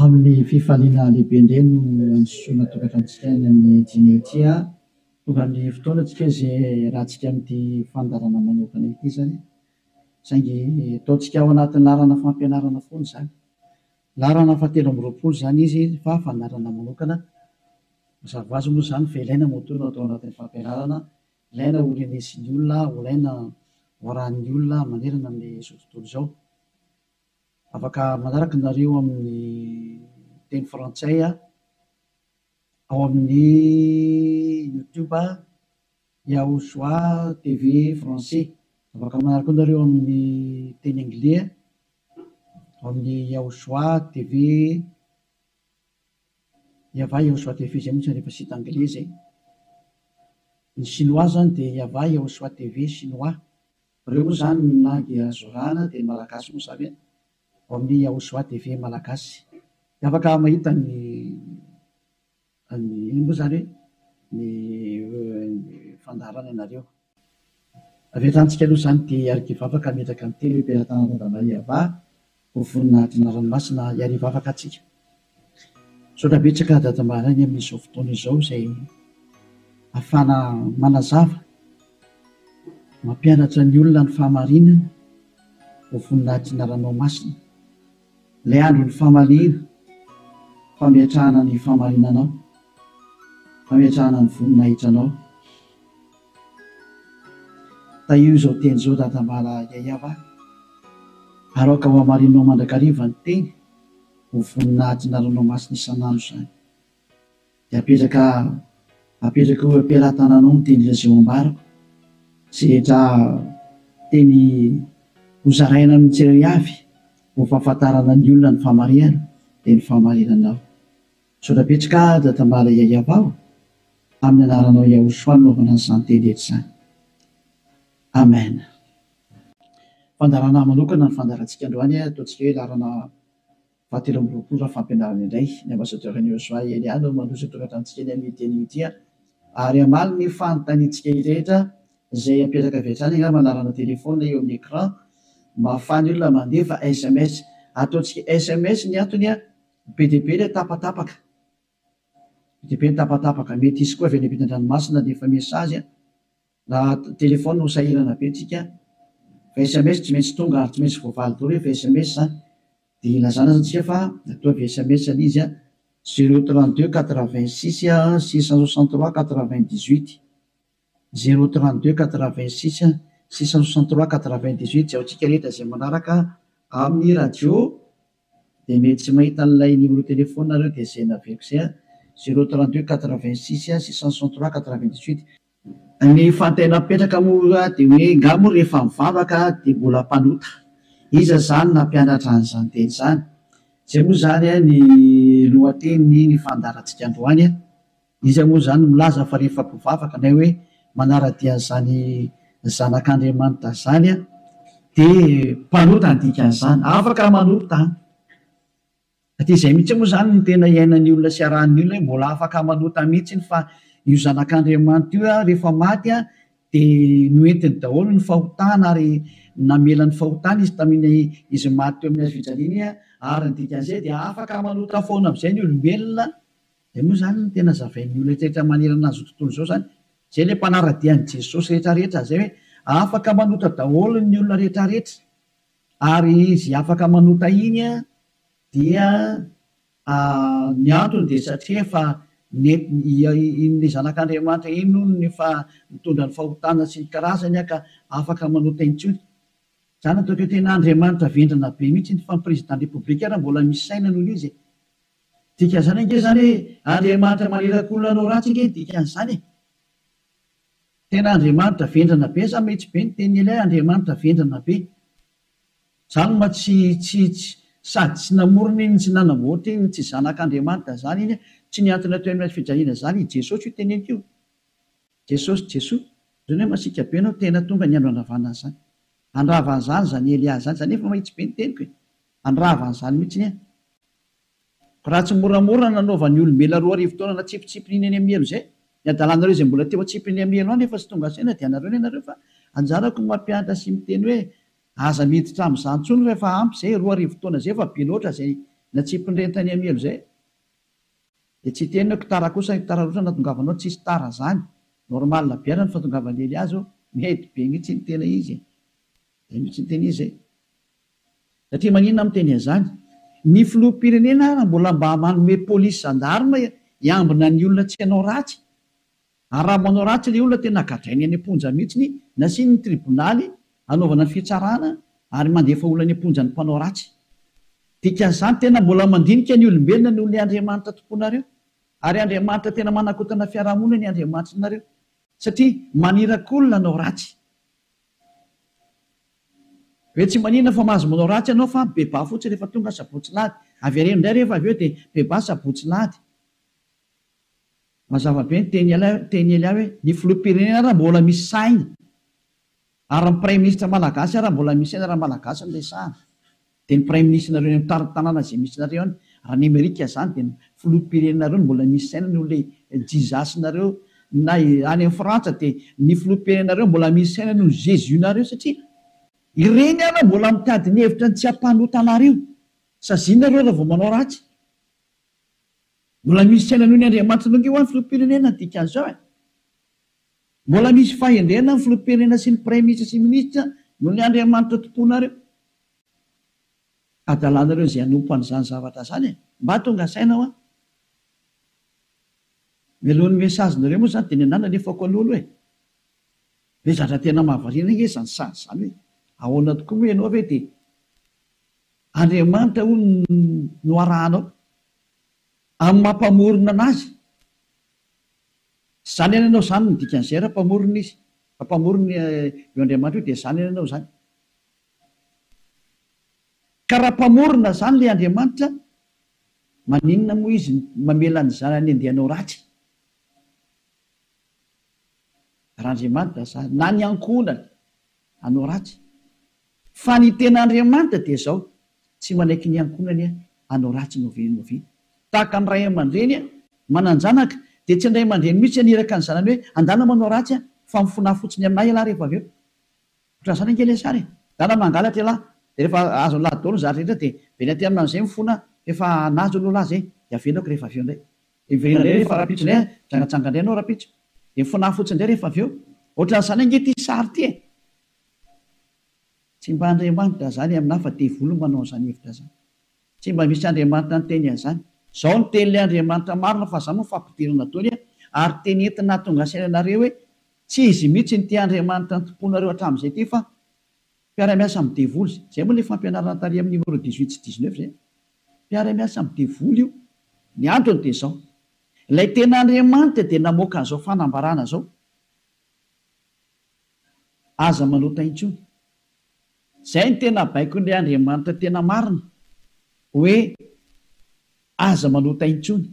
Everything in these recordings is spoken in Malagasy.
Amin'ny fifaliana lehibe indray no androsoana tokantranontsika any amin'ny dîner ity. Tonga ny fotoana tsika izay iarahantsika amin'ity fandaharana manokana ity izany. Saingy ataontsika ao anatin'ny laharana fampianarana foana izany. Laharana fahatelo amby 20 izany izy fa fandaharana manokana. Mazava ho azy moa izany fa ilaina moa no atao anatin'ny fampianarana, ilaina ho renesin'ny olona, ho ilaina ho arahin'ny olona manerana amin'izao tontolo izao. Afaka manaraka nareo amin'ny teny frantsay ao amin'ny YouTube Yahushua TV français. Afaka manaraka koa nareo amin'ny teny anglais ao amin'ny Yahushua TV Yahvah Yahushua TV izay mihitsy rehefa site anglais izay. Ny chinois zany dia Yahvah Yahushua TV chinois. Ireo moa izany ny langue azo arahana dia ny malagasy moa izany ao amin'ny Yahushua TV malagasy. Dia afaka mahita ny ny inona moa izany hoe ny fandaharana ianareo. Avy hatrany tsika aloha izany dia hiara-hivavaka hametraka ny teny hoe Belatanana Yahvah ho voninahitry ny anarany masina hiara-hivavaka antsika. Misaotra betsaka Dada Maraina amin'izao fotoana izao izay ahafahana manazava, mampianatra ny olona ny fahamarinana ho voninahitry ny anaranao masina. Ilay andron'ny famaliana, fametrahana ny fahamarinanao, fametrahana ny voninahitranao. Tahio izao teny izao Dadambala Yayava, ary aoka ho hamarinao mandrakariva ny teny ho voninahitry ny anaranao masina isan'andro izany. Dia apetraka apetraka eo am-pelatananao ny teny izay ho ambarako, izay rehetra teny hozaraina amin'ny tsirairay avy ho fahafantarana ny olona ny fahamarihana dia ny fahamarinanao. Misaotra betsaka Dadambala Yayava o! Amin'ny anaranao Yahushua no anaovana an'izany teny rehetra izany. Amen. Fandaharana manokana ny fandaharantsika androany, ataontsika hoe laharana fahatelo amby 20 raha fampianarana indray. Ny ambassadeur an'i Yahushua Elia no mandroso ny tokantranontsika eny amin'ity anio ity ary hamaly ny fanontaniantsika rehetra izay apetraka avy hatrany angamba laharana téléphone eo amin'ny écran mba ahafahan'ny olona mandefa sms. Ataontsika sms ny antony be dia be ilay tapatapaka. Be dia be ny tapatapaka. Mety hisy koa avy any ampitan-dranomasina handefa message. Raha téléphone ho sahirana be tsika. Fa sms tsy maintsy tonga ary tsy maintsy voavaly daholo rehefa sms zany. Dia ilazana zany tsika fa ataovy sms ilay izy 032 86 663 98. 032 86 663 98 izay ho antsika rehetra izay manaraka amin'ny radio dia mety tsy mahita an'ilay numéro téléphone nareo dia izay naveriko izay an, 032 86 663 98. Ny fanontaniana mipetraka moa dia hoe nga moa rehefa mivavaka dia mbola mpanota? Iza izany nampianatra an'izany teny izany? Izay moa izany ny lohatenin'ny ny fandaharantsika androany an. Iza moa izany no milaza fa rehefa mpivavaka na hoe manara-dia an'izany zanak'Andriamanitra izany dia mpanota ny dikan'izany? Afaka manota an! Satria izay mihitsy moa izany no tena iainan'ny olona sy arahan'ny olona hoe mbola afaka manota mihitsy fa io zanak'Andriamanitra io rehefa maty dia noentiny daholo ny fahotana ary namela ny fahotana izy tamin'iny izy maty teo amin'ny hazo fijaliana iny ary ny dikan'izay dia afaka manota foana amin'izay ny olombelona. Izay moa izany no tena zavain'ny olona rehetra manerana an'izao tontolo izao izany. Izay ilay mpanara-dia an'i Jesosy rehetra rehetra izay hoe afaka manota daholo ny olona rehetra rehetra. Ary izy afaka manota iny dia ny antony dia satria efa nentiny iny zanak'Andriamanitra iny hono efa nitondra ny fahotana sy ny karazany ka afaka manota intsony. Izany ataoko hoe tena Andriamanitra vendrana be mihitsy fa ny président république ary mbola misy saina noho izy e. Dikan'izany ange izany hoe Andriamanitra maniraka olona hanao ratsy ange ny dikan'izany e! Tena Andriamanitra vendrana be za mihitsy be ny tenin'i Elia Andriamanitra vendrana be. Zany ma tsy tsy tsy sady tsy namorona iny tsy nanamboatra iny tsy zanak'Andriamanitra zany iny tsy nihantona teo amin'ny hazo fijaliana zany i Jesosy io teneniko io. Jesosy Jesoa zany hoe masiaka be anao tena tonga ny andro handravana an'izany. Handrava an'izany zany Elia zany zany efa mahitsy be ny teniko e. Handrava an'izany mihitsy ny Raha tsy moramora ny nanaovan'ny olombelona 2000 taona natsipitsipiny eny amin'ny helo izay, ny adalanareo izay mbola teo atsipiny amin'ny helo any efa tsy tonga saina dia anareo ny anareo fa anjarako ny mampianatra sy miteny hoe aza miditra amin'izany intsony fa efa ampy izay, 2000 taona izay efa be loatra izay. Natsipin'ireny tany amin'ny helo izay. Dia tsy hiteny hoe tara kosa tara loatra nahatongavanao, tsisy tara zany. Normal be ary ny fahatongavan'i Elia zao, mety be mihitsy ny tena izy e. Zay mihitsy ny tena izy e. Satria maninona aho miteny an'izany? Ny filoham-pirenena ary mbola mba manome polisy gendarme hiambina ny olona tsy hanao ratsy. Ary raha manao ratsy ilay olona tena gadrainy any am-ponja mihitsiny, nasiany ny tribonaly hanaovana ny fitsarana ary mandefa olona any am-ponja ny mpanao ratsy. Dikan'izany tena mbola mandinika ny olombelona noho ilay Andriamanitra tomponareo. Ary Andriamanitra tena manakotana fiarahamonina ny Andriamanitrinareo. Satria maniraka olona hanao ratsy. Hoe tsy maninona fa mahazo manao ratsy ianao fa mibebaha fotsiny rehefa tonga sabotsy lahady. Avereno indray rehefa avy eo dia mibebaha sabotsy lahady. Mazava be ny teny teny Elia hoe ny filoham-pirenena ara mbola misy saina ary ny praiminisitra malagasy ara mbola misy saina raha malagasy no resahana dia ny praiminisitrinareo any amin'ny tanàna izay misy nareo any raha ny amerika izany dia ny filoham-pirenenareo no mbola misy saina noho ilay Jesus-nareo na any amin'ny frantsa dia ny filoham-pirenenareo mbola misy saina noho ny Jesus-nareo satria ireny ara mbola mitady ny hevitra ny tsy hampanota anareo saziana nareo raha vao manao ratsy. Mbola misy saina noho ny Andriamanitra noho io ny filoham-pirenena ny dikan'izao e! Mbola misy fahendrena ny filoham-pirenena sy ny praiminisitra sy minisitra noho ny Andriamanitra tomponareo. Adalanareo izay hanompo an'izany zavatra izany e! Mba tonga saina hoa! Mialohan'ny message-nareo moa izany dia ny anah nalefako aloha aloha e! Ve zatra tena mahavariana ange izany sary izany hoe ahoana tokoa moa ianao ve dia Andriamanitra hono no arahanao amin'ny maha mpamorona anazy. Izany anie ianao izany no dikan'izay raha mpamorona izy. Raha mpamorona io Andriamanitra io dia izany anie ianao izany. Ka raha mpamorona izany ilay Andriamanitra, maninona moa izy mamela ny zanany handeha hanao ratsy? Raha Andriamanitra izany, na ny ankohonany hanao ratsy. Fa ny tena Andriamanitra dia izao, tsy manaiky ny ankohonany hanao ratsy n'oviana n'oviana. Tahaka ny ray aman-dreny manan-janaka, dia tsy ny ray aman-dreny mihitsy haniraka ny zanany hoe, andana manao ratsy aho, fa mifonà fotsiny aminà ialahy rehefa avy eo. Ohatran'izany ange ilay sary e! Ndana mangalatra ialahy, dia rehefa azon'ilahy daholo ny zavatra rehetra dia miverina aty aminy amin'izay mifona fa efa nahazo aloha lahy izay, dia avelako rehefa avy eo indray. Dia miverina indray rehefa rahampitso indray an, mijangajanga indray ianao rahampitso. Dia mifonà fotsiny indray rehefa avy eo. Ohatran'izany ange ity sary ity e! Tsy mba Andriamanitra izany aminà fa devoly no manao an'izany hevitra izany. Tsy mba misy Andriamanitra niteny an'izany. Izao no tenin'ilay Andriamanitra marina fa izany moa fampidirana daholo an, ary teny entina hahatonga saina anareo hoe tsy izy mihitsy ity Andriamanitra nitompoanareo hatramin'izay ity fa mpiara-miasa amin'ny devoly. Izay moa ilay fampianarana tary amin'ny numéro 18 sy 19 izay. Mpiara-miasa amin'ny devoly io. Ny antony dia izao, ilay tena Andriamanitra dia namoaka an'izao fanambarana izao. Aza manota intsony. Izay no tena baikon'ilay Andriamanitra tena marina, hoe aza manota intsony.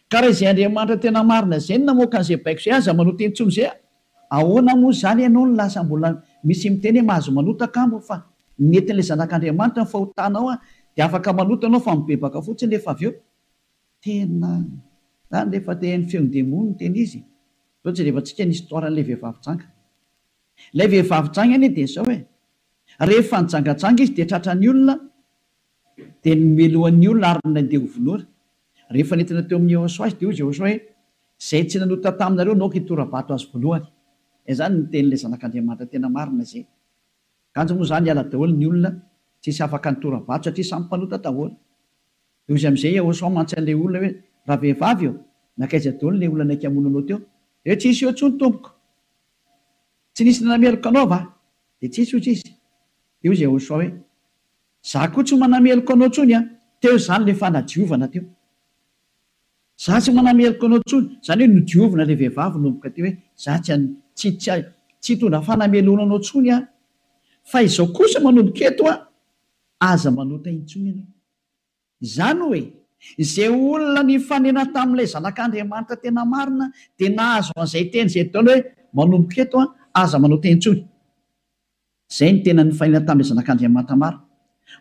Ka raha izay Andriamanitra tena marina izay no namoaka an'izay baiko izay, aza manota intsony izay, ahoana moa izany ianao no lasa mbola misy miteny hoe mahazo manota kamo fa nentin'ilay zanak'Andriamanitra ny fahotanao dia afaka manota ianao fa mibebaka fotsiny rehefa avy eo. Tena zany rehefa te haino feon-demony no tena izy e! Zao jerevantsika ny histoire an'ilay vehivavy janga. Ilay vehivavy janga anie dia zao e! Rehefa nijangajanga izy dia tratran'ny olona dia nomelohan'ny olona ary nandeha ho vonoina. Rehefa nentina teo amin'i Yehosua izy dia hoy Yehosua hoe, Izay tsy nanota taminareo no aoka hitora-bato azy voalohany. Izany no tenin'ilay Zanak'Andriamanitra tena marina izay. Kanjo moa izany hiala daholo ny olona tsisy afaka nitora-bato satria samy mpanota daholo. Dia hoy izy amin'izay Yehosua mantsy an'ilay olona hoe, Ravehivavy ô, nankaiza daholo ilay olona naika hamono anao teo? Dia hoe, Tsisy eo intsony tompoko. Tsy nisy nanameloka anao va? Dia tsisy hoy izy. Dia hoy Yehosua hoe, Za koa tsy manameloka anao intsony an! Teo izany ilay fanadiovana teo. Za tsy manameloka anao intsony. Izany hoe nodiovina ilay vehivavy nanomboka teo hoe, za tsy an, tsy, tsy, tsy hitondra fanamelohana anao intsony aho. Fa izao kosa manomboka eto an, aza manota intsony ianao. Izany hoe, izay olona nifanena tamin'ilay Zanak'Andriamanitra tena marina dia nahazo an'izay teny izay daholo hoe, manomboka eto an, aza manota intsony. Izay no tena nifanena tamin'ilay Zanak'Andriamanitra marina.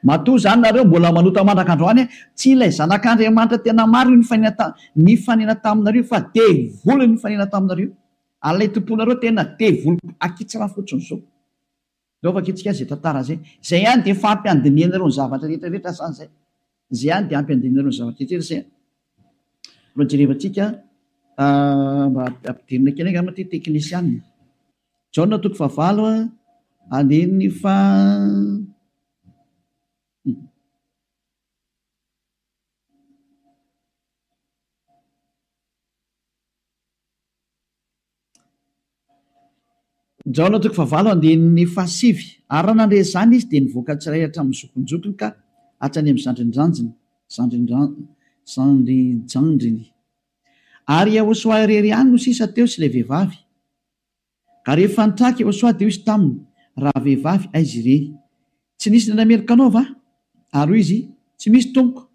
Matoa izany nareo mbola manota mandraka androany, tsy ilay Zanak'Andriamanitra tena marina io nifanena ta, nifanena taminareo io fa devoly no nifanena taminareo io. Ary ilay tomponareo tena devoly akitsirano fotsiny izao. Ndao vakintsika izay tantara izay. Izay ihany dia efa ampy handinihanareo ny zavatra rehetra rehetra izany izay. Izay ihany dia ampy handinihanareo ny zavatra rehetra rehetra izay. Mbola jerevantsika mba ampidirina kely angamba ity teknisianina. Jaona toko fahavalo andininy faha. Jaona toko fahavalo andininy fahasivy Ary raha nandre izany izy, dia nivoaka tsirairay hatramin'ny zokinjokiny ka hatrany amin'ny zandrinjanjiny, zandrinjandriny. Ary Iehôsoa irery ihany no sisa teo sy ilay vehivavy. Ka rehefa nitraka Iehôsoa, dia hoy izy taminy, Ravehivavy, aiza ireny? Tsy nisy nanameloka anao va? Ary hoy izy, Tsy misy, Tompoko.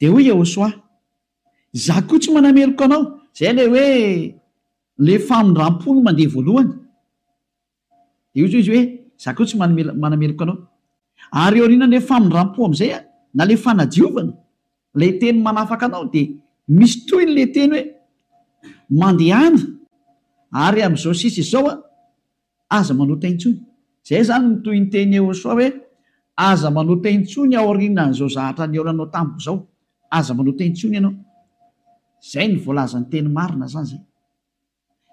Dia hoy Iehôsoa, Izaho koa tsy manameloka anao. Izay ilay hoe ilay famindram-po no mandeha voalohany. Dia hoy izy hoe, Izaho koa tsy manameloka anao. Ary aorianan'ilay famindram-po amin'izay, na ilay fanadiovana, ilay teny manafaka anao, dia misy tohiny ilay teny hoe, Mandehana, ary amin'izao sisa izao, Aza manota intsony. Zay zany ny tohinteny Yehosua hoe aza manota intsony aorianan'izao zahatra nihaonanao tamiko zao. Aza manota intsony ianao. Zay ny voalazan'ny teny marina zany zay.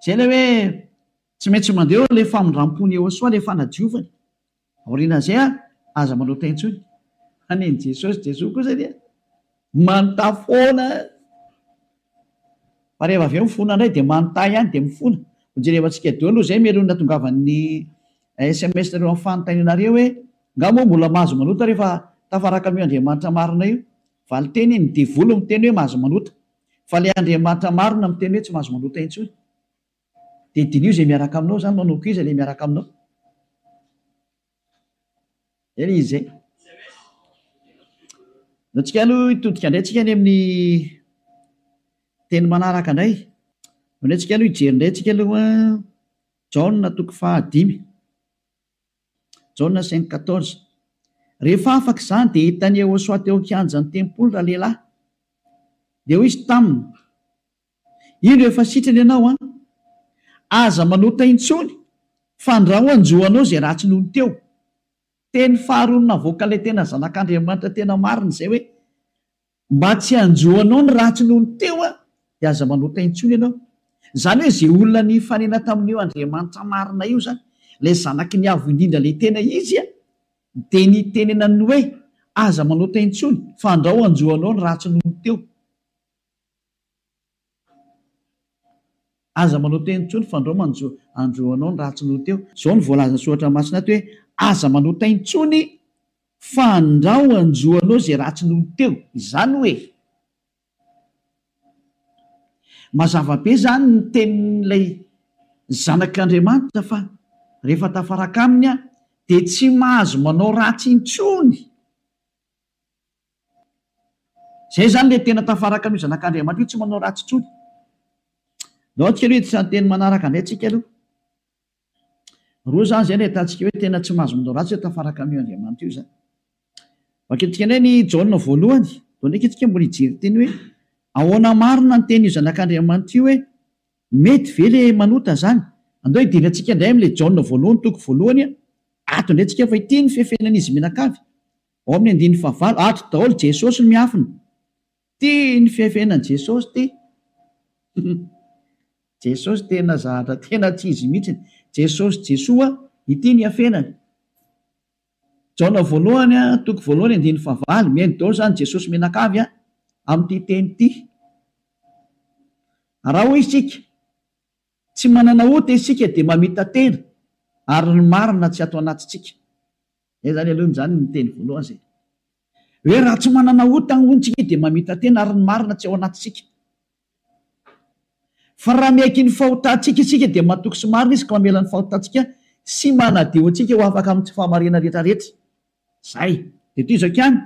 Zay ilay hoe tsy maintsy mandeha eo ilay famindrampon'i Yehosua, ilay fanadiovany. Aorianan'izay an, aza manota intsony. Fa nen'i Jesosy, Jesoa kosa dia manontà foana. Fa rehefa avy eo mifona indray dia manontà ihany dia mifona. Hojerevantsika daholo aloha izay mialoha ny nahatongavan'ny sms nareo amin'ny fanontanianareo hoe nga moa mbola mahazo manota rehefa tafaraka amin'io Andriamanitra marina io? Valinteny, ny devoly miteny hoe mahazo manota. Fa ilay Andriamanitra marina miteny hoe tsy mahazo manota intsony. Dia diniho izay miaraka aminao izany, manomboka iza ilay miaraka aminao? Zay ilay izy zay. Ndao tsika aloha hitodika indray tsika any amin'ny teny manaraka indray. Ndao indray tsika aloha hijery indray tsika aloha Jaona toko fahadimy. Jaona 5:14. Rehefa afaka izany dia hitan'i Yehosua teo an-kianjan'ny tempoly ralehilahy. Dia hoy izy taminy, Indro efa sitrana ianao an! Aza manota intsony fa ndrao hanjo anao izay ratsy nony teo. Teny faharoa navoakan'ilay tena zanak'Andriamanitra tena marina izay hoe, mba tsy hanjo anao ny ratsy nony teo an, dia aza manota intsony ianao. Izany hoe izay olona nifanena tamin'io Andriamanitra marina io izany, ilay zanaky ny Avo Indrindra ilay tena izy an, dia nitenenany hoe, aza manota intsony fa ndrao hanjo anao ny ratsy nony teo. Aza manao teny intsony fandrao manjo andro anao ny ratsy noho teo. Zao no voalazan'ny soratra masina ato hoe aza manota intsony fandrao anjo anao izay ratsy noho teo. Izany hoe mazava be izany ny tenin'ilay zanak'Andriamanitra fa rehefa tafaraka aminy aho dia tsy mahazo manao ratsy intsony. Zay zany le tena tafaraka an'io zanak'Andriamanitra io tsy manao ratsy intsony. Ndao tsika aloha hiditra ny teny manaraka indray tsika aloha. Roa zany zay no ahitantsika hoe tena tsy mahazo manao ratsy hoe tafaraka amin'io Andriamanitra io zany. Vakintsika indray ny Jaona voalohany. Ndao ndraiky tsika mbola hijery teny hoe ahoana marina ny tenin'io zanak'Andriamanitra io hoe mety ve le manota zany? Andao hidirantsika indray amin'ilay Jaona voalohany toko voalohany ato indray tsika fa ity ny fefenan'izy mianakavy. Ao amin'ny andininy fahavalo, ato daholo Jesosy no miafina. Ty ny fiafenan'i Jesosy ty. Jesosy tena zahatra tena tsy izy mihitsiny. Jesosy Jesoa, ity ny iafenany. Jaona voalohany, toko voalohany andininy fahavalo, mihaino daholo izany Jesosy mianakavy amin'ity teny ity. Raha hoy isika, tsy manana ota isika dia mamita-tena ary ny marina tsy ato anatintsika. Zay zany aloha zany ny teny voalohany zay. Hoe raha tsy manana ota hono tsika dia mamita-tena ary ny marina tsy ao anatintsika. Fa raha miaiky ny fahotantsika isika dia matoky sy marina izy ka mamela ny fahotantsika sy manadio antsika ho afaka amin'ny tsy fahamarinana rehetra rehetra. Zay. Dia toy izao ihany,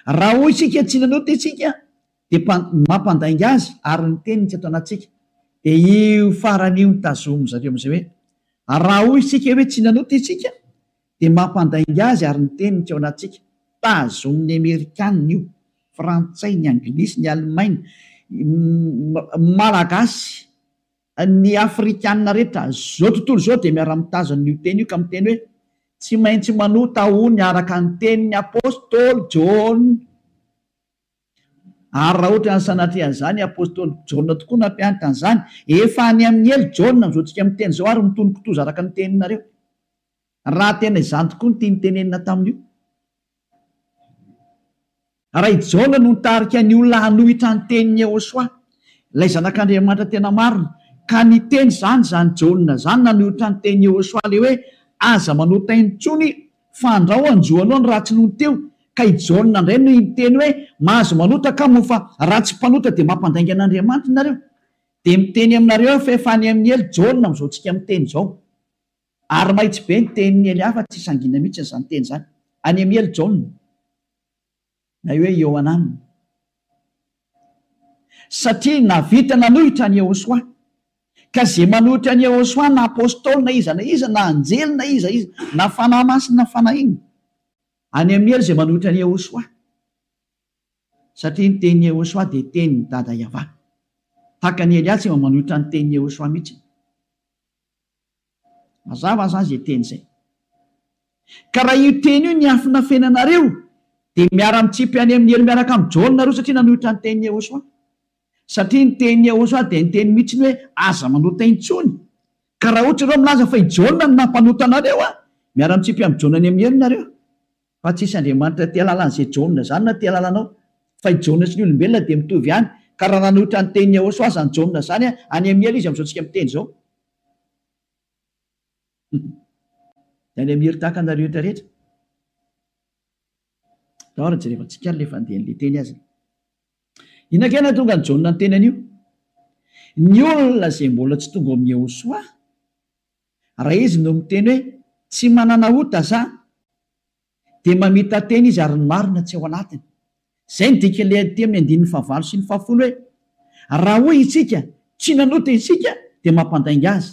raha hoy isika tsy nanota isika dia mampandainga azy ary ny teniny tsy ato anatintsika. Dia io farany io no tazomin-dry zareo amin'izay hoe raha hoy isika hoe tsy nanota isika dia mampandainga azy ary ny teniny tsy ao anatintsika. Tazomin'ny Amerikanina io, Frantsay, ny Anglisy, ny Alemaina, Malagasy, ny Afrikanina rehetra, izao tontolo izao dia miara-mitazona io teny io ka miteny hoe. Tsy maintsy manota hono araka ny tenin'ny apostoly Jaona. Ary raha ohatra ny sanatria an'izany, apostoly Jaona tokoa nampianatra an'izany. Efa any amin'ny helo Jaona amin'izao tsika miteny izao ary mitono kitoza araka ny teninareo. Raha tena izany tokoa no tiany tenenina tamin'io. Raha i Jaona no nitarika ny olona hanohitra ny tenin'i Yehosua, ilay Zanak'Andriamanitra tena marina, ka niteny izany izany Jaona izany nanohitra ny tenin'i Yehosua ilay hoe aza manota intsony fa andrao hanjo anao ny ratsy nony teo, ka i Jaona indray no niteny hoe mahazo manota ka moa fa raha tsy mpanota dia mampandainga an'Andriamanitra nareo. Dia miteny aminareo aho fa efa any amin'ny helo Jaona amin'izao tsika miteny izao. Ary mahitsy be ny tenin'i Elia fa tsy sangina mihitsy izany teny izany. Any amin'ny helo Jaona. Na hoe Iohanana. Satria nahavita nanohitra an'i Yehosua. Ka izay manohitra an'i Yehosua na apostoly na iza na iza na anjely na iza iza na fanahy masina na fanahy inona. Any amin'ny helo izay manohitra an'i Yehosua. Satria ny tenin'i Yehosua dia tenin'i Dada Yavah. Tahaka an'i Elia tsy mba manohitra ny tenin'i Yehosua mihitsy. Mazava zany zay teny zay. Ka raha io teny io niafinafenanareo dia miara mitsipy any amin'ny helo miaraka amin'i Jaona nareo satria nanohitra ny tenin'i Yehosua. Satria ny tenin'i Yehosua dia niteny mihitsy ny hoe aza manota intsony. Ka raha ohatra ianareo milaza fa i Jaona no nampanota anareo an, miara mitsipy amin'i Jaona any amin'ny helo nareo. Fa tsisy Andriamanitra te halala an'izay Jaona izany na te halala anao. Fa i Jaona sy ny olombelona dia mitovy ihany. Ka raha nanohitra ny tenin'i Yehosua aza ny Jaona izany an, any amin'ny helo izy amin'izao tsika miteny izao. Dia any amin'ny helo tahaka anareo rehetra rehetra. Ndao ary jerevantsika ary ilay fandehan'ilay teny aza. Inona kay nahatonga an'i Jaona niteny an'io? Ny olona izay mbola tsy tonga ao amin'i Yehosua, Raha izy no miteny hoe tsy manana ota za dia mamita-tena izy ary ny marina tsy ao anatiny. Izay no dikan'ilay aty amin'ny andininy fahavalo sy ny fahafolo hoe raha hoy isika tsy nanota isika dia mampandainga azy.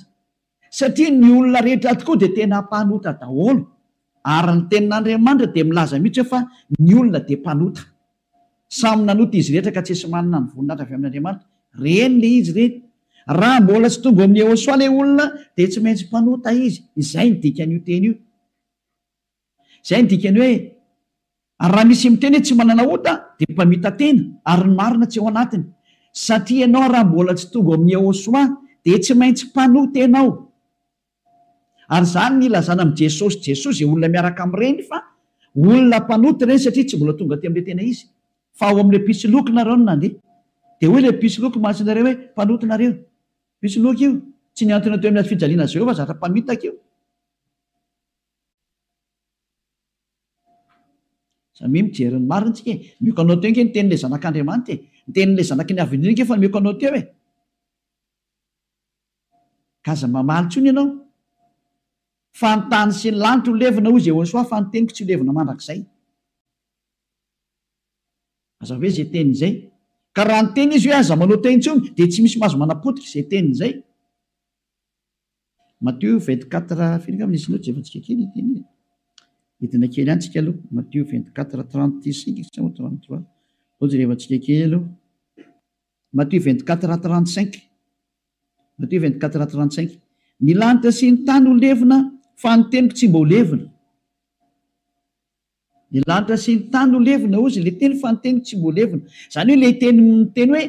Satria ny olona rehetra tokoa dia tena mpanota daholo ary ny tenin'Andriamanitra dia milaza mihitsy hoe fa ny olona dia mpanota. Samy nanota izy rehetra ka tsisy manana ny voninahitra avy amin'Andriamanitra. Reny le izy reny. Raha mbola tsy tonga ao amin'i Yehosua le olona dia tsy maintsy mpanota izy. Izay ny dikan'io teny io. Izay ny dikany hoe ary raha misy miteny hoe tsy manana ota dia mpamita-tena ary ny marina tsy ao anatiny. Satria ianao raha mbola tsy tonga ao amin'i Yehosua dia tsy maintsy mpanota ianao. Ary izany ny ilazana amin'i Jesosy Jesoa izay olona miaraka amin'ireny fa olona mpanota ireny satria tsy mbola tonga aty amin'ilay tena izy fa ao amin'ilay mpisoloky nareo no nandeha. Dia hoy ilay mpisoloky mantsy nareo hoe mpanota nareo. Mpisoloky io. Tsy nihantona teo amin'ny hazo fijaliana zareo fa zatra mpamitaka io. Samia mijery ny marina tsika e. Omeko anao teo ange ny tenin'ilay zanak'Andriamanitra e. Ny tenin'ilay zanaky ny Avo Indrindra ange efa nomeko anao teo e. Ka aza mamaly intsony ianao. Fa ny tany sy ny lanitra ho levona, hoy Jehosoa, fa ny teniko tsy ho levona mandrakizay. Mazava be izay teniny izay. Ka raha niteny izy hoe aza manao teny intsony, dia tsy misy mahazo manapotika izay teniny izay. Matio 24, firy angamba nisy note jerevantsika kely ity teny iny. Hidina kely ihany tsika aloha. Matio 24, 35 sa 33. Aleo jerevantsika kely aloha. Matio 24, 35. Matio 24, 35. Ny lanitra sy ny tany ho levona, fa ny teniko tsy mba ho levona. Ny lanitra sy ny tany ho levona, hozy ilay teny, fa ny teniko tsy mba ho levona. Izany hoe ilay teny miteny hoe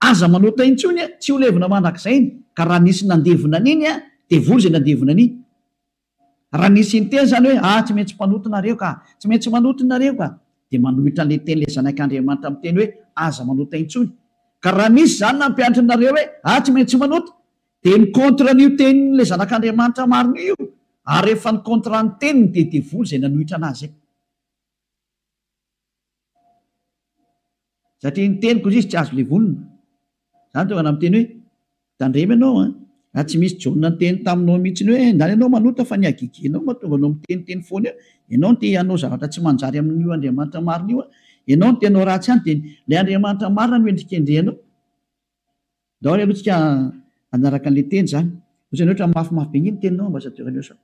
aza manota intsony, tsy ho levona mandrakizay iny. Ka raha nisy nandevona an'iny, devoly izay nandevona an'iny. Raha nisy niteny izany hoe, ah, tsy maintsy mpanota nareo ka, tsy maintsy manota nareo ka, dia manohitra an'ilay tenin'ilay Zanak'Andriamanitra miteny hoe, aza manota intsony. Ka raha misy izany nampianatra anareo hoe, ah, tsy maintsy manota, dia mi-contre an'io tenin'ilay Zanak'Andriamanitra marina io, ary rehefa ni-contre ny teniny dia devoly izay nanohitra an'azy. Satria ny teniko izy tsy azo levonina. Zany tonga na miteny hoe tandremo ianao an! Raha tsy misy Jaona niteny taminao mihitsy hoe ndany ianao manota fa ny hagegenao mahatonga anao miteniteny foana eo, ianao no te hanao zavatra tsy manjary amin'io Andriamanitra marina io an! Ianao no te hanao ratsy any dia ilay Andriamanitra marina no endrikendrehanao. Ndao ary aloha tsika hanaraka an'ilay teny izany. Ohatrany ohatra mafimafy be nge ny teninao ambassadeur Leosa.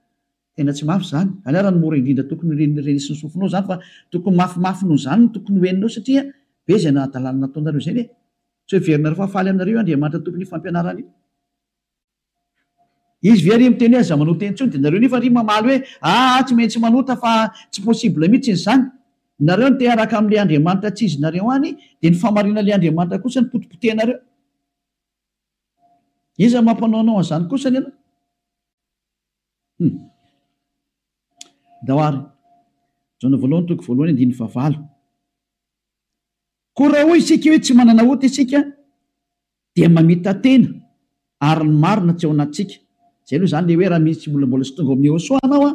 Tena tsy mafy izany. Izany ara no mora indrindra tokony ho renesin'ny sofinao izany fa tokony mafimafy noho izany no tokony ho henonao satria be izay nahadalana nataonareo izay ve? Tsy heverinareo fa faly aminareo io Andriamanitra tompon'io fampianarana io? Izy ve ary miteny hoe aza manota intsony dia nareo nefa ry mamaly hoe aa tsy maintsy manota fa tsy possible mihitsy izany. Nareo no te hiaraka amin'ilay Andriamanitra tsy izy nareo any dia ny fahamarinan'ilay Andriamanitra kosa no potipotehinareo. Iza mampanao anao an'izany kosany ianao? Hum. Ndao ary. Jaona voalohany toko voalohany andininy fahavalo. Koa raha hoy isika hoe tsy manana ota isika dia mamita-tena ary ny marina tsy ao anatintsika. Izay aloha izany ilay hoe raha misy olona mbola tsy tonga ao amin'i Yehosua ianao an,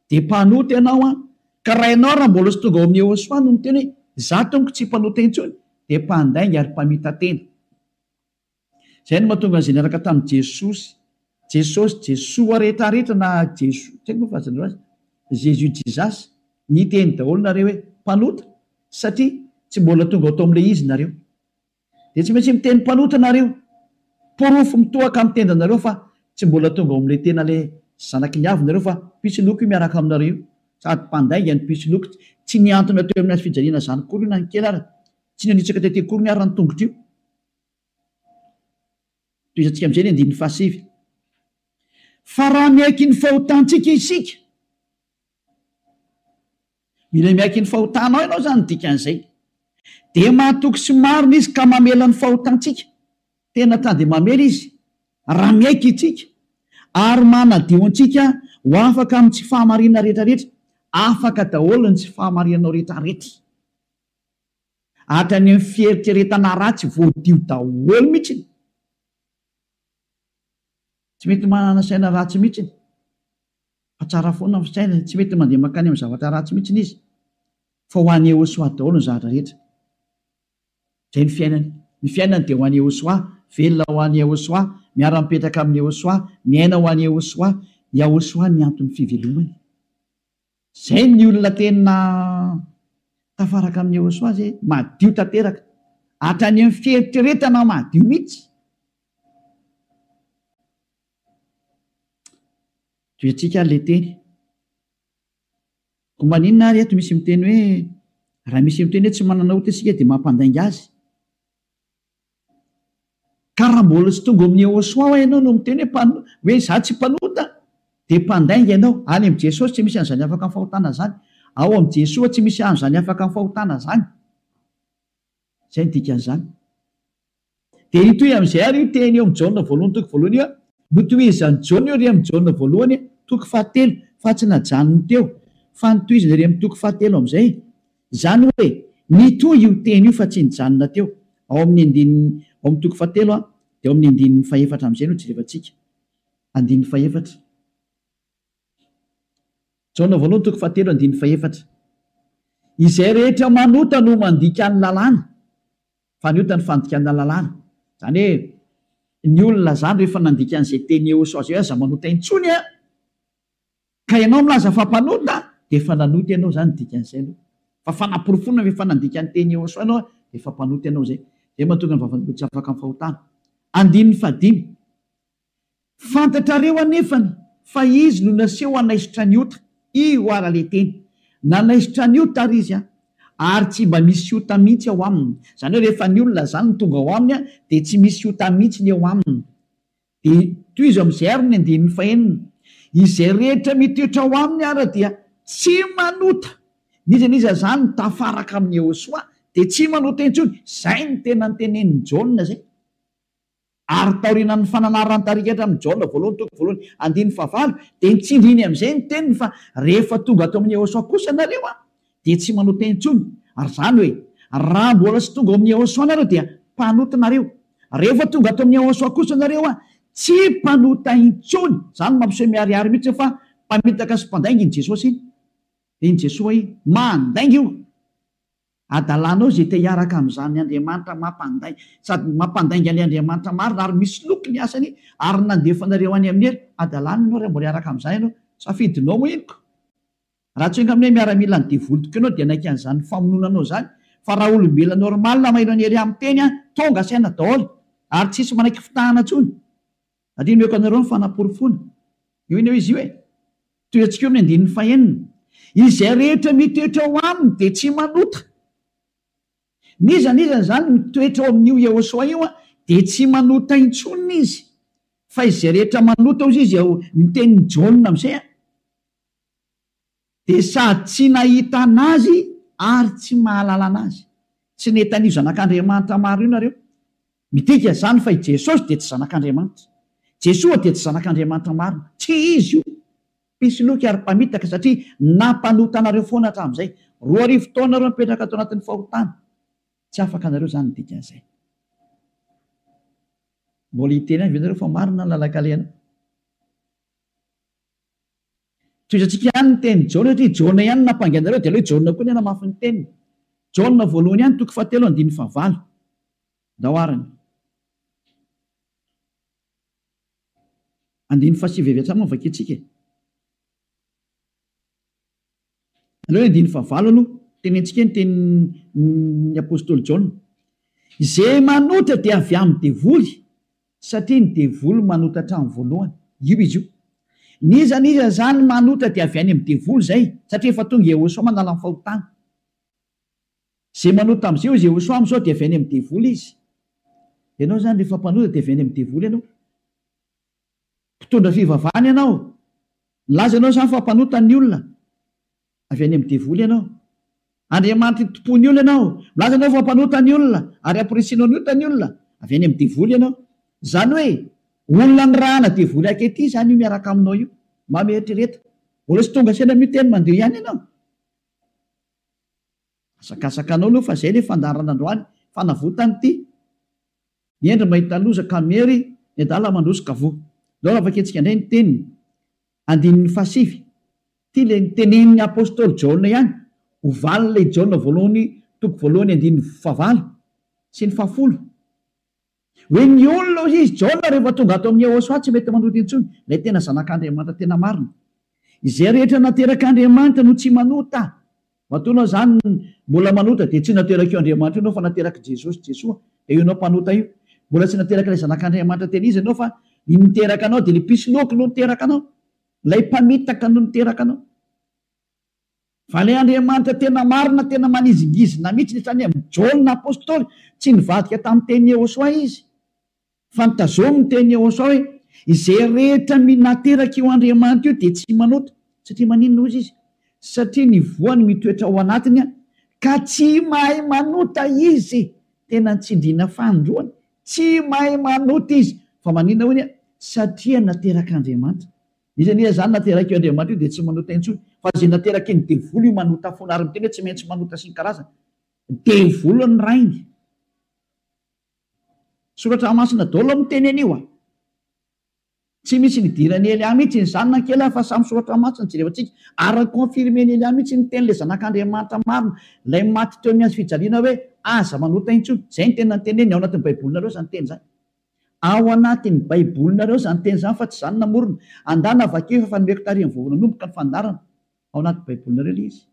dia mpanota ianao an, ka raha ianao raha mbola tsy tonga ao amin'i Yehosua no miteny hoe izaho tompoko tsy mpanota intsony dia mpandainga ary mpamita-tena. Izay no mahatonga an'izay niaraka tamin'i Jesosy, Jesosy, Jesoa rehetra rehetra na Jeso, tsy haiko moa filazanareo azy, Jésus Jesus, niteny daholo nareo hoe mpanota satria tsy mbola tonga ao tao amin'ilay izy nareo. Dia tsy maintsy miteny mpanota nareo. Porofo mitohaka amin'ny tendanareo fa tsy mbola tonga ao amin'ilay tena ilay zanaky ny avo nareo fa mpisoloky io miaraka aminareo io. Sady mpandainga ny mpisoloky, tsy nihantona teo amin'ny hazo fijaliana izany akory io na ny kely ara, tsy nanitsaka tety akory ny ara ny tongotra io. Tohizantsika amin'izay ny andininy fahasivy. Fa raha miaiky ny fahotantsika isika, mila miaiky ny fahotanao ianao izany ny dikan'izay, dia mahatoky sy marina izy ka mamela ny fahotantsika. Tena ta dia mamela izy raha miaiky isika ary manadio antsika ho afaka amin'ny tsy fahamarinana rehetrarehetra. Afaka daholo ny tsy fahamarinanao rehetrarehetra. Hatrany amin'ny fieritreretana ratsy voadio daholo mihitsiny. Tsy mety manana saina ratsy mihitsiny. Fa tsara foana ny fisainany, tsy mety mandeha mankany amin'ny zavatra ratsy mihitsiny izy. Fa ho an'i Yehosua daholo ny zavatra rehetra. Izay ny fiainany. Ny fiainany dia ho an'i Yehosua, velona ho an'i Yehosua, miara-mipetraka amin'i Yehosua, miaina ho an'i Yehosua. Yahosua ny anton'ny fivelomany. Zay ny olona tena tafaraka amin'i Yehosua zay, madio tanteraka, hatrany amin'ny fieritreretana madio mihitsy. Tohizantsika ary le teny. Koa maninona ary eto misy miteny hoe raha misy miteny hoe tsy manana ota isika dia mampandainga azy? Ka raha mbola tsy tonga ao amin'i Yehosua hoa ianao no miteny hoe mpano, hoe izaho tsy mpanota, dia mpandainga ianao. Any amin'i Jesosy tsy misy an'izany afaka amin'ny fahotana izany. Ao amin'i Jesoa tsy misy an'izany afaka amin'ny fahotana izany. Izay no dikan'izany. Dia hitohy amin'izay ary io teny eo amin'i Jaona voalohany toko voalohany io. Notohizan'i Jaona io ery amin'i Jaona voalohany toko fahatelo, fa tsy najanony teo, fa notohizany ery amin'ny toko fahatelo amin'izay. Izany hoe, nitohy io teny io fa tsy nijanona teo. Ao amin'ny andininy, ao amin'ny toko fahatelo dia ao amin'ny andininy fahefatra amin'izay no jerevantsika. Andininy fahefatra. Jaona voalohany toko fahatelo andininy fahefatra. Izay rehetra manota no mandika ny lalàna, fa ny ota ny fandikana lalàna. Izany hoe, ny olona izany rehefa nandika an'izay teny Yehosua izay hoe aza manota intsony an! Ka ianao milaza fa mpanota dia efa nanota ianao izany ny dikan'izay aloha. Fa fanaporofoana fa efa nandika ny teny Yehosua ianao dia efa mpanota ianao izay. Izay mahatonga ny vavan'olona tsy afaka amin'ny fahotana. Andininy fahadimy. Fantatrareo anefany fa izy no naseho hanaisotra ny ota. Io ara le teny. Nanaisotra ny ota ary izy an. Ary tsy mba misy ota mihitsy ao aminy. Izany hoe rehefa ny olona izany no tonga ao aminy an dia tsy misy ota mihitsy ny eo aminy. Dia tohizo amin'izay ary ny andininy fahenina, Izay rehetra mitoetra ao aminy ara dia tsy manota. N'iza n'iza izany mitafaraka amin'i Yehosua dia tsy manota intsony. Izay no tena notenenin'i Jaona izay. Ary taorianan'ny fananaran'ny tarigetra amin'i Jaona voalohany toko voalohany andininy fahavalo dia nitsindriny amin'izay ny teniny fa rehefa tonga ato amin'i Yehosua kosa nareo an, dia tsy manota intsony. Ary izany hoe, raha mbola tsy tonga ao amin'i Yehosua nareo dia mpanota nareo. Rehefa tonga ato amin'i Yehosua kosa nareo an, tsy mpanota intsony. Izany no mampiseho miharihary mihitsy fa mpamitaka sy mpandainga iny Jesosy iny. Dia iny Jesoa iny. Mandainga io. Adalanao izay te hiaraka amin'izany Andriamanitra mampandainga, sady mampandainga an'ilay Andriamanitra marina ary misoloky ny asany ary nandefa anareo any amin'ny helo. Adalana ianao raha mbola hiaraka amin'izany ianao. Safidinao moa iny ko. Raha tsy enga aminay miaramila ny devoly tokoa ianao dia hanaiky an'izany famonoana anao izany fa raha olombelona normal maheno an'i Elia miteny an, tonga saina daholo ary tsisy manaiky fitahana intsony. Ary omeko anareo ny fanaporofoana. Io anie izy io e. Tohiantsika eo amin'ny andininy fahenina. Izay rehetra mitoetra ao aminy dia tsy manota. N'iza n'iza izany mitoetra ao amin'io Yehosua io an, dia tsy manota intsony izy. Fa izay rehetra manota hozy izy ao ny tenin'i Jaona amin'izay an, dia sady tsy nahita an'Azy ary tsy mahalala an'Azy. Tsy nahita an'io Zanak'Andriamanitra marina io nareo. Midika izany fa i Jesosy dia tsy Zanak'Andriamanitra. Jesoa dia tsy Zanak'Andriamanitra marina. Tsy Izy io. Mpisoloky ary mpamitaka satria nampanota anareo foana hatramin'izay. 2000 taona nareo nipetraka tao anatin'ny fahotana. Tsy afaka anareo izany ny dikan'izay. Mbola hiteny ihany ve nareo fa marina ny lalan-kalehanao? Tohizantsika ihany ny tenin'i Jaona satria Jaona ihany no nampangy anareo dia aleo i Jaona koa ny hanamafy ny teniny. Jaona voalohany ihany toko fahatelo andininy fahavalo. Ndao arany. Andininy fahasivy avy hatrany moa no vakintsika e. Aleo ny andininy fahavalo aloha, tenentsika ny tenin'ny apostoly Jaona. Izay manota dia avy amin'ny devoly, satria ny devoly manota hatramin'ny voalohany. Io izy io. N'iza n'iza izany manota dia avy any amin'ny devoly izay, satria efa tonga Yehosua manala ny fahotana. Izay manota amin'izay hoy Yehosua amin'izao dia avy any amin'ny devoly izy. Ianao izany rehefa mpanota dia avy any amin'ny devoly ianao. Mpitondra fivavahana ianao. Milaza ianao izany fa mpanota ny olona. Avy any amin'ny devoly ianao. Andriamanitry ny tompon'ny olona ianao. Milaza ianao fa mpanota ny olona ary amporisihinao ny ota ny olona. Avy any amin'ny devoly ianao. Izany hoe olona nirahana devoly ankehitriny izany io miaraka aminao io. Mba mieritrereta. Mbola tsy tonga saina amin'io teny mandeha ihany ianao. Asakasaka anao aloha fa zay le fandaharana androany, fanavotana ity. Ny hendry mahita loza ka miery, ny adala mandroso ka voa. Ndao raha vakintsika indray ny teniny, andininy fahasivy. Ity le nitenenin'ny apostoly Jaona ihany, ho valin'ilay Jaona voalohany toko voalohany andininy fahavalo sy ny fahafolo. Hoe ny olona hoy izy, Jaona rehefa tonga ato amin'i Yehosua tsy mety manota intsony, ilay tena zanak'Andriamanitra tena marina. Izay rehetra naterak'Andriamanitra no tsy manota. Matoa ianao izany mbola manota dia tsy naterak'io Andriamanitra io ianao fa naterak'i Jesosy, Jesoa, dia io ianao mpanota io. Mbola tsy naterak'ilay zanak'Andriamanitra tena izy ianao fa ny niteraka anao dia ilay mpisoloky no niteraka anao. Ilay mpamitaka no niteraka anao. Fa ilay Andriamanitra tena marina, tena manizingizina mihitsy ny hatrany amin'i Jaona Apostoly, tsy nivadika tamin'ny tenin'i Yehosua izy, fa notazominy ny tenin'i Yehosua hoe, Izay rehetra nateraka io Andriamanitra io dia tsy manota. Satria maninona hozy izy? Satria ny voany mitoetra ao anatiny ka tsy mahay manota izy. Tena nitsindriana fanindroany, tsy mahay manota izy. Fa maninona hoy ny? Satria naterak'Andriamanitra. Iza anie izany naterak'io Andriamanitra io dia tsy manota intsony fa izay nateraky ny devoly io manota foana ary miteny hoe tsy maintsy manota sy ny karazany. Devoly ny rainy. Soratra masina daholo miteny an'io a. Tsy misy nidiran'i Elia mihitsy izany na kely fa samy soratra masina jerevantsika ary ni-confirmer-n'i Elia mihitsy ny teny ilay zanak'Andriamanitra marina ilay maty teo amin'ny hazo fijaliana hoe aza manota intsony. Izay ny tena noteneniny ao anatin'ny baibolinareo izany teny izany. Ao anatin'ny baibolinareo izany teny izany fa tsy izaho no namorona. Andana vakio efa nomeko tary amin'ny vao nanomboka ny fandaharana. Ao anaty baibolinareo ilay izy.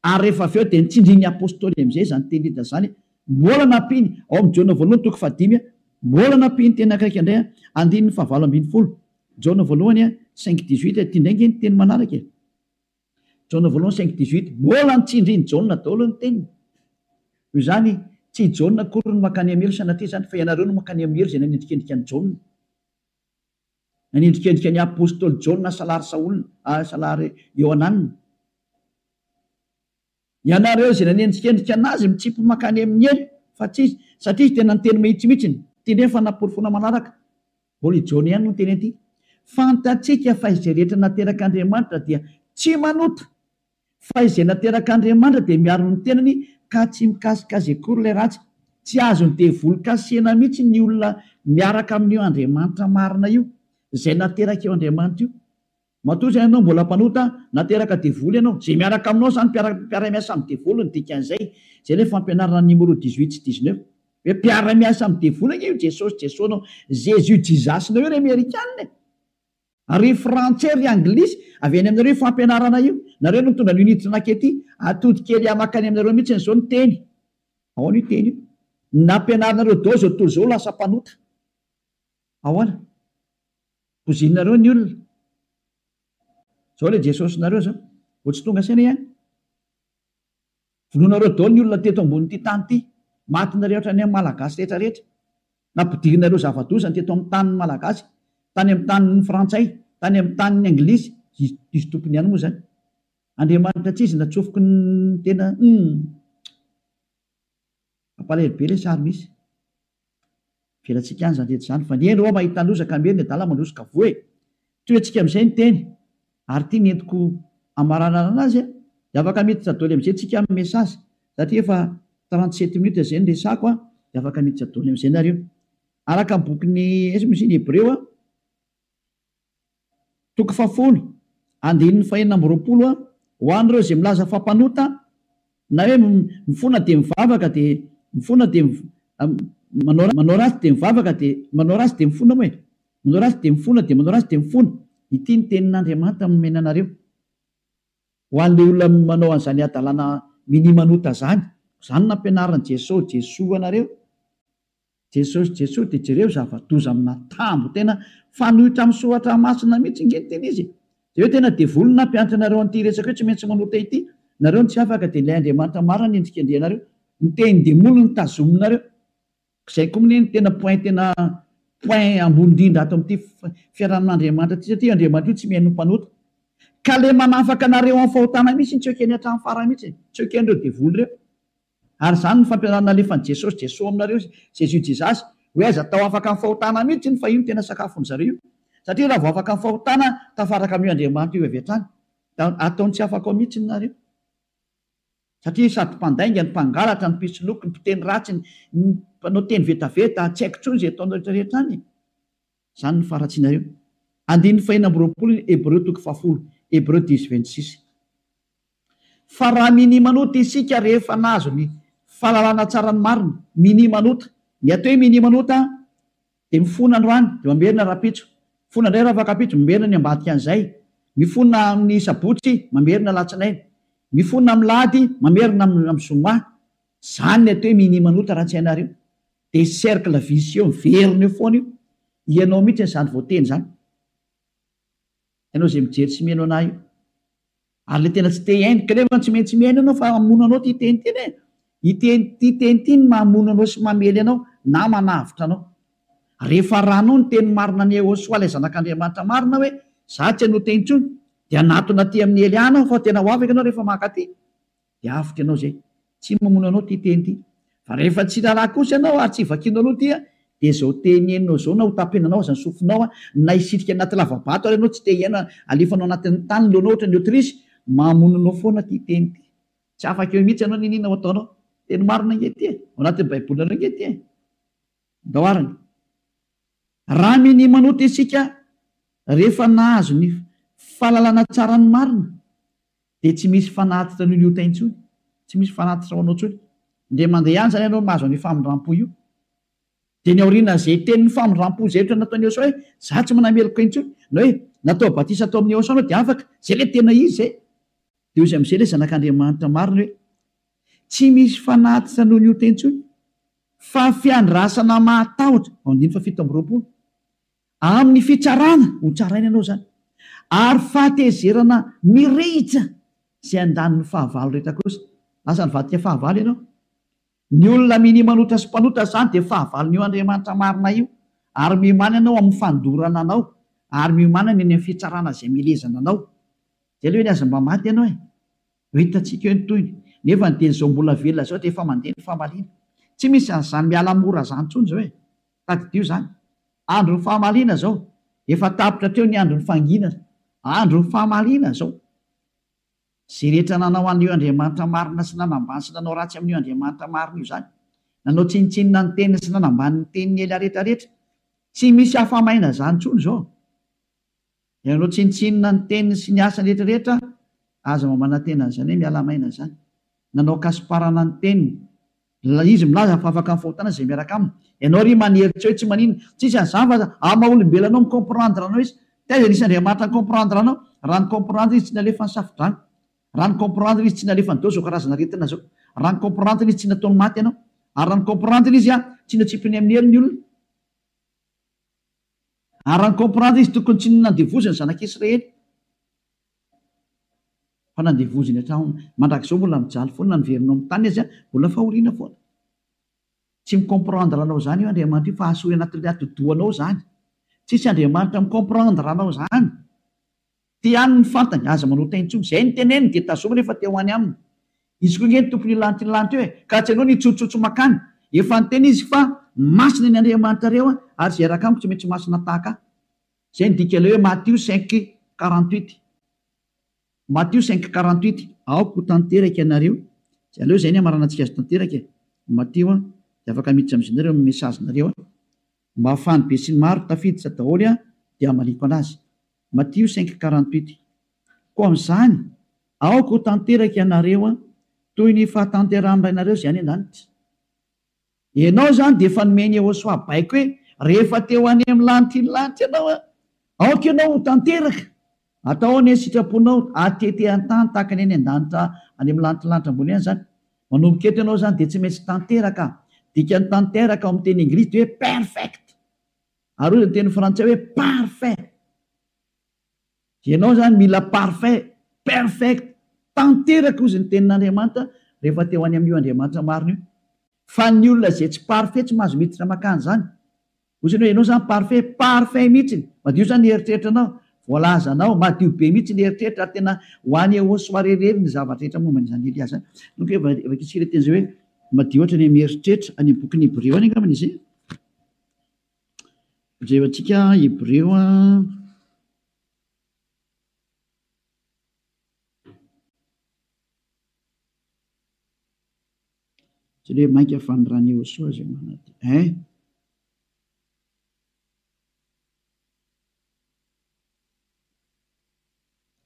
Ary rehefa avy eo dia nitsindrin'ny apostoly amin'izay izany teny rehetra izany. Mbola nampiany, ao amin'ny Jaona voalohany toko fahadimy, mbola nampiany teny akaiky indray, andininy fahavalo ambin'ny folo. Jaona voalohany cinq dix-huit, ity indray ange ny teny manaraka e. Jaona voalohany cinq dix-huit, mbola nitsindrin'i Jaona daholo ny teniny. Noho izany, tsy i Jaona akory no mankany amin'ny helo sanatria izany, fa ianareo no mankany amin'ny helo izay nanendrikendrika an'i Jaona. Nanendrikendrika ny apostoly Jaona salary Saola, salary Iohanana. Ianareo izay nanendrikendrika an'azy mitsipy mankany amin'ny helo, fa tsy izy, satria izy tena niteny mahitsy mihitsiny. Ity indray ny fanaporofoana manaraka. Mbola i Jaona ihany no niteny an'ity. Fantatsika fa izay rehetra naterak'Andriamanitra dia tsy manota, fa izay naterak'Andriamanitra dia miaro ny tenany ka tsy mikasika azy akory ilay ratsy. Tsy azon'ny devoly kasihina mihitsy ny olona miaraka amin'io Andriamanitra marina io, izay naterak'io Andriamanitra io. Matoa izay ianao mbola mpanota, nateraka devoly ianao. Izay miaraka aminao izany mpiara-miasa amin'ny devoly ny dikan'izay. Izay ilay fampianarana numéro dix-huit sy dix-neuf. Hoe mpiara-miasa amin'ny devoly ange io Jesosy Jesoa-nao, Jésus Jesus-nao io ry Amerikana e! Ry Frantsay, ry Anglisy, avy any aminareo io fampianarana io. Nareo no nitondra an'io niditra nankety. Atody kely makany aminareo mihitsy izao ny teny. Ahoana io teny io? Nampianarinareo daholo izao tontolo izao ho lasa mpanota. Ahoana? Pozinareo ny olona. Zao le Jesosinareo zao. Vao tsy tonga saina ihany. Vonoinareo daholo ny olona teto ambonin'ity tany ity. Matinareo hatrany amin'ny Malagasy rehetra rehetra. Nampidirinareo zava-doza ny teto amin'ny tanin'ny Malagasy, tany amin'ny tanin'ny Frantsay, tany amin'ny tanin'ny Anglisy, izy tompony ihany moa izany. Andriamanitra tsy izy natsofoky ny tena humm. Mampalahelo be ilay sary misy. Avelantsika any izany rehetra izany fa ny hendry hoa mahita loza ka miery ny adala mandroso ka voa e! Tohiantsika amin'izay ny teny ary ity ny entiko hamaranana anazy a! Dia afaka miditra doly amin'izay tsika amin'ny message satria efa 37 minutes izay ny resako a! Dia afaka miditra doly amin'izay nareo. Araka ny bokin'ny aiza moa izy iny Hebreo a! Toko fahafolo, andininy fahenina amby 20 a, Ho an'ireo izay milaza fa mpanota, na hoe mifona dia mivavaka dia mifona dia manao manao ratsy dia mivavaka dia manao ratsy dia mifona moa e! Manao ratsy dia mifona dia manao ratsy dia mifona. Ity ny tenin'Andriamanitra nomena anareo. Ho an'ilay olona manao an'izany hadalana minia manota izany, izany no nampianarin'i Jesoa, Jesoa anareo. Jesosy Jesoa dia jereo zava-doza amina tambo tena fanohitra amin'ny soratra masina mihitsy nge ny tena izy e! Jereo tena devoly no nampianatra anareo an'ity resaka hoe tsy maintsy manota ity, nareo no tsy afaka dia ilay Andriamanitra marina no endrikendrehanareo, ny tenin-demoly no tazominareo, izay koa anie no tena point tena point ambony indrindra ato amin'ity fiarahamin'Andriamanitra ity satria Andriamanitra io tsy mihaino ny mpanota ka le manafaka anareo amin'ny fahotana mihitsy no tsy ekeny hatramin'ny farany mihitsy e, tsy eken'ireo devoly ireo. Ary izany no fampianarana nalefan'i Jesosy, Jesoa aminareo, Jésus Jesus, hoe aza atao afaka amin'ny fahotana mihitsy iny fa io no tena sakafon'ny zareo io. Satria raha vao afaka amin'ny fahotana, tafaraka amin'io Andriamanitra io avy hatrany. Da ataony tsy afaka ao mihitsy ny nareo. Satria sady mpandainga, ny mpangalatra, ny mpisoloky, ny mpiteny ratsy, ny mpanao teny vetaveta, tsy haiko intsony izay ataonareo rehetra rehetra any e. Izany no faharatsianareo. Andininy fahenina amby 20 Hebreo toko fahafolo, Hébreux dix 26. Fa raha minia manota isika rehefa nahazo ny fahalalana tsara ny marina, minia manota. Ny atao hoe minia manota dia mifona androany dia mamerina rahampitso, mifona indray rahafakampitso, mamerina ny ambadika an'izay, mifona amin'ny sabotsy, mamerina alatsinainy, mifona amin'ny lahady, mamerina amin'ny zoma. Izany ny atao hoe minia manota raha tsy hainareo. Dia cercle vicieux miverina eo foana io. Ianao mihitsy izany voateny izany. Ianao izay mijery sy mihaino anah io. Ary ilay tena tsy te hihaino, kanefa tsy maintsy mihaino ianao fa hamono anao ity teny ity anie. Ity ity teny ity no mamono anao sy mamely anao na manavotra anao. Rehefa arahanao ny teny marina an'i Yehosua ilay zanak'Andriamanitra marina hoe, za tsy hanota intsony, dia hanatona aty amin'i Eliana aho fa tena ho afaka ianao rehefa mankaty. Dia avotra ianao izay. Tsy mamono anao ity teny ity. Fa rehefa tsy raharaha kosa ianao ary tsy vakianao aloha ity dia izao teny henonao izao na ho tapenanao aza ny sofinao na hisitrika anaty lava-bato ary ianao tsy te hihaino alefanao anatin'ny tany ny lohanao ohatran'ny autruche, mamono anao foana ity teny ity. Tsy afaka eo mihitsy ianao n'inon'inona ho ataonao. Teny marina ange ity e! Ao anatin'ny baibolinareo ange ity e! Ndao arany. Raha minia manota isika rehefa nahazo ny fahalalana tsara ny marina Dia tsy misy fanatitra noho ny ota intsony. Tsy misy fanatitra ho anao intsony. Indray mandeha ihany izany ianao no mahazo an'io famindram-po io. Dia ny aorianan'izay tenin'ny famindram-po izay ohatra nataon'i Yehosua hoe, Izaho tsy manameloka intsony. Na hoe, natao batisa tao amin'i Yehosua anao dia afaka. Izay ilay tena izy izay. Dia hoy izy amin'izay ilay Zanak'Andriamanitra marina hoe, Tsy misy fanatitra noho ny ota intsony, fa fiandrasana mahatahotra. Ao andininy faha 27. Amin'ny fitsarana, ho tsaraina ianao izany, ary fahatezerana mirehitra izay handany ny fahavalo rehetra kosa. Lasa nivadika fahavalo ianao. Ny olona minia manota sy mpanota izany dia fahavalon'io Andriamanitra marina io, ary miomàna ianao amin'ny fandorana anao, ary miomàna ny any amin'ny fitsarana izay mielezana anao. Izay aloha eny aza mba maty ianao e! Ho hitantsika eo ny tohiny. Nefa ny dia izao mbola velona izao dia efa mandeha ny famaliana. Tsy misy an'izany miala mora izany intsony izao e! Tadidio izany. Andron'ny fahamaliana izao. Efa tapitra hatreo ny andron'ny fanginana. Andron'ny fahamaliana izao. Izay rehetra nanao an'io Andriamanitra marina sy nanambany sy nanao ratsy amin'io Andriamanitra marina io izany. Nanao tsinontsinona ny teniny sy nanambany ny tenin'i Elia rehetra rehetra. Tsy misy afa-maina izany intsony izao. Ianareo tsinontsinona ny teniny sy ny asany rehetra rehetra, aza mba manantena an'izany hoe miala maina izany. Nanao kasiparana ny teniny. Izy milaza fa afaka amin'ny fahotana izay miaraka aminy. Ianao ry manery tsy hoe tsy maninona. Tsisy an'izany fa amin'ny maha olombelona anao mi-comprendre anao izy. Taiza nisy Andriamanitra ni-comprendre anao? Raha ni-comprendre izy tsy nalefa ny safodrano. Raha ni-comprendre izy tsy nalefany daholo izao karazana aretina izao. Raha ni-comprendre izy tsy nataony maty ianao. Ary raha ni-comprendre izy tsy natsipiny amin'ny helo ny olona. Ary raha ni-comprendre izy tokony tsy nandevoziny ny zanak'Israely fa nandevoziny hatramin'ny mandrakizao mbola mijaly foana na niverina ao amin'ny tany aza mbola fahoriana foana. Tsy mi-comprendre anao izany io Andriamanitra io fa asory anatin'ilay atidohanao izany. Tsisy Andriamanitra mi-comprendre anao izany. Ty ihany ny fantany, aza manota intsony. Izay ny teneniny dia tazomy rehefa te ho any aminy. Izy koa ange ny tompon'io lanitra io lanitra io e! Ka tsy ianao no hitsotsotso makany. Efa niteny izy fa masina ny Andriamanitrareo ary izay hiaraka amiko tsy maintsy masina tahaka ahy. Izay ny dikan'ilay hoe Matio cinq 48. Matio cinq 48, Aoka ho tanteraka ianareo. Izay aleo izay ny hamaranantsika azy tanteraka e! Matio an, dia afaka miditra amin'izay nareo amin'ny message-nareo an. Mba hahafahan'ny besinimaro tafiditra daholo an, dia hamaliako anazy. Matio cinq 48, Koa amin'izany, aoka ho tanteraka ianareo toy ny fahatanterahan'ny Rainareo izay any an-danitra. Ianao izany dia efa nomen'i Yehosua baiko hoe, rehefa te ho any amin'ny lanitry ny lanitra ianao, aoka ianao ho tanteraka. Atao anie ny sitraponao atete an-tany tahaka ny any an-danitra any amin'ny lanitry ny lanitra ambony any izany. Manomboka eto ianao izany dia tsy maintsy tanteraka. Dikan'ny tanteraka ao amin'ny teny anglisy dia hoe perfect. Ary hoy ny teny frantsay hoe parfait. Ianao izany mila parfait, perfect, tanteraka hozy ny tenin'Andriamanitra rehefa te ho any amin'io Andriamanitra marina io. Fa ny olona izay tsy parfait tsy mahazo miditra makany izany. Hozy ianao, ianao izany parfait, parfait mihitsy. Madio izany ny eritreritranao, voalazanao, madio be mihitsy ny eritreritra ary tena ho any au soirée irery ny zavatra rehetra momba an'izany Elia izany. Donc vakintsika ilay teny izay hoe madio hatrany amin'ny eritreritra, any amin'ny bokin'ny Hebreo any angambany izy. Jerentsika Hebreo a. Tsy hoe mainka fa ny ran'i Yehosua izay manadio. Hein?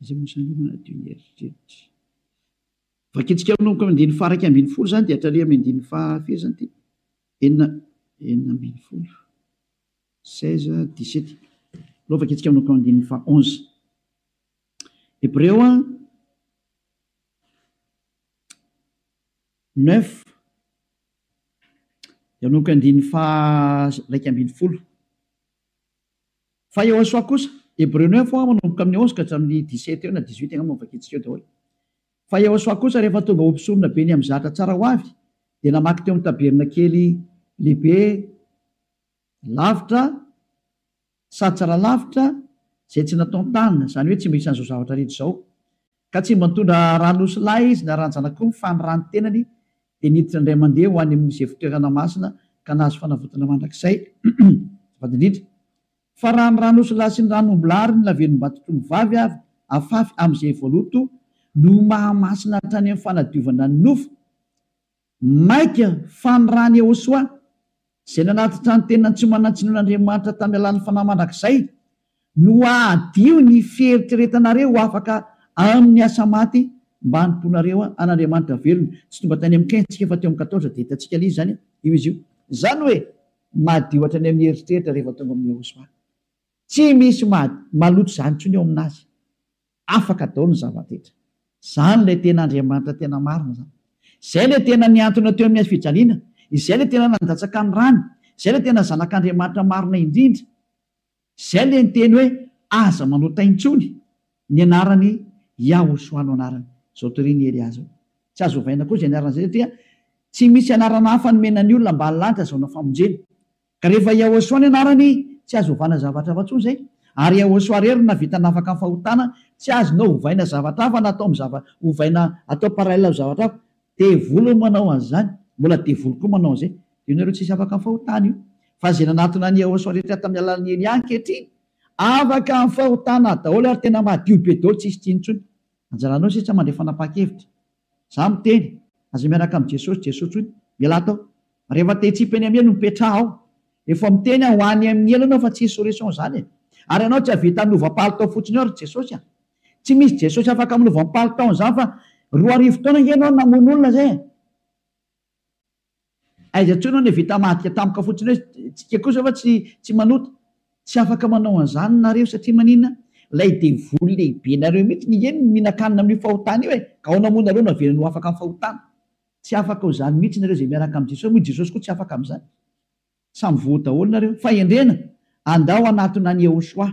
Iza moa izany manadio ny eritreritra? Vakintsika manomboka amin'ny andininy faha 11 izany dia hatrany amin'ny andininy faha firy izany ity? Enina, 16, 16, 17. Aleo vakintsika manomboka amin'ny andininy faha 11. Hebreo 9, dia manomboka andininy faha 11. Fa Yehosua kosa, Hebreo 9 manomboka amin'ny 11 ka hatramin'ny 17 eo na 18 angamba no vakintsika eo daholo. Fa Yehosua kosa rehefa tonga ho mpisorona be ny amin'ny zatra tsara ho avy, dia namaky teo amin'ny tabernakely lehibe lavitra sady tsara lavitra izay tsy nataon-tanana, izany hoe tsy mba isan'izao zavatra rehetra izao. Ka tsy mba nitondra ran'osilahy izy na ran-janak'omby fa ny ran'ny tenany dia niditra indray mandeha ho any amin'izay fitoerana masina ka nahazo fanavotana mandrakizay. Azafady indrindra. Fa raha ny ran'osilahy sy ny ran'ombilahy ary ny lavenom-batotr'ombivavy avy afafy amin'izay voaloto no mahamasina hatrany amin'ny fanadiovana ny nofo, mainka fa ny ran'i Yehosua, izay nanatitra ny tenany tsy manan-tsinoan'Andriamanitra tamin'ny alalan'ny Fanahy mandrakizay, no hahadio ny fieritreretanareo ho afaka amin'ny asa maty mba hanompoanareo an'Andriamanitra velona. Tsy tonga tany amin'ny quinze tsika fa teo amin'ny quatorze dia hitantsika ilay izy izany, io izy io. Izany hoe madio hatrany amin'ny eritreritra rehefa tonga amin'i Yehosua. Tsy misy maloto izany intsony eo aminazy. Afaka daholo ny zava-drehetra. Izany ilay tena Andriamanitra tena marina izany. Izay ilay tena nihantona teo amin'ny hazo fijaliana. Izay ilay tena nandatsaka ny rany. Izay ilay tena Zanak'Andriamanitra marina indrindra. Izay ilay niteny hoe aza manota intsony. Ny anarany Yahoshuah no anarany. Izao torian'i Elia izao. Tsy azo ovaina koa izay anarana izay satria tsy misy anarana hafa nomena ny olona ambany lanitra azahoana famonjena. Ka rehefa Yahoshuah ny anarany, tsy azo ovana zavatra hafa intsony izay. Ary Yahoshuah irery no nahavita nafaka ny fahotana, tsy azonao ovaina zavatra hafa na atao amin'ny zava, ovaina atao parallèle amin'ny zavatra hafa. Devoly no manao an'izany, mbola devoly koa manao an'izay. Dia nareo tsisy afaka amin'ny fahotana io. Fa izay nanatona an'i Yahoshuah rehetra tamin'ny alalan'i Elia ankehitriny, afaka amin'ny fahotana daholo ary tena madio be daholo tsisy tsiny intsony. Anjaranao sisa mandray fanapahan-kevitra. Za miteny, aza miaraka amin'i Jesosy, Jesosy hoy, mialà tao. Rehefa te hitsipy eny amin'ny helo, mipetraha ao. Efa miteny aho, ho any amin'ny helo ianao fa tsisy solution izany e. Ary ianao tsy hahavita hanova palitao fotsiny eo ry Jesosy a. Tsy misy Jesosy afaka manova ny palitao an'izany fa 2000 taona ange ianao namono olona izay e. Aiza intsony aho no vita madika tampoka fotsiny hoe tsika kosa fa tsy tsy manota. Tsy afaka manao an'izany nareo satria maninona? Ilay devoly lehibe nareo mihitsy nge no mihinan-kanina amin'io fahotana io e! Ka ahoana moa nareo no avelany ho afaka amin'ny fahotana? Tsy afaka ho izany mihitsy nareo izay miaraka amin'i Jesosy moa i Jesosy koa tsy afaka amin'izany. Samy voa daholo nareo. Fahendrena, andao hanatona an'i Yehoshuah.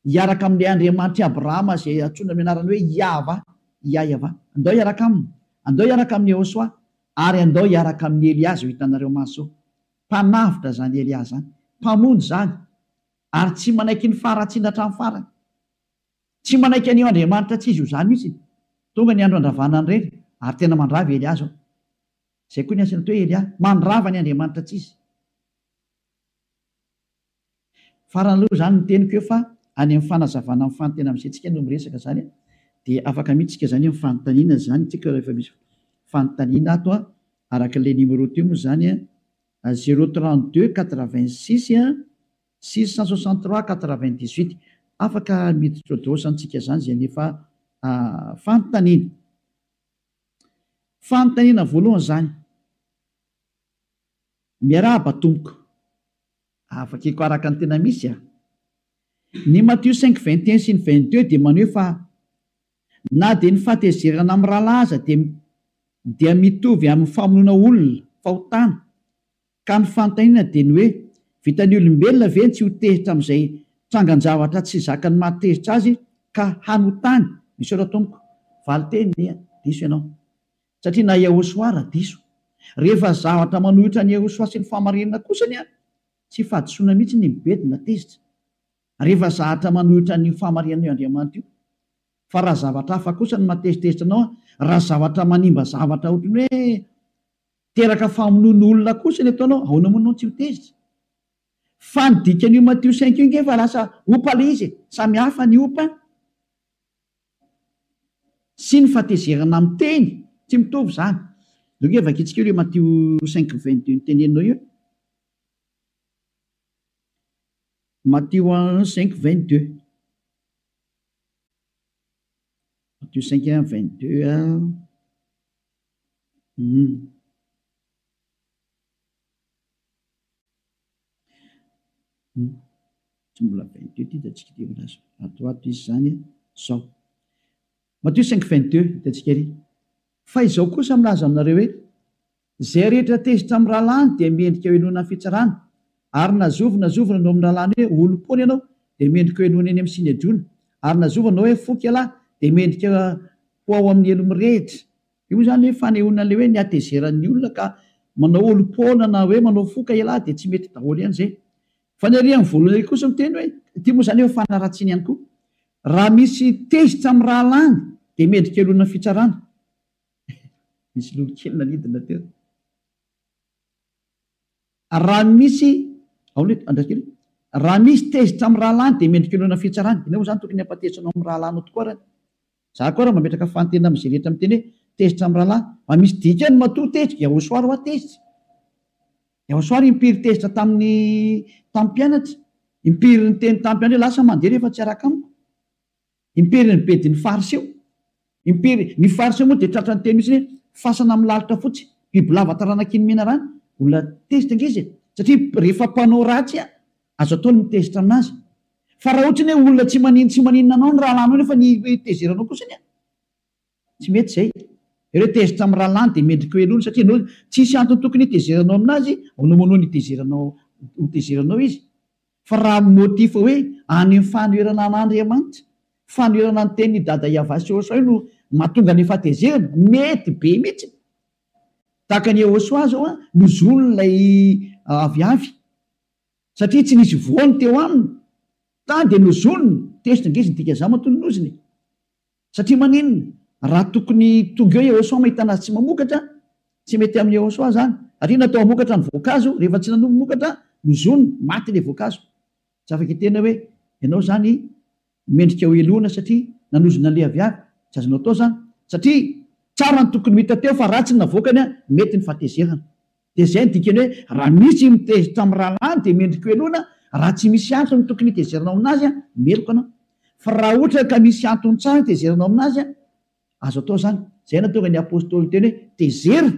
Hiaraka amin'ilay Andriamanitr'i Abrahama izay antsoina amin'ny anarany hoe Iahvah, Iaiavah. Andao hiaraka aminy. Andao hiaraka amin'i Yehoshuah. Ary andao hiaraka amin'i Elia izao hitanareo maso izao. Mpanavotra izany Elia izany. Mpamonjy izany. Ary tsy manaiky ny faharatsiana hatramin'ny farany. Tsy manaiky an'io Andriamanitra tsy izy io izany mihitsy. Tonga ny andro handravana an'ireny, ary tena mandrava i Elia izao. Izay koa ny asiana atao hoe Elia. Mandrava ny Andriamanitra tsy izy. Farany aloha izany ny teniko eo fa any amin'ny fanazavana amin'ny fanontena amin'izay tsika no miresaka izany dia afaka mihitsy tsika izany amin'ny fanontaniana izany tsika rehefa misy fanontaniana ato a, araka ilay numéro teo moa izany a, zéro 32 86 663 98 afaka miditra ao daholo izany tsika izany izay nefa fanontaniana. Fanontaniana voalohany izany. Miarahaba tompoko. Vakiko araka ny tena misy a. Ny Matio cinq 21 sy ny 22 dia maneho fa na dia ny fahatezerana amin'ny rahalahy aza dia dia mitovy amin'ny famonoana olona, fahotana. Ka ny fanontaniana dia ny hoe, vitan'ny olombelona ve ny tsy ho tezitra amin'izay trangan-javatra tsy zakan'ny mahatezitra azy ka hanotany? Misaotra tompoko. Valinteny, Diso ianao. Satria na Yahoshuah ra diso. Rehefa zavatra manohitra an'i Yahoshuah sy ny fahamarinana kosa anie tsy fahadisoana mihitsy ny mibedy na tezitra. Rehefa zahatra manohitra an'io fahamarinana io Andriamanitra io. Fa raha zavatra hafa kosa no mahatezitezitra anao, raha zavatra manimba zavatra ohatran'ny hoe teraka famonoana olona kosa ny ataonao, ahoana moa ianao no tsy ho tezitra? Fa ny dikan'io Matio cinq io nge fa lasa opa le izy e! Samy hafa ny opa sy ny fahatezerana amin'ny teny, tsy mitovy izany. Ndao ange vakintsika io ilay Matio cinq 22 noteneninao io e. Matio cinq 22. Matio cinq 22 a. Hum. Tsy mbola 22 ity hitantsika ity fa lasa ato ato izy izany zao. Matio cinq 22 hitantsika ery. Fa izao kosa milaza aminareo hoe, Izay rehetra tezitra amin'ny rahalahiny dia mendrika ho henoina amin'ny fitsarana, ary na zovy na zovy nanao amin'ny rahalahiny hoe, Olom-poana ianao, dia mendrika ho henoina eny amin'ny Synedriona, ary na zovy nanao hoe, Foky ialahy, dia mendrika ho ao amin'ny helo mirehitra. Io moa izany hoe fanehoana an'ilay hoe ny hatezeran'ny olona ka manao olom-poana na hoe manao foka ialahy dia tsy mety daholo ihany izay. Fa ny ary amin'ny voalohany ery kosa miteny hoe, ity moa izany efa fanaratsiana ihany koa, raha misy tezitra amin'ny rahalahiny dia mendrika helohina fitsarana. Nisy lolo kely nanidina teo. Raha misy, ao le, andraso kely, raha misy tezitra amin'ny rahalahiny dia mendrika helohina fitsarana. Ianao moa izany tokony hampatezitra anao amin'ny rahalahinao tokoa ary. Za koa raha mametraka fanontaniana amin'izay rehetra miteny hoe tezitra amin'ny rahalahy, mba misy dikany matoa tezitra, Yahosoa ary hoa tezitra. Yahosoa ary impiry tezitra tamin'ny tamin'ny mpianatra, impiry niteny tamin'ny mpianatra hoe lasa mandeha rehefa tsy hiaraka amiko. Impiry nibedy ny fariseo. Impiry, ny fariseo moa dia tratra niteny mihitsy hoe fasana milalitra fotsy, bibilava taranak'iny menarana, olona tezitra ange izy e! Satria rehefa mpanao ratsy azo atao ny mitezitra aminazy. Fa raha ohatra ny hoe olona tsy manin tsy maninona anao ny rahalahinao nefa ny tezeranao kosa anie tsy mety izay. Ireo tezitra amin'ny rahalahiny dia mendrika ho helohina satria ianao tsisy antony tokony hitezeranao aminazy, ahoana moa no nitezeranao ho tezeranao izy? Fa raha motif hoe any amin'ny fanoherana an'Andriamanitra, fanoherana ny tenin'i Dada Yavah sy Yehosua io no mahatonga ny fahatezerana, mety be mihitsy. Tahaka an'i Yehosua zao an, nozoniny ilay aviavy. Satria tsy nisy voany teo aminy, tany dia nozoniny, tezitra ange izy ny dika zama toy ny nozona e! Satria maninona? Raha tokony tonga eo Yehosoa mahita anazy tsy mamokatra, tsy mety amin'i Yehosoa zany, satria natao hamokatra ny voankazo, rehefa tsy nanomokatra, nozoniny, maty ilay voankazo. Tsy afaka hiteny hoe ianao zany mendrika ho helohina satria nanozona an'ilay aviavy, tsy azonao atao zany, satria tsara ny tokony ho hita teo fa ratsy ny navoakany, mety ny fahatezerana. Dia izay no dikany hoe raha misy mitezitra amin'ny rahalahiny dia mendrika ho helohina, raha tsy misy antony tokony hitezeranao aminazy, meloka anao. Fa raha ohatra ka misy antony tsara hitezeranao aminazy, azo atao izany. Izay no nahatonga ny apostoly niteny hoe tezera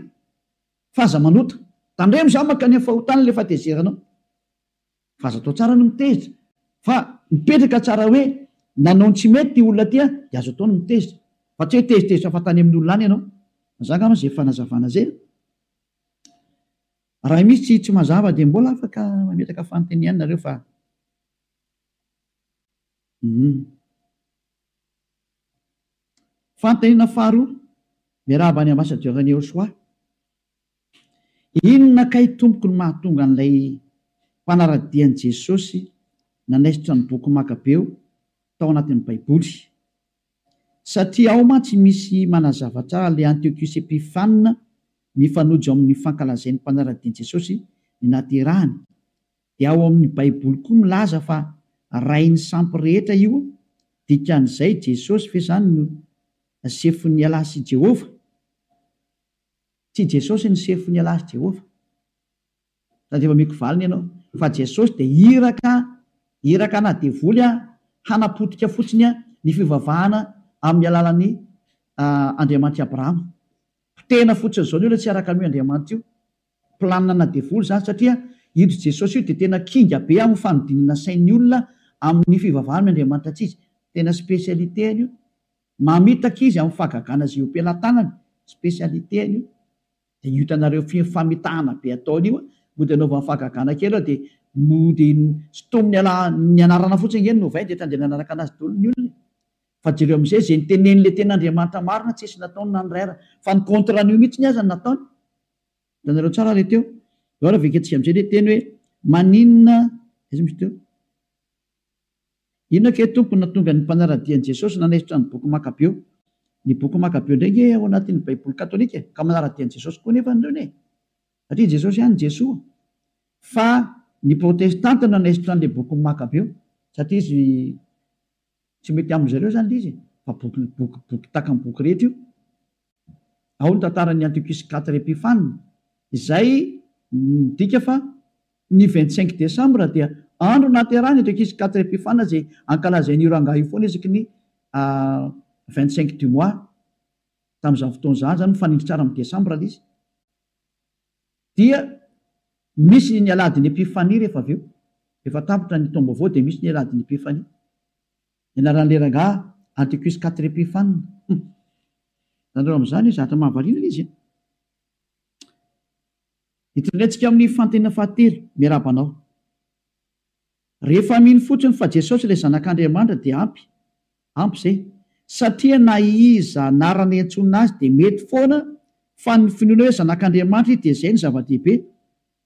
fa aza manota. Tandremo izany mankany amin'ny fahotana ilay fahatezeranao. Fa azo atao tsara ny mitezitra. Fa mipetraka tsara hoe nanao ny tsy mety ity olona ity dia azo atao ny mitezitra. Fa tsy hoe tezitezitra fahatany amin'ny olona any ianao. Za angamba izay fanazavana izay. Raha misy tsy mazava dia mbola afaka mametraka fanontaniana nareo fa hum. Fanontaniana faharoa, miarahaba ny ambassadeur an'i Yehosoa. Inona kay tompoko no mahatonga an'ilay mpanara-dia an'i Jesosy nanaisotra ny boky Makabeo tao anatin'ny Baiboly? Satria ao mantsy misy manazava tsara ilay Antiochus Epiphane mifanojo amin'ny fankalazain'ny mpanara-dia an'i Jesosy ny nahaterahany. Dia ao amin'ny Baiboly koa milaza fa rain'ny sampy rehetra io, dikan'izay Jesosy ve zany no sefon'ny Allah sy Jehovah? Tsy Jesosy ny sefon'ny Allah sy Jehovah. Sady efa omeko valiny ianao. Fa Jesosy dia iraka, iraka ana devoly hanapotika fotsiny ny fivavahana amin'ny alalan'ny Andriamanitr'i Abrahama. Potehina fotsiny izao ny olona tsy hiaraka amin'io Andriamanitra io. Planina ana devoly izany satria io Jesosy io dia tena kinga be amin'ny fanodinana sain'ny olona amin'ny fivavahana amin'ny Andriamanitra tsy izy. Tena spécialité-ny io. Mamitaka izy amin'ny fahagagana izay eo am-pelatanany. Spécialité-ny io. Dia io hitanareo famitahana be ataony io, mody anaovany fahagagana kely eo dia mody sintominy ala ny anarana fotsiny ange no novainy dia efa nanaraka anazy daholo ny olona e. Fa jereo amin'izay izay nitenenin'ilay tena Andriamanitra marina tsisy nataony na ny iray ara fa ny contre an'io mihitsiny aza no nataony. Hitanareo tsara ilay teo. Eo ary avekentsika amin'izay ilay teny hoe maninona aiza misy teo? Inona kay Tompo no nahatonga ny mpanara-dia an'i Jesosy nanaisotra ny boky Makabeo? Ny boky Makabeo indray ange ao anatin'ny baiboly katolika e! Ka manara-dia an'i Jesosy koa nefa ireo e! Satria Jesosy ihany Jesoa. Fa ny protestanta no nanaisotra an'ilay boky Makabeo satria izy tsy mety amin-dry zareo izany ilay izy e! Fa boky boky boky tahaka ny boky rehetra io. Ao ny tantaran'i Antiochus quatre Epiphane izay midika fa Ny 25 décembre dia andro nahaterahany eto ankizy quatre Epiphane izay ankalazain'io rangahy io foana isaky ny 25 du mois tamin'izany fotoana izany, izany mifanindry tsara amin'ny décembre ilay izy. Dia misy ny alahadin'ny Epiphanie rehefa avy eo, rehefa tapitra ny taom-baovao dia misy ny alahadin'ny Epiphanie. Ny anaran'ilay rangahy Antiochus quatre Epiphane. Hum. Hitanareo amin'izany hoe zavatra mahavariana ilay izy an. Hitondrantsika amin'ny fanontaniana fahatelo, miarahaba anao. Rehefa mino fotsiny fa Jesosy ilay Zanak'Andriamanitra dia ampy, ampy izay. Satria na iza anarana iantsoana azy dia mety foana fa ny finoana hoe Zanak'Andriamanitra izy dia izay no zava-dehibe.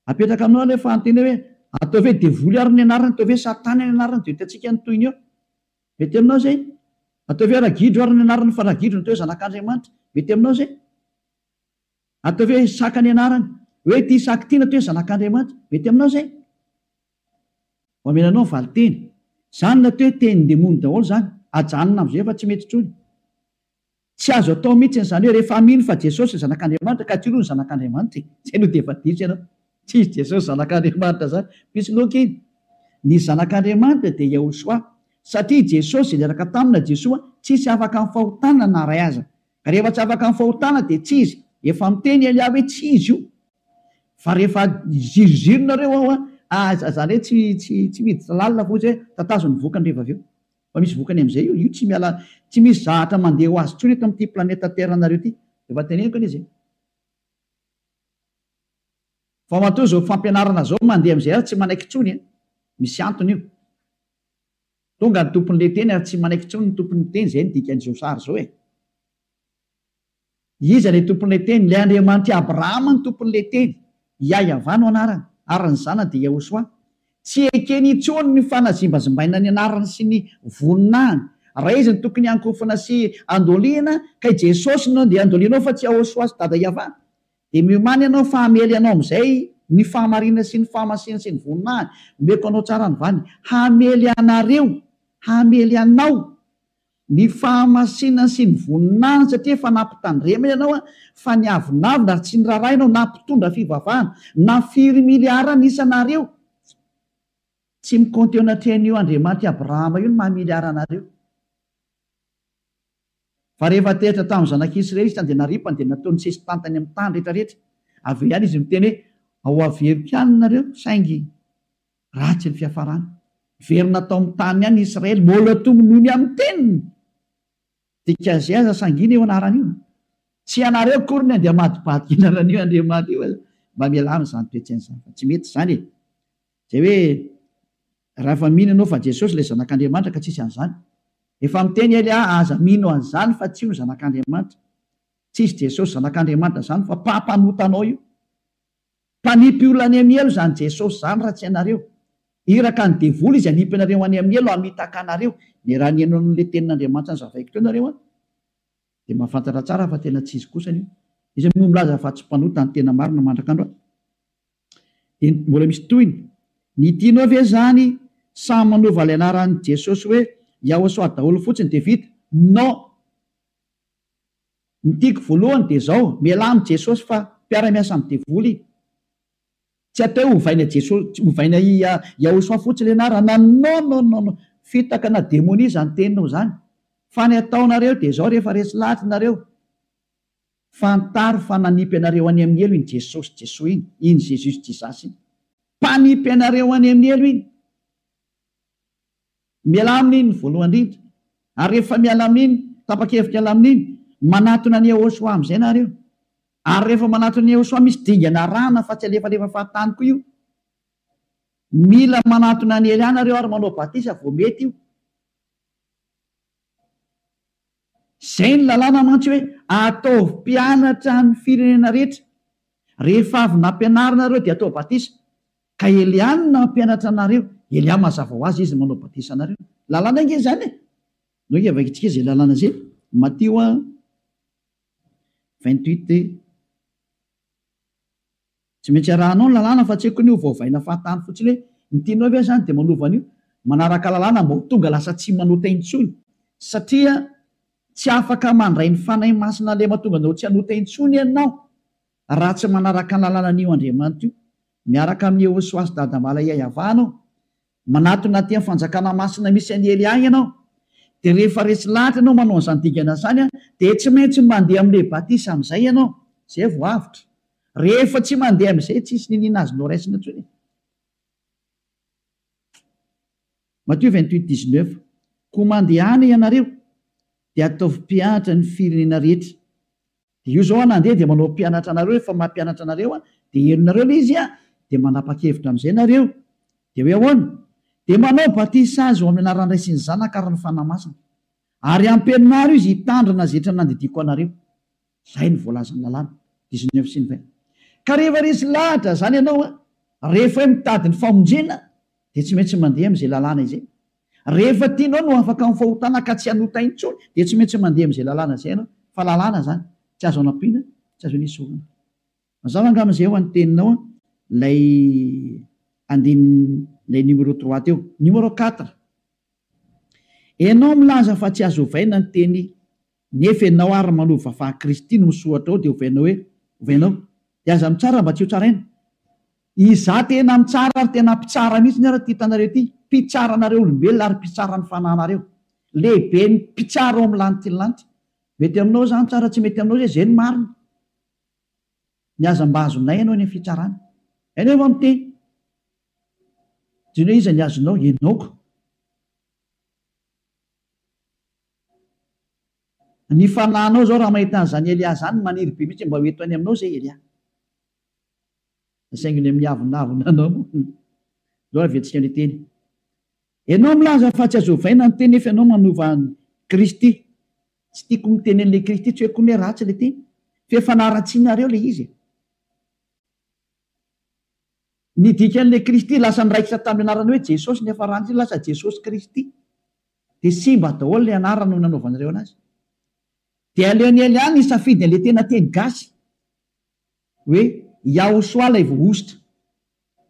Apetraka aminao ilay fanontaniana hoe ataovy hoe devoly ary ny anarany, ataovy hoe satana ny anarany dia ho hitantsika ny tohiny eo. Mety aminao izay? Ataovy hoe ragidro ary ny anarany fa ragidro no atao hoe Zanak'Andriamanitra. Mety aminao izay? Ataovy hoe Isaka ny anarany. Hoe ity Isaka ity natao hoe zanak'Andriamanitra. Mety aminao izay? Ho amena anao ny valinteny. Izany natao hoe tenin-demony daholo izany. Ajanona amin'izay fa tsy mety intsony. Tsy azo atao mihitsy izany hoe rehefa mino fa Jesosy zanak'Andriamanitra ka tsy io aloha ny zanak'Andriamanitra e. Izay no dia efa diso ianao. Tsy izy Jesosy zanak'Andriamanitra izany. Mpisoloky iny. Ny zanak'Andriamanitra dia Yahushua. Satria i Jesosy izay niaraka taminy na Jesoa tsisy afaka amin'ny fahotana na iray aza. Ka rehefa tsy afaka amin'ny fahotana dia tsy izy. Efa miteny Elia hoe tsy izy io. Fa rehefa ziriziry nareo ao an, aza zany hoe tsy tsy tsy miditra lalina fotsy hoe tatazo ny vokany rehefa avy eo. Fa misy vokany amin'izay io. Io tsy miala tsy misy zahatra mandeha ho azy intsony eto amin'ity planeta terre nareo ity. Efa teneniko anie izay. Fa matoa izao fampianarana izao mandeha amin'izay ary tsy manaiky intsony an. Misy antony io. Tonga ny tompon'ilay teny ary tsy manaiky intsony ny tompon'ny teny, izay no dikan'izao sary izao e. Iza ilay tompon'ilay teny? Ilay Andriamanitr'i Abrahama no tompon'ilay teny. Yahyahavah no anarany, ary ny zanany dia Yahoshuah. Tsy ekeny intsony ny fanazimbazimbaina ny anarany sy ny voninahiny. Raha izy no tokony hankofona sy handoliana, ka i Jesosy no andeha handolianao fa tsy Yahoshuah sy Dada Yavah. Dia miomàna ianao fa hamely anao amin'izay ny fahamarinana sy ny fahamasinana sy ny voninahiny. Omeko anao tsara ny valiny. Hamely anareo, hamely anao, ny fahamasinana sy ny voninahiny satria efa nampitandremana ianao fa niavonavona ary tsy niraharaha ianao na mpitondra fivavahana na firy miliara ny isanareo. Tsy mikaonty eo anatrehan'io Andriamanitr'i Abrahama io ny maha miliara anareo. Fa rehefa teritra tamin'ny zanak'Israely izy dia naripany dia nataony sesitany tany amin'ny tany rehetra rehetra. Avy eo ihany izy miteny hoe, Ao averiko ihany nareo, saingy ratsy ny fiafarany. Niverina tao amin'ny tany ihany Israely, mbola tomonoiny amin'ny teniny. Dikan'izay aza sangina io anarana io. Tsy ianareo akory ny andeha hamadibadika anaran'io Andriamanitra io. Mba mialà amin'izany toe-tsaina izany fa tsy mety izany e. Izay hoe raha efa mino ianao fa Jesosy ilay zanak'Andriamanitra ka tsisy an'izany. Efa miteny Elia aza mino an'izany fa tsy io ny zanak'Andriamanitra. Tsisy Jesosy zanak'Andriamanitra izany fa mpampanota anao io. Mpanipy olona any amin'ny helo izany Jesosy izany raha tsy ianareo. Iraka ny devoly izy hanipy anareo any amin'ny helo hamitaka anareo. Ny raha nihaino an'ilay tenin'Andriamanitra nozavaiko teo nareo an, dia mahafantatra tsara fa tena tsy izy kosany io. Iza moa milaza fa tsy mpanota ny tena marina mandrak'androany? Dia mbola misy tohiny. Ny tianao ve zany samy manova ilay anaran'i Jesosy hoe Yahosoa daholo fotsiny dia vita? Non! Ny tiako voalohany dia zao, mialà amin'i Jesosy fa mpiara-miasa amin'ny devoly iny. Tsy atao hoe ovaina Jesosy, ovaina Yahosoa fotsiny ilay anarana, non non non non! Fitaka na demonia izany teninao izany. Fa ny ataonareo dia zao rehefa resy lahatra nareo, Fantaro fa nanipy anareo any amin'ny helo iny Jesosy Jesoa iny, iny Jesus Jesus iny. Mpanipy anareo any amin'ny helo iny. Mialà amin'iny voalohany indrindra. Ary rehefa miala amin'iny, tapa-kevitra hiala amin'iny, manatona an'i Yehosua amin'izay nareo. Ary rehefa manatona an'i Yehosua, misy dingana arahana fa tsy alefalefa fahatany koa io. Mila manatona an'i Elia nareo ary manao batisa vao mety io. Izay ny lalàna mantsy hoe ataovy mpianatra ny firenena rehetra. Rehefa avy nampianarina ireo dia atao batisa. Ka Elia no nampianatra anareo. Elia mazava ho azy izy no manao batisa anareo. Lalàna ange izany e! Ndao ange vakintsika izay lalàna izay. Matio 28. Tsy maintsy arahanao ny lalàna fa tsy haiko ny ovaovaina fahatany fotsiny hoe ny tianao ve zany dia manova an'io? Manaraka lalàna mba ho tonga lasa tsy manota intsony satria tsy afaka mandray ny Fanahy Masina ilay mahatonga anao tsy hanota intsony ianao raha tsy manaraka ny lalànan'io Andriamanitra io miaraka amin'i Yehosua sy Dadamala Iaiavah anao Manatona aty amin'ny fanjakana masina misy an'i Elia ianao, dia rehefa resy lahatra ianao manao an'izany dingana izany, dia tsy maintsy mandeha amin'ilay batisa amin'izay ianao, izay vao avotra. Rehefa tsy mandeha amin'izay, tsisy niniana azonao raisina intsony e. Matio 28, 19, Koa mandehana ianareo, dia ataovy mpianatra ny firenena rehetra, Dia io zao aho nandeha dia manao mpianatra anareo efa mampianatra anareo aho dia henonareo ilay izy an, dia manapa-kevitra amin'izay nareo. Dia hoe ahoana? Dia manao batisa azy ho amin'ny anaran'ny Ray sy ny Zanaka ary ny Fanahy Masina. Ary ampianaro izy hitandrina izay rehetra nandidiako anareo. Izay no voalazan'ny lalàna. 19 sy ny 20. Ka rehefa resy lahatra izany ianao an, rehefa hoe mitady ny famonjena dia tsy maintsy mandeha amin'izay lalàna izay. Rehefa tianao ny ho afaka amin'ny fahotana ka tsy hanota intsony dia tsy maintsy mandeha amin'izay lalàna izay ianao, fa lalàna izany, tsy azo anampiana, tsy azo anesorina. Mazava angamba izay ho an'ny teninao ilay andininy ilay numéro trois teo. Numéro quatre, ianao milaza fa tsy azo ovaina ny teny nefa ianao ary manova fa Kristy no misoratra ao dia ovainao hoe ovainao. Dia aza mitsara mba tsy ho tsaraina. Izaho tena mitsara ary tena mpitsara mihitsy ary ity hitanareo ity, mpitsara anareo olombelona ary mpitsara ny fanahinareo. Lehiben'ny mpitsara ao amin'ny lanity ny lanitra. Mety aminao izany tsara tsy mety aminao izay, izay no marina. Ny aza mba azonay ianao eny amin'ny fitsarana. Ianao efa miteny. Jereo iza ny azonao, ianao ko. Ny fanahinao izao raha mahita an'izany Elia izany maniry be mihitsy mba ho eto any aminao izay Elia. Saingy ny miavonavona anao moa Zao avy antsika ny teny. Ianao milaza fa tsy azo ovaina ny teny nefa ianao manova an'i Kristy. Tsy tiako miteny an'ilay Kristy tsy hoe koa ny hoe ratsy ilay teny. Fa efa naratsianareo ilay izy e. Ny dikan'ilay Kristy lasa niraikitra tamin'ny anarana hoe Jesosy ny niafarany lasa Jesosy Kristy. Dia simba daholo ilay anarana no nanaovanareo anazy. Dia aleon'i Elia nisafidy an'ilay tena teny gasy. Hoe Yahosoa ilay voahosotra.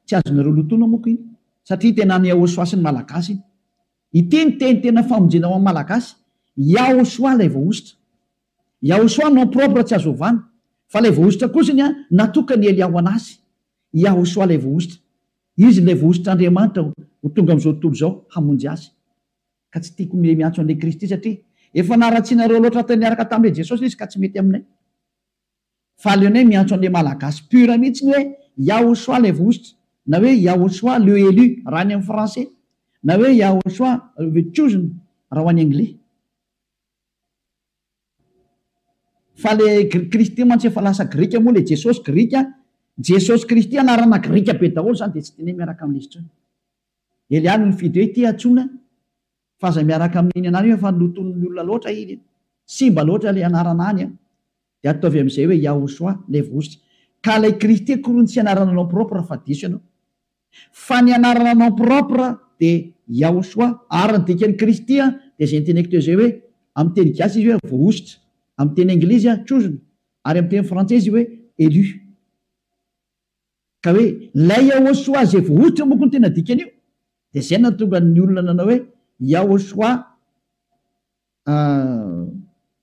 Tsy azonareo lotoina moko iny. Satria tena an'i Yahosoa sy ny Malagasy iny. Ity ny teny tena famonjena ho an'ny Malagasy. Yahosoa ilay voahosotra. Yahosoa nom propre tsy azo ovana. Fa ilay voahosotra kosany an, natokan'i Elia ho an'azy. Yahosoa ilay voahosotra. Izy ilay voahosotr'Andriamanitra ho tonga amin'izao tontolo izao hamonjy azy. Ka tsy tiako ilay miantso an'ilay Kristy satria efa naratsianareo loatra niaraka tamin'ilay Jesosy ilay izy ka tsy mety aminay. Fa aleonay miantso an'le malagasy pur mihitsy ny hoe Yahoshua le vohosotra na hoe Yahoshua le élu raha any amin'ny français na hoe Yahoshua the chosen raha ho any anglais. Fa le Kristy mantsy efa lasa grika moa le Jesosy grika, Jesosy Kristy anarana grika be daholo zany dia tsy tianay miaraka amin'izy intsony. Elia no nifidy hoe ity antsoina Fa aza miaraka amin'iny anarana iny fa lotonin'ny olona loatra iny an! Simba loatra ilay anarana any an! Dia ataovy amin'izay hoe Yahoshua, ilay voahosotra. Ka ilay Kristy akory tsy anarana nom propre fa diso ianao. Fa ny anarana nom propre dia Yahoshua, ary ny dikan'ny Kristy dia izay noteneniko teo izay hoe, amin'ny teny gasy izy hoe voahosotra, amin'ny teny anglisy chosen, ary amin'ny teny frantsay izy hoe élu. Ka hoe ilay Yahoshua izay voahosotra manko no tena dikan'io, dia izay no nahatonga ny olona nanao hoe Yahoshua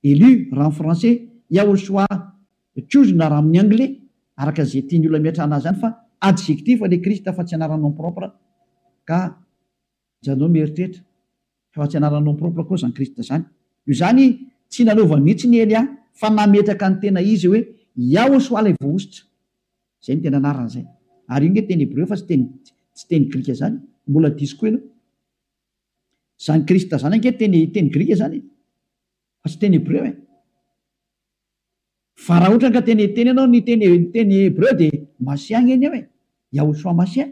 Élu raha amin'ny français, Yahoshua chosen raha amin'ny anglais, araka izay tian'ny olona ametrahana azy any fa adjectif le Christ fa tsy anarana nom propre ka janao mieritreritra fa tsy anarana nom propre koa izany Christ izany. Io izany tsy nanova mihitsy ny Elia fa nametraka ny tena izy hoe Yahoshua ilay voahosotra. Izay no tena anarany izay. Ary io nge teny hebreo fa tsy teny tsy teny grika izany. Mbola diso koa ianao. Zany Christ zany ange teny teny grika zany e! Fa tsy teny hebreo e! Fa raha ohatra ka teny teny ianao ny teny ny teny hebreo dia Masia ange ny eo e! Yahoshua Masia.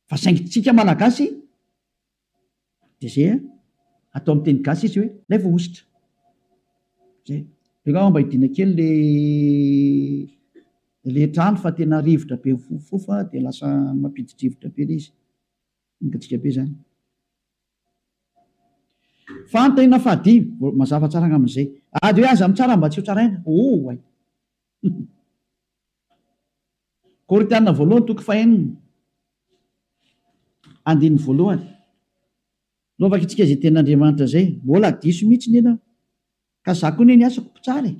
Fa saingy tsika malagasy dia zay a! Atao amin'ny teny gasy izy hoe ilay voahosotra. Zay. Aleo angamba mba hidiana kely le le trano fa tena rivotra be mifofofofa dia lasa mampidi-drivotra be le izy. Mangatsiaka be zany. Fanontaniana fahadimy, mazava tsara angamba izay. Ady hoe aza mitsara mba tsy ho tsaraina. Oay. Korintiana voalohany toko fahenina, andininy voalohany. Aleo vakintsika izay tenin'Andriamanitra izay. Mbola diso mihitsy ny ianao. Ka za koa anie ny asako mpitsara e.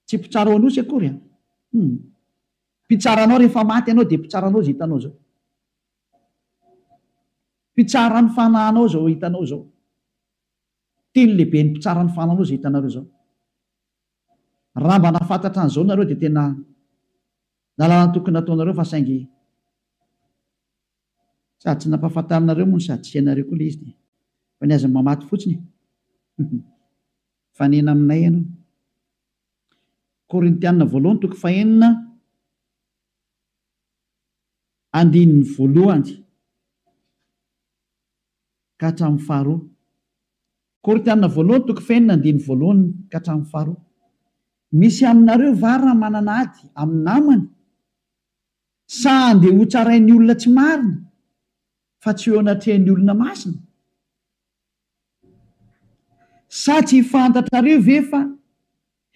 Tsy mpitsara ao Anosy akory an. Hum. Mpitsara anao rehefa maty ianao dia mpitsara anao izay hitanao izao. Mpitsara ny fanahinao izao hitanao izao. Teny lehibe ny mpitsara ny fanahinao izay hitanareo izao. Raha mba nahafantatra an'izao nareo dia tena lalàna tokony nataonareo fa saingy sady tsy nampahafantarinareo moa no sady tsy hainareo koa ilay izy dia fa ny aza mamaty fotsiny e. Mifanena aminay ianao. Korintiana voalohany toko fahenina andininy voalohany ka hatramin'ny faharoa. Korintiana voalohany toko fahenina andininy voalohany ka hatramin'ny faharoa. Misy aminareo va raha manana ady amin'ny namany? Sa andeha hotsarain'ny olona tsy marina fa tsy eo anatrehan'ny olona masina? Sa tsy fantatrareo ve fa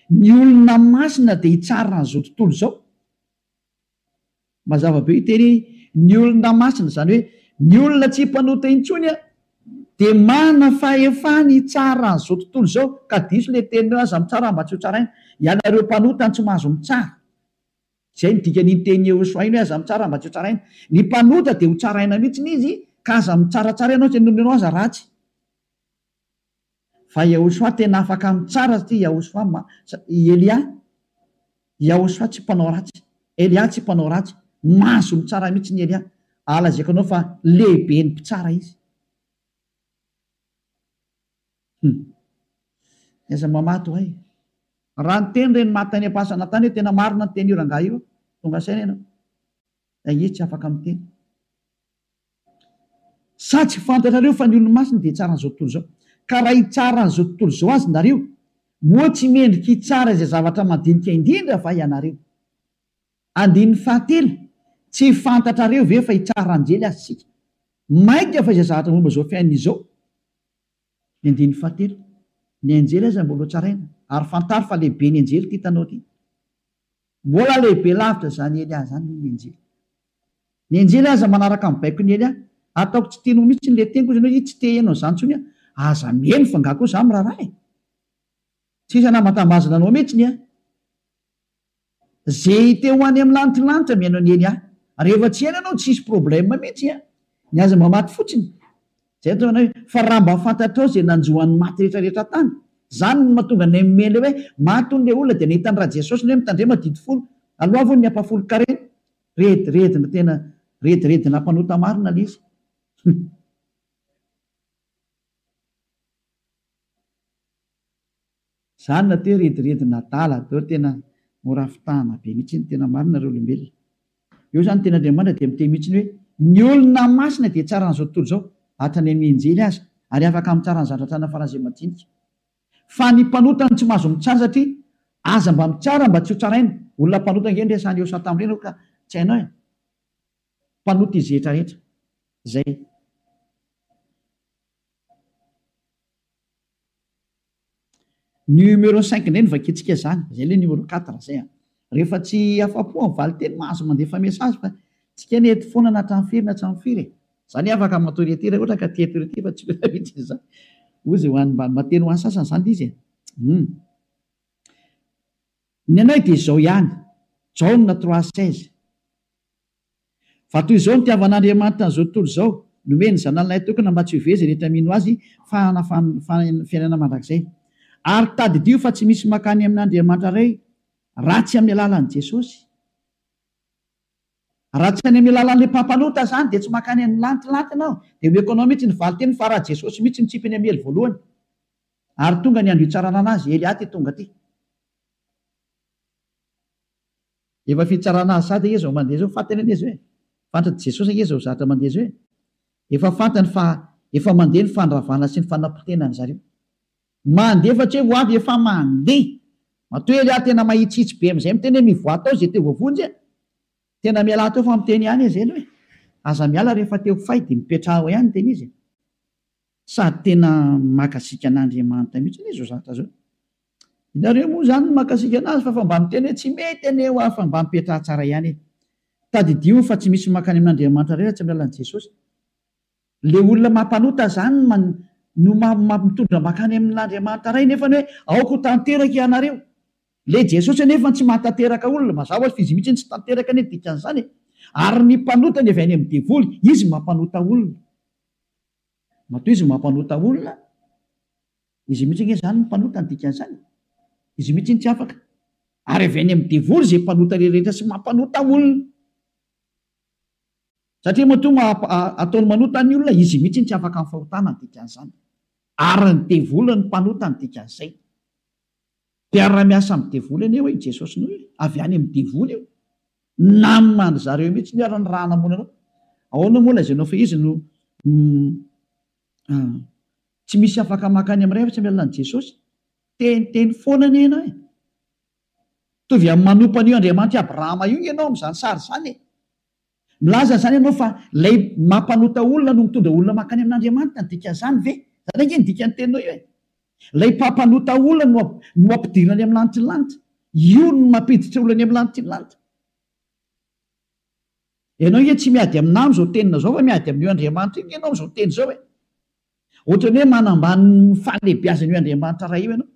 ny olona masina dia hitsara an'izao tontolo izao? Mazava be io teny hoe ny olona masina, izany hoe ny olona tsy mpanota intsony dia manana fahefana hitsara an'izao tontolo izao, ka diso ilay teninao hoe aza mitsara mba tsy ho tsaraina. Ianareo mpanota no tsy mahazo mitsara. Izay no dikan'iny tenin'i Yehosua iny hoe aza mitsara mba tsy ho tsaraina. Ny mpanota dia ho tsaraina mihitsy izy ka aza mitsaratsara ianao tsy ianao aza ratsy. Fa Yehosua tena afaka mitsara satria Yehosua ma, i Elia, Yehosua tsy mpanao ratsy. Elia tsy mpanao ratsy. Mahazo mitsara mihitsy ny Elia. Ary lazaiko anao fa lehiben'ny mpitsara izy. Hum. Aiza mamato hay. Raha niteny ireny maty tany am-pasana tany hoe tena marina ny tenin'io rangahy io, tonga saina ianao. Saingy izy tsy afaka miteny. Sa tsy fantatrareo fa ny olo-masina dia hitsara an'izao tontolo izao? Ka raha hitsara an'izao tontolo izao azy nareo, moa tsy mendrika hitsara izay zavatra madinika indrindra va ianareo? Andininy fahatelo, Tsy fantatrareo ve fa hitsara anjely aza isika? Mainka fa izay zavatra momba izao fiainana izao? Ny andininy fahatelo, Ny anjely aza mbola hotsaraina, ary fantaro fa lehibe ny anjely ity hitanao ity. Mbola lehibe lavitra izany Elia izany noho ny anjely. Ny anjely aza manaraka ny baikon'i Elia. Ataoko tsy tianao mihitsy ilay teniko hozy ianao, ih tsy te heno an'izany intsony aho. Aza miheno fa nga koa za miraharaha e! Tsisy anambatambazana anao mihitsy ny ahy. Ze te ho any am lanitry lanitra mihaino an'i Elia. Rehefa tsy haino ianao tsisy problème mihitsy an! Ny aza mba maty fotsiny. Zay atao hoe fa raha mba fantatrao ze nanjo an'ny maty rehetra rehetra tany. Zany no mahatonga anay mihaino le hoe maty hono le olona dia nahita an'i Rajesosy ny hoe mitandrema didy folo. Aloha hono ny ampahafolon-karena. Rediredina tena rediredina mpanota marina le izy. Hum. Zany na te rediredina adala deo tena mora fitahana be mihitsy iny tena marina ry olombelona. Eo zany tena Andriamanitra dia miteny mihitsy ny hoe ny olona masina dia tsara an'izao tontolo izao hatrany amin'ny anjely aza ary afaka mitsara ny zavatra hatrany faran'izay madinika. Fa ny mpanota no tsy mahazo mitsara satria. Aza mba mitsara mba tsy ho tsaraina. Olona mpanota ange no resahan'i Yosua tamin'ireny aloha ka tsy hainao e. Mpanota izy rehetra rehetra. Zay. Numéro cinq indray no vakintsika zany. Zay le numéro quatre zay an. Rehefa tsy afa-po amin'ny valinteny mahazo mandefa message fa tsika anie eto foana na hatramin'ny firy na hatramin'ny firy e. Za anie afaka matory aty raha ohatra ka te hatory aty fa tsy mila mihitsy izany. Ozy ho an'ny mba teny ho an'ny sasany izany ilay izy e. Hum. Ny anay dia izao ihany, Jaona 3,16. Fa toy izao nitiavan'Andriamanitra an'izao tontolo izao, nomeny ny Zanany lahitokana mba tsy ho very izay rehetra mino Azy fa hanana fiainana mandrakizay. Ary tadidio fa tsy misy mankany amin'Andriamanitra Ray raha tsy amin'ny alalan'i Jesosy. Raha tsy any amin'ny alalan'ilay mpampanota izany dia tsy mankany amin'ny lantilanty ianao. Dia omeko anao mihitsy ny valinteny fa raha Jesosy mihitsy mitsipy eny amin'ny helo voalohany. Ary tonga ny andro hitsarana anazy, Elia ty tonga ty. Efa fitsarana azy sady ange izao mandeha izao, fantany anie izao e. Fantatr'i Jesosy ange izao zatra mandeha izao e. Efa fantany fa efa mandeha ny fandravana sy ny fanapotehana an'zareo. Mandeha fa tsy hoe ho avy efa mandeha. Matoa Elia tena mahitsihitsy be amin'izay miteny hoe mivoaha tao izay te voavonjy a. Tena mialà teo fa miteny ihany izy eny hoe aza miala rehefa te ho fay dia mipetraha ao ihany ny tena izy e. Sady tena makasika an'Andriamanitra mihitsy anie izao zavatra izao. Ianareo moa izany no makasika anazy fa fa mba miteny hoe tsy mety anie hoa fa mba mipetraha tsara ihany e. Tadidio fa tsy misy mankany amin'Andriamanitra irery raha tsy amin'ny alalan'i Jesosy. Le olona mampanota zany no mitondra mankany amin'Andriamanitra Ray nefany hoe aoka ho tanteraka ianareo. Le Jesosy anefa tsy mahatanteraka olona, mazava hoazy fa izy mihitsy tsy tanteraka anie ny dikan'izany e. Ary ny mpanota ny avy any amin'ny devoly, izy mampanota olona. Matoa izy mampanota olona, izy mihitsy ange zany ny mpanota ny dikan'izany e. Izy mihitsy ny tsy afaka. Ary avy any amin'ny devoly izay mpanota rehetra sy mampanota olona. Satria matoa ataony manota ny olona, izy mihitsy no tsy afaka amin'ny fahotana ny dikan'izany. Ary ny devoly no mpanota ny dikan'izay. Mpiara-miasa amin'ny devoly anie hoe i Jesosy no e! Avy any amin'ny devoly io. Naman-dry zareo mihitsy io ary ny raha namono anao. Ahoana moa lazainao fa izy no tsy misy afaka mankany amin'ny Ray afa-tsy amin'ny alalan'i Jesosy? Teniteny foana anie ianao e! Mitovy amin'ny manompo an'io Andriamanitr'i Abrahama io ianao amin'izany sary izany e! Milaza izany ianao fa ilay mampanota olona no mitondra olona mankany amin'Andriamanitra, ny dikan'izany ve? Izany ange ny dikan'ny teninao io e! Ilay mpampanota olona no no ampidirina any amin'ny lanitry ny lanitra. Io no mampiditra olona any amin'ny lanitry ny lanitra. Ianao ange tsy miady aminà amin'izao teninao izao fa miady amin'io Andriamanitra io ianao amin'izao teny izao e! Ohatran'ny hoe manambany ny fahalehibiazan'io Andriamanitra Ray io ianao.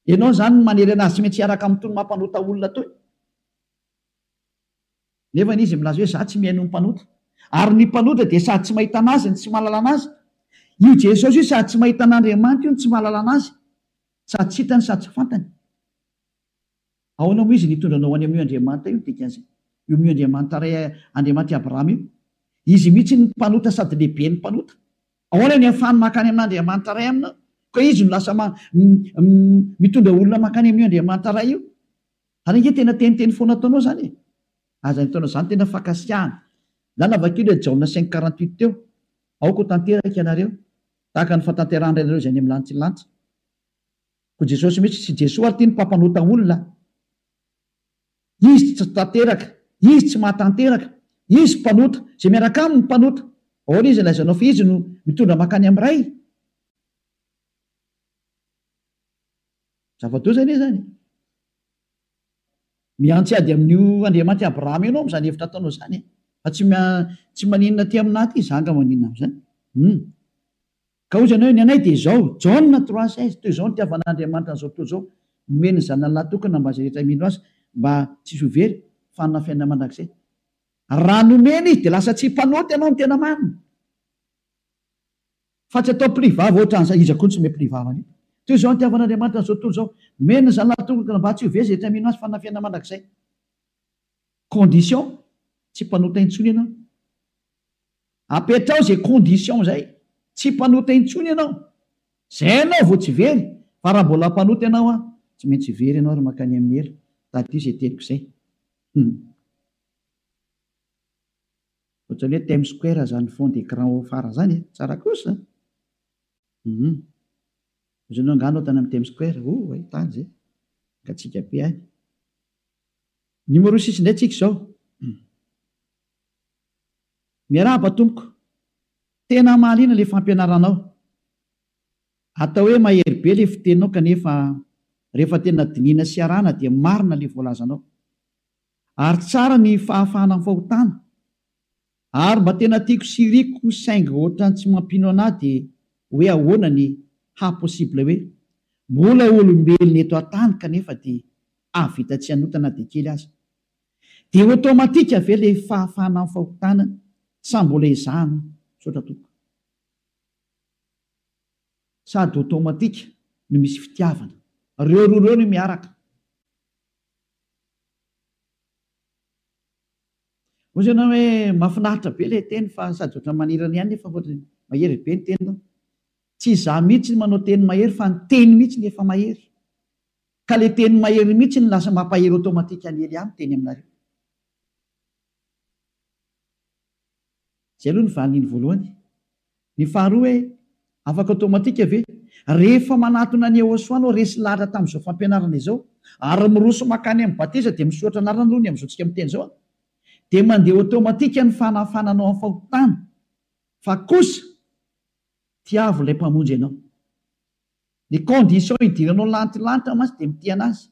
Ianao izany no manery anazy tsy maintsy hiaraka amin'itony mampanota olona itony. Nefa izy milaza hoe za tsy mihaino ny mpanota. Ary ny mpanota dia sady tsy mahita an'azy no tsy mahalala an'azy. Io Jesosy io sady tsy mahita an'Andriamanitra io no tsy mahalala an'azy. Sady tsy hitany sady tsy fantany. Ahoana moa izy nitondra anao any amin'io Andriamanitra io ny dikan'izay? Io amin'io Andriamanitra Ray Andriamanitr'i Abrahama io. Izy mihitsy no mpanota sady lehiben'ny mpanota. Ahoana ny ahafahany mankany amin'Andriamanitra Ray aminao? Koa izy no lasa mitondra olona mankany amin'io Andriamanitra Ray io. Zany ange tena teniteny foana ataonao zany e! Aza ny ataonao zany tena fankasiahana. Zany vakio ilay Jaona cinq 48 teo. Aoka ho tanteraka ianareo, tahaka ny fahatanterahan'ny Rainareo izay any amin'ny lanitra lanitra. Koa Jesosy mihitsy, tsy Jesoa ary ity no mpampanota olona. Izy tsy tanteraka, Izy tsy mahatanteraka, Izy mpanota, izay miaraka aminy mpanota. Ahoana Izy lazainao fa Izy no mitondra mankany amin'ny Ray? Zava-doza anie izany e! Mihantsy ady amin'io Andriamanitra Abrahama io ianao amin'izany hevitra ataonao izany e! Fa tsy tsy maninona aty aminà aty, izaho angaha maninona amin'izany? Hum. Ka hoy izy anao hoe, ny anay dia izao, Jaona 3,16, toy izao no nitiavan'Andriamanitra an'izao tontolo izao, nomeny ny Zanany lahy tokana mba izay rehetra mino Azy mba tsy ho very fa hanana fiainana mandrakizay. Raha nomena Izy dia lasa tsy mpanota ianao no tena marina. Fa tsy atao pli vava ohatran'izay, iza koa no tsy omey pli vava an'io? Toy izao nitiavan'Andriamanitra an'izao tontolo izao, nomeny ny Zanany lahy tokana mba tsy ho very izay rehetra mino Azy fa hanana fiainana mandrakizay. Condition, tsy mpanota intsony ianao. Apetraho izay condition izay, tsy mpanota intsony ianao. Izay ianao vao tsy very, fa raha mbola mpanota ianao an, tsy maintsy very ianao ary mankany amin'ny helo. Tadidio izay teniko izay. Hum. Ohatran'ny hoe Times Square izany fond d'écran ao afara izany e! Tsara kosa! Hum. Ohatran'ny hoe angaha anao tany amin'ny Times Square? Oh, hay, tany izay. Gatsiaka be any. Numéro six indray tsika izao. Miarahaba tompoko. Tena mahaliana le fampianaranao. Atao hoe mahery be le fiteninao kanefa rehefa tena dinihina sy arahana dia marina le voalazanao. Ary tsara ny fahafahana amin'ny fahotana. Ary mba tena tiako sy iriko saingy ohatran'ny tsy mampino anah de hoe ahoana ny haha possible hoe mbola olombelona eto an-tany kanefa de ahavita tsy hanota na de kely aza. De automatique ve le fahafahana amin'ny fahotana sa mbola ezahana? Misaotra tompoko. Sady automatique no misy fitiavana. Reo roa reo no miaraka. Hoy ianao hoe mahafinaritra be ilay teny fa sady ohatran'ny manirana ihany nefa ohatran'ny mahery be ny teninao. Tsy izaho mihitsy no manao teny mahery fa ny teny mihitsy no efa mahery. Ka ilay teny mahery mihitsy no lasa mampahery automatique an'i Elia miteny aminareo. Izay aloha ny valin'iny voalohany. Ny faharoa hoe afaka automatique ve? Rehefa manatona an'i Yehosua anao resy lahatra tamin'izao fampianarana izao ary miroso makany amin'ny batisa dia misoratra anarana aloha ny amin'izao tsika miteny izao an! Dia mandeha automatique ny fanafana anao amin'ny fahotana fa kosa tiavo ilay mpamonjy anao. Ny condition hidiranao lantilanitra mantsy dia mitia an'Azy.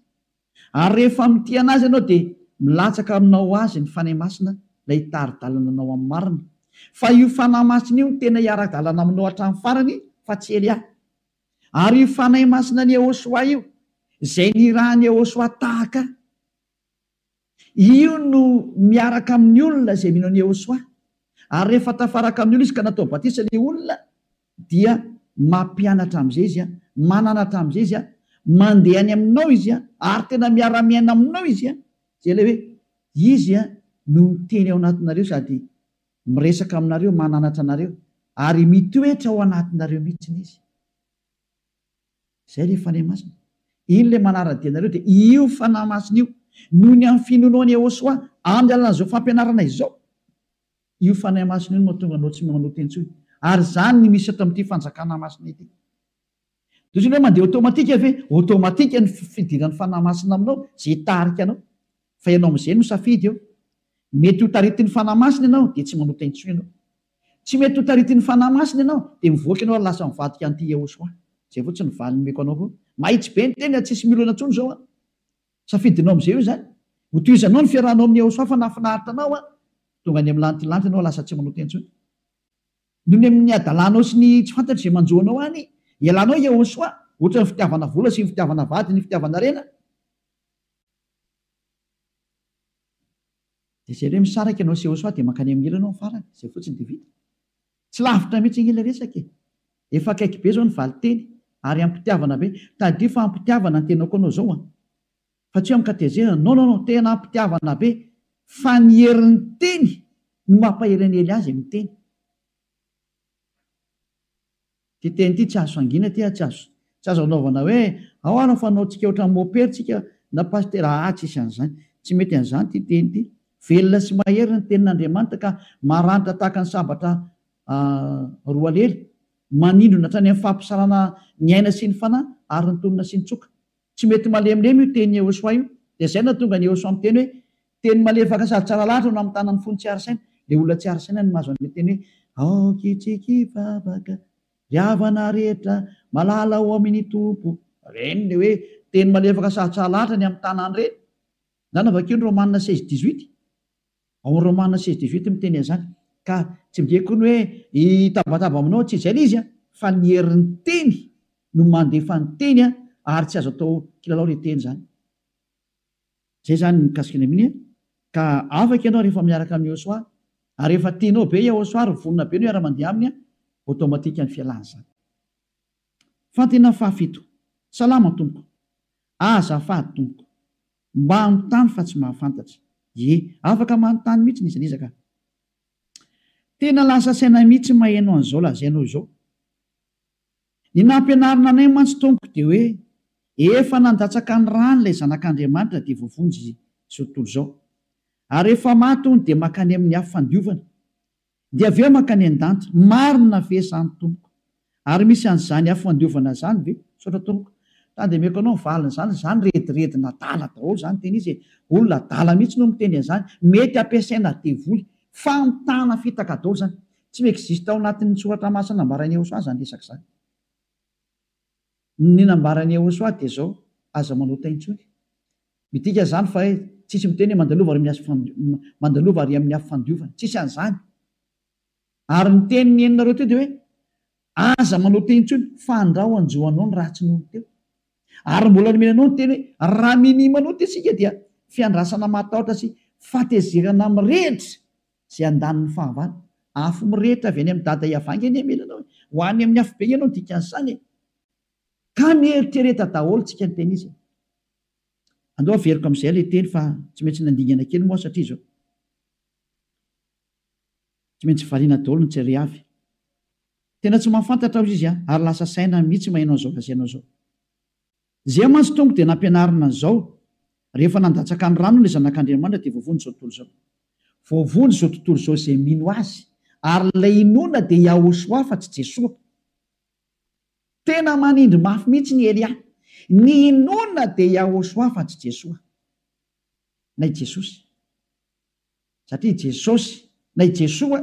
Ary rehefa mitia an'Azy ianao dia milatsaka aminao ho azy ny Fanahy Masina ilay hitari-dalana anao amin'ny marina. Fa io Fanahy Masina io no tena hiara-dalana aminao hatramin'ny farany fa tsy Elia. Ary io Fanahy Masina an'i Yehosua io, izay nirahan'i Yehosua tahaka Io no miaraka amin'ny olona izay mino an'i Yehosua. Ary rehefa tafaraka amin'ny olona izy ka natao batisa ilay olona dia mampianatra amin'izay izy, mananatra amin'izay izy, mandeha any aminao izy ary tena miara-miaina aminao izy. Izay ilay hoe izy no miteny ao anatinareo sady miresaka aminareo, mananatra anareo ary mitoetra ao anatinareo mihitsy izy. Izay ilay Fanahy Masina. Iny ilay manara-dia anareo dia io Fanahy Masina io. Noho ny amin'ny finoanao an'i Yehosua, amin'ny alalan'izao fampianarana izao, io Fanahy Masina io no mahatonga anao tsy manota intsony. Ary izany no misy ato amin'ity fanjakana masina ity. Toy izany hoe mandeha automatique ve? Automatique ny fidiran'ny Fanahy Masina aminao, izay hitarika anao. Fa ianao amin'izay no safidy eo. Mety ho taritin'ny Fanahy Masina ianao dia tsy manota intsony ianao. Tsy mety ho taritin'ny Fanahy Masina ianao dia mivoaka ianao ary lasa mivadika an'ity Yehosua. Izay fotsiny ny valiny omeko anao koa. Mahitsy be ny teny ary tsisy miolana intsony izao an. Safidinao amin'izay io izany. Ho tohizanao ny fiarahanao amin'i Yehosua fa nahafinaritra anao an. Tonga any amin'ny lantilanty ianao lasa tsy manota intsony. Noho ny amin'ny hadalanao sy ny tsy fantatro izay manjo anao any, ialanao Yehosua, ohatra ny fitiavana vola sy ny fitiavana vady, ny fitiavana harena. Dia izay hoe misaraka ianao sy Yehosua dia mankany amin'ny helo ianao amin'ny farany. Izay fotsiny dia vita. Tsy lavitra mihitsy ange ilay resaka e. Efa akaiky be izao ny valinteny ary am-pitiavana be. Tadidio fa am-pitiavana ny tenako anao izao an. Fa tsy hoe amin-katezerana. Non non non, tena am-pitiavana be. Fa ny herin'ny teny no mampahery an'i Elia izay miteny. Ity teny ity tsy azo hangina ity a, tsy azo tsy azo anaovana hoe ao ary ny fanaontsika ohatran'ny mopera tsika na pasitera aa tsisy an'izany. Tsy mety an'izany ity teny ity. Velona sy mahery ny tenin'Andriamanitra ka maranitra tahaka ny sabatra roalela, manindrona hatrany amin'ny fampisarahana ny aina sy ny fanahy ary ny tonona sy ny tsoka. Tsy mety malemilemy io tenin'i Yehosua io. Dia izay no nahatonga an'i Yehosua miteny hoe, Teny malefaka sady tsara lahatra no hamitana ny fony tsy ary saina. Ilay olona tsy ary saina no mahazo an'ilay teny hoe, Aoka isika hivavaka, ry havana rehetra, malala ao amin'ny Tompo. Ireny ilay hoe teny malefaka sady tsara lahatra ny hamitana an'ireny. Izany vakio ny Romana 16 18. Ao amin'ny Romana 16 18 miteny an'izany. Ka tsy midika koa ny hoe hitabataba aminao, tsy izay ilay izy an, fa ny herin'ny teny no mandefa ny teny an, ary tsy azo atao kilalao ilay teny izany. Izay izany ny mikasika ny amin'iny an. Ka afaka ianao rehefa miaraka amin'i Yehosua, ary rehefa tianao be Yehosua ary vonona be ny hiara-mandeha aminy an, automatique ny fialana izany. Fantena fahafito. Salama tompoko. Azafady tompoko. Mba anontany fa tsy mahafantatra. Ie, afaka manontany mihitsy n'iza n'iza ka. Tena lasa saina mihitsy maheno an'izao lazainao izao. Ny nampianarina anay mantsy tompoko dia hoe efa nandatsaka ny rany ilay zanak'Andriamanitra dia voavonjy izao tontolo izao. Ary rehefa maty hono dia mankany amin'ny afo fandiovana. Dia avy eo mankany an-danitra. Marina ve izany tompoko? Ary misy an'izany afo fandiovana izany ve? Misaotra tompoko. Tandemeko anao ny valin'izany, izany rediredin'adala daholo izany tena izy e! Olona adala mihitsy no miteny an'izany, mety ampiasaina devoly, famitana fitaka daholo izany. Tsy mi-existe ao anatin'ny soratra masina nambaran'i Yehosua izany resaka izany. Ny nambaran'i Yehosua dia izao, aza manota intsony. Midika izany fa hoe tsisy miteny hoe mandalova ary amin'ny mandalova ary amin'ny afo fandiovana. Tsisy an'izany. Ary ny teny nenonareo teo dia hoe, Aza manao teny intsony, fa andrao hanjo anao ny ratsy noho ny teo. Ary mbola nomena anao ny teny hoe, Raha minia manota isika dia fiandrasana mahatahotra sy fahatezerana mirehitra izay handany ny fahavalo. Afo mirehitra avy any amin'i Dada Iavangy anie hamela anao e! Ho any amin'ny afobe ianao ny dikan'izany e! Ka mieritrereta daholo tsika ny teny izy e! Andao averiko amin'izay ilay teny fa tsy maintsy nandingana kely moa aho satria izao. Tsy maintsy variana daholo ny tsirairay avy. Tena tsy mahafantatra aho izy ary lasa saina mihitsy maheno an'izao lazainao izao. Zay mantsy tongo dia nampianarina an'izao, rehefa nandatsaka ny rano ilay zanak'Andriamanitra dia voavonjy izao tontolo izao. Voavonjy izao tontolo izao izay mino azy, ary ilay inoana dia Yahoshuah fa tsy Jesoa. Tena manindry mafy mihitsy ny Elia. Ny inoana dia Yahoshuah fa tsy Jesoa. Na i Jesosy. Satria i Jesosy, na i Jesoa,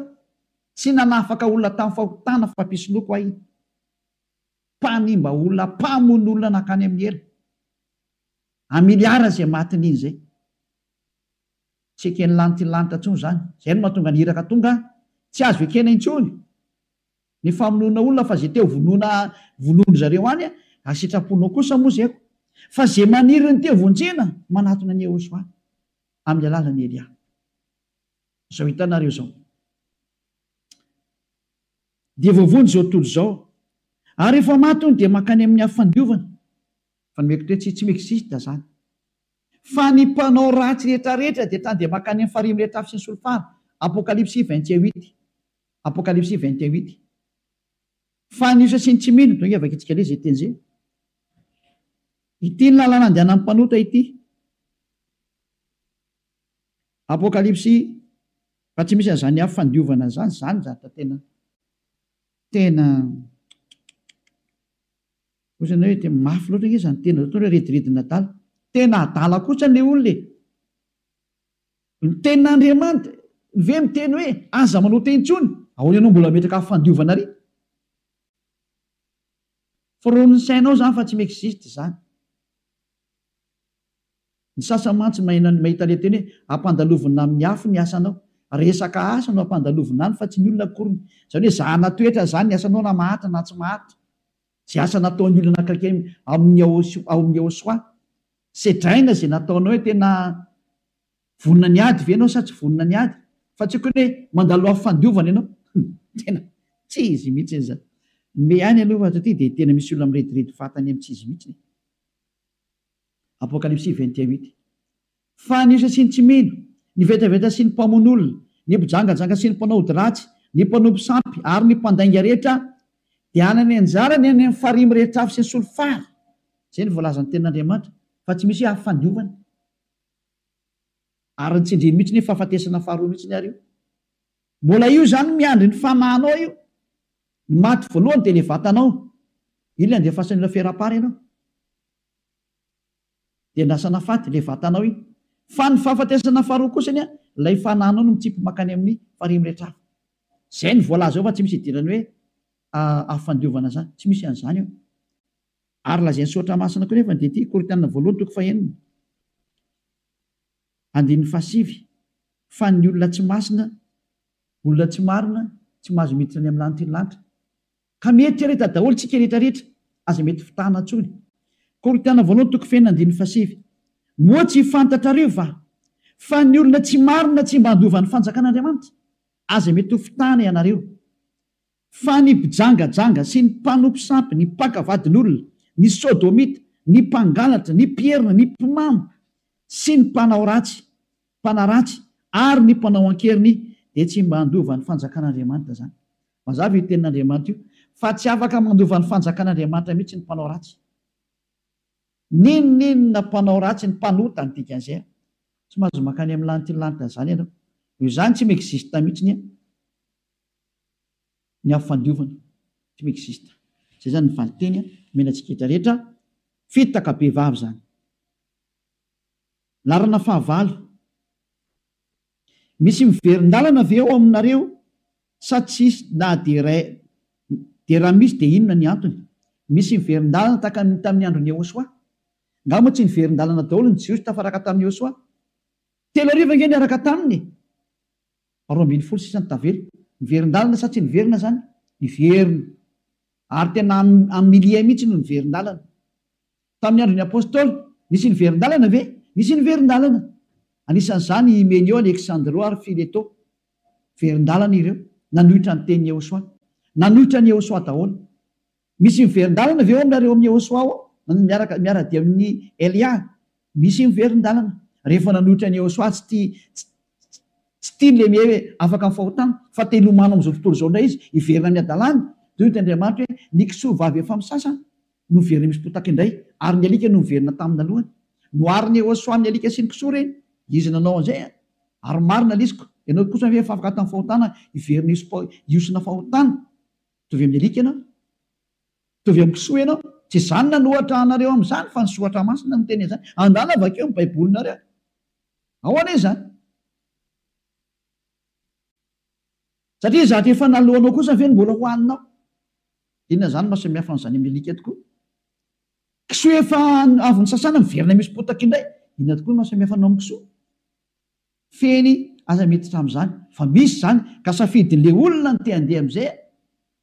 tsy nanafaka olona tamin'ny fahotana fa mpisoloky ho'a iny. Mpanimba olona, mpamono olona nankany amin'ny helo. A-miliara izay matin'iny izay. Tsy eken'ny lanity lanitra intsony izany. Izay no mahatonga ny iraka tonga, tsy azo ekena intsony ny famonoana olona fa izay te ho vonoina vonoin-dry zareo any, raha sitraponao kosa moa izay ko. Fa izay maniry ny te ho vonjena, manatona an'i Yehosua. Amin'ny alalan'i Elia. Izao hitanareo izao. Dia voavonjy izao tontolo izao. Ary rehefa maty hono dia mankany amin'ny afo fandiovana. Fa nomeko teo tsy tsy mi-existe zany. Fa ny mpanao ratsy rehetra rehetra dia tany dia mankany amin'ny farihy mirehitra afo sy ny solifara. Apokalypsy 21. Apokalypsy 21. Fa ny osa sy ny tsy mino, donga vakitsika ilay izay teny izay. Ity ny lalana andehanan'ny mpanota ity. Apokalypsy fa tsy misy an'izany afo fandiovana izany, izany zavatra tena tena ohatrany hoe tena mafy loatra ange izany tena ohatrany hoe rediredin'adala. Tena adala kosa ilay olona e! Ny tenin'Andriamanitra ve miteny hoe aza manota intsony? Ahoana ianao mbola mametraka afo fandiovana ary? Foronin'ny sainao izany fa tsy mi-existe izany. Ny sasany mantsy mahita ilay teny hoe ampandalovina amin'ny afo ny asanao. Resaka asa no ampandalovina any fa tsy ny olona akoriny. Izany hoe zahana toetra izany ny asanao na maharitra na tsy maharitra. Izay asa nataon'ny olona anakaiky amin'ny ao amin'ny Yehosua. Sedraina izay nataonao hoe tena vonona ny ady ve ianao sa tsy vonona ny ady. Fa tsy akory hoe mandalo afo fandiovana ianao. Tena tsy izy mihitsy izany. Me ihany aloha fa satria dia tena misy olona mirediredy fahatany amin'ny tsy izy mihitsy e. Apokalypsy 21. Fa ny osa sy ny tsy mino, ny vetaveta sy ny mpamono olona, ny mpijangajanga sy ny mpanao ody ratsy, ny mpanompo sampy ary ny mpandainga rehetra dia hanana ny anjarany any amin'ny farihy mirehitra afo sy ny solifara. Izay no voalazan'ny Tenin'Andriamanitra, fa tsy misy hoe afo fandiovana. Ary ny tsindriany mihitsy ny fahafatesana faharoa mihitsy ary io. Mbola io izany miandry ny fanahinao io. Ny maty voalohany dia ilay vatanao. Iny ilay andefasan'ny olona ferapara ianao. Dia andrasana faty ilay vatanao iny. Fa ny fahafatesana faharoa kosa anie ilay fanahinao no mitsipy mankany amin'ny farihy mirehitra afo. Izay no voalaza eo fa tsy misy idirany hoe afo fandiovana izany. Tsy misy an'izany eo. Ary lazain'ny soratra masina koa nefa dia ity, Korintiana voalohany toko fahenina. Andininy fahasivy, Fa ny olona tsy masina, olona tsy marina, tsy mahazo miditra any amin'ny lanitry ny lanitra. Ka mieritrereta daholo tsika rehetra rehetra, aza mety fitahana intsony. Korintiana voalohany toko fahenina andininy fahasivy, Moa tsy fantatrareo va fa ny olona tsy marina tsy mba handova ny fanjakan'Andriamanitra? Aza mety ho fitahana ianareo. Fa ny mpijangajanga sy ny mpanompo sampy, ny mpaka vadin'olona, ny sodomita, ny mpangalatra, ny mpierina, ny mpimamo, sy ny mpanao ratsy, mpanaratsy, ary ny mpanao an-keriny dia tsy mba handova ny fanjakan'Andriamanitra izany. Mazava io tenin'Andriamanitra io, fa tsy afaka mandova ny fanjakan'Andriamanitra mihitsy ny mpanao ratsy. N'inon'inona mpanao ratsy, ny mpanota ny dikan'izay. Tsy mahazo mankany amin'ny lanitry ny lanitra izany ianao. Noho izany tsy mi-existe mihitsy ny. Ny afo fandiovana tsy mi-existe. Zay zany ny valinteny omena antsika rehetra rehetra. Fitaka be vava izany. Laharana fahavalo. Misy miverin-dalana ve ao aminareo sa tsisy na dia iray dia raha misy dia inona ny antony? Misy miverin-dalana tahaka ny tamin'ny andron'i Yehosua? Nga moa tsy niverin-dalana daholo ny Jiosy tafaraka tamin'i Yehosua? 3000 ange niaraka taminy e! 12 sisa no tavela. Niverin-dalana sa tsy niverina izany? Niverina. Ary tena en milliers mihitsy no niverin-dalana. Tamin'ny andron'ny Apostoly, nisy niverin-dalana ve? Nisy niverin-dalana. Anisan'izany i Hymenio, Aleksandro ary Fileto. Niverin-dalana ireo, nanohitra ny tenin'i Yehosua. Nanohitra an'i Yehosua daholo. Misy miverin-dalana ve ao aminareo amin'i Yehosua ao? Miaraka, miara-dia amin'i Elia? Misy miverin-dalana. Rehefa nanohitra an'i Yehosua, tsy tia, tsy tiany ilay hoe afaka amin'ny fahotana, fa te hilomano amin'izao tontolo izao indray izy, hiverina amin'ny hadalany. Dia hoy ny Andriamanitra hoe, Ny kisoa vavy efa misasa no miverina misy potaka indray, ary ny alika no miverina tamin'ny nalohany. Noharin'i Yehosua ny alika sy ny kisoa ireny. Izy nanao an'izay an! Ary marina lisiko, ianao kosa ve efa afaka tamin'ny fahotana hiverina hiosona fahotana? Mitovy amin'ny alika ianao? Mitovy amin'ny kisoa ianao? Tsy izaho no nanohatra anareo amin'izany fa ny Soratra Masina no miteny an'izany. Andana vakio ny Baibolinareo. Ao anie izany. Satria zavatra efa naloanao kosa ve no mbola hohaninao? Inona izany maha samihafa an'izany amin'ny alika tokoa? Kisoa efa avy nisasana miverina misy potaka indray. Inona tokoa no maha samihafa anao amin'ny kisoa? Fehiny aza miditra amin'izany fa misy izany ka safidin'ilay olona ny te handeha amin'izay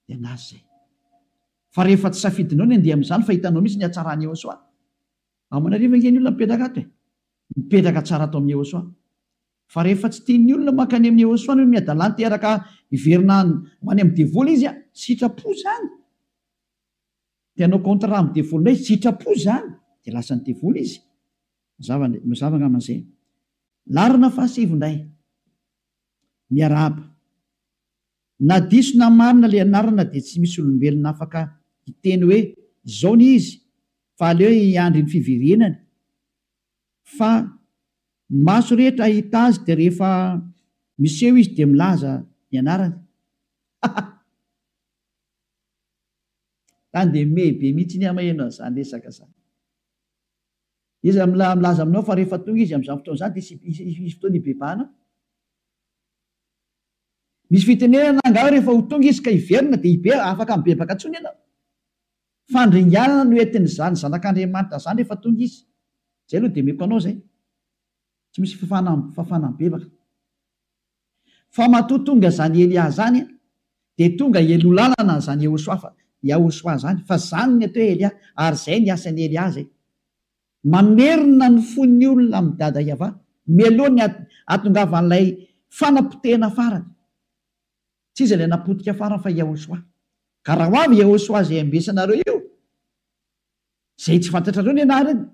dia an'azy izay. Fa rehefa tsy safidinao ny handeha amin'izany fa hitanao mihitsy ny hatsaran'i Yehosua. Aman'arivo ange ny olona mipetraka ato e! Mipetraka tsara ato amin'i Yehosua. Fa rehefa tsy tian'ny olona mankany amin'i Yehosua ny hoe miadalà te hiaraka hiverina ho any amin'ny devoly izy an! Sitrapo izany! Te hanao contrat amin'ny devoly indray izy, sitrapo izany! Dia lasan'ny devoly izy. Mazava, mazava angamba izay. Laharana fahasivy indray. Miarahaba. Na diso na marina ilay anarana dia tsy misy olombelona afaka hiteny hoe izao ny izy fa aleo hiandry ny fiverenany fa ny maso rehetra hahita azy dia rehefa miseho izy dia milaza ny anarany. Haha! Tany dia mehy be mihitsy ny ahy maheno an'izany resaka izany. Iza milaza aminao fa rehefa tonga izy amin'izany fotoana izany dia hisy fotoana hibebahana? Misy fitenenana angaha hoe rehefa ho tonga izy ka hiverina dia hibe afaka mibebaka intsony ianao? Fandringanana no entin'izany zanak'Andriamanitra izany rehefa tonga izy. Izay aloha dia omeko anao izay. Tsy misy fafana fafana mibebaka. Fa matoa tonga izany Elia izany dia tonga hialoha lalana an'izany Yehosoa fa Yahosoa izany fa izany ny atao hoe Elia ary izay ny asan'i Elia izay. Mamerina ny fon'ny olona amin'i Dada Yavah mialoha ny hahatongavan'ilay fanapotehana farany. Tsy iza ilay napotika farany fa Yahosoa. Ka raha ho avy Yahosoa izay ambesanareo io, izay tsy fantatrareo ny anarany,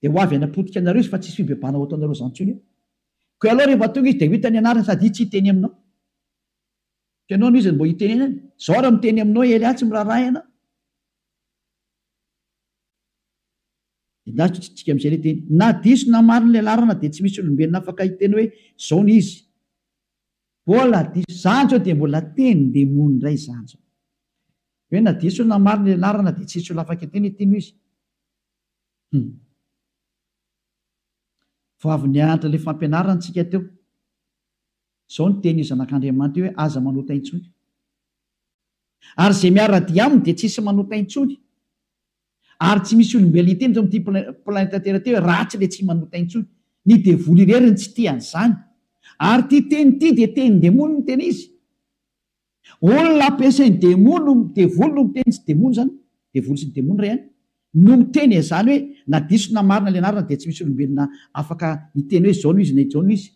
dia ho avy hanapotika anareo izy fa tsy hisy fibebahana ho ataonareo izany intsony eo. Koa ialao rehefa tonga izy dia ho hita ny anarany sady izy tsy hiteny aminao. Fa ianao no iza no mbo hitenenany? Zao raha miteny aminao Elia tsy miraharaha ianao. Endaso tsika amin'izay ilay teny. Na diso na marina ilay laharana dia tsy misy olombelona afaka hiteny hoe izao ny izy. Mbola diso. Zany zao dia mbola tenin-demony indray izany zao. Hoe na diso na marina ilay laharana dia tsy hisy olona afaka hiteny hoe ity no izy. Hum. Vao avy nianatra ilay fampianarana tsika teo. Izao no tenin'io Zanak'Andriamanitra io hoe aza manota intsony. Ary izay miara-dia aminy dia tsy hisy manota intsony. Ary tsy misy olombelona hiteny eto amin'ity planeta Terre ity hoe ratsy ilay tsy manota intsony. Ny devoly irery no tsy tia an'izany. Ary ity teny ity dia tenin-demony no tena izy. Olona ampiasain'ny demony no, devoly no miteny, tsy demony izany, devoly sy ny demony iray ihany, no miteny an'izany hoe na diso na marina ilay anarana dia tsy misy olombelona afaka hiteny hoe izao no izy na izao no izy.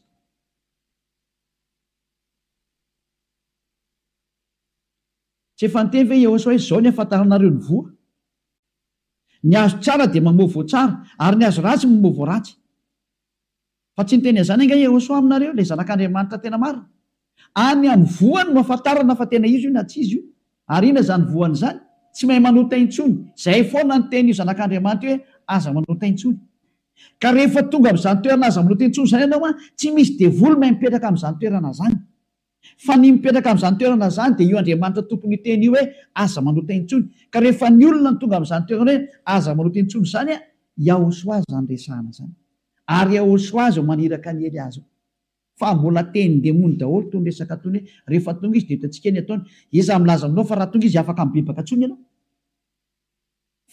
Tsy efa niteny ve Yehosua hoe izao ny ahafantaranareo ny voa? Ny hazo tsara dia mamoa voa tsara, ary ny hazo ratsy mamoa voa ratsy. Fa tsy niteny an'izany angaha Yehosua aminareo, ilay Zanak'Andriamanitra tena marina? Any amin'ny voany no ahafantarana fa tena izy io na tsy izy io. Ary inona izany voany izany? Tsy mahay manota intsony. Izay foana ny tenin'io Zanak'Andriamanitra io hoe aza manota intsony. Ka rehefa tonga amin'izany toerana aza manota intsony izany ianao an, tsy misy devoly mahay mipetraka amin'izany toerana izany. Fa ny mipetraka amin'izany toerana izany dia io Andriamanitra tompon'io teny io hoe aza manota intsony. Ka rehefa ny olona no tonga amin'izany toerana hoe aza manota intsony izany, Yahoshua izany resahana izany. Ary Yahoshua izao maniraka an'i Elia izao. Fa mbola tenin-demony daholo itony resaka itony hoe rehefa tonga izy dia hitantsika ny ataony. Iza milaza aminao fa raha tonga izy afaka mibebaka intsony ianao?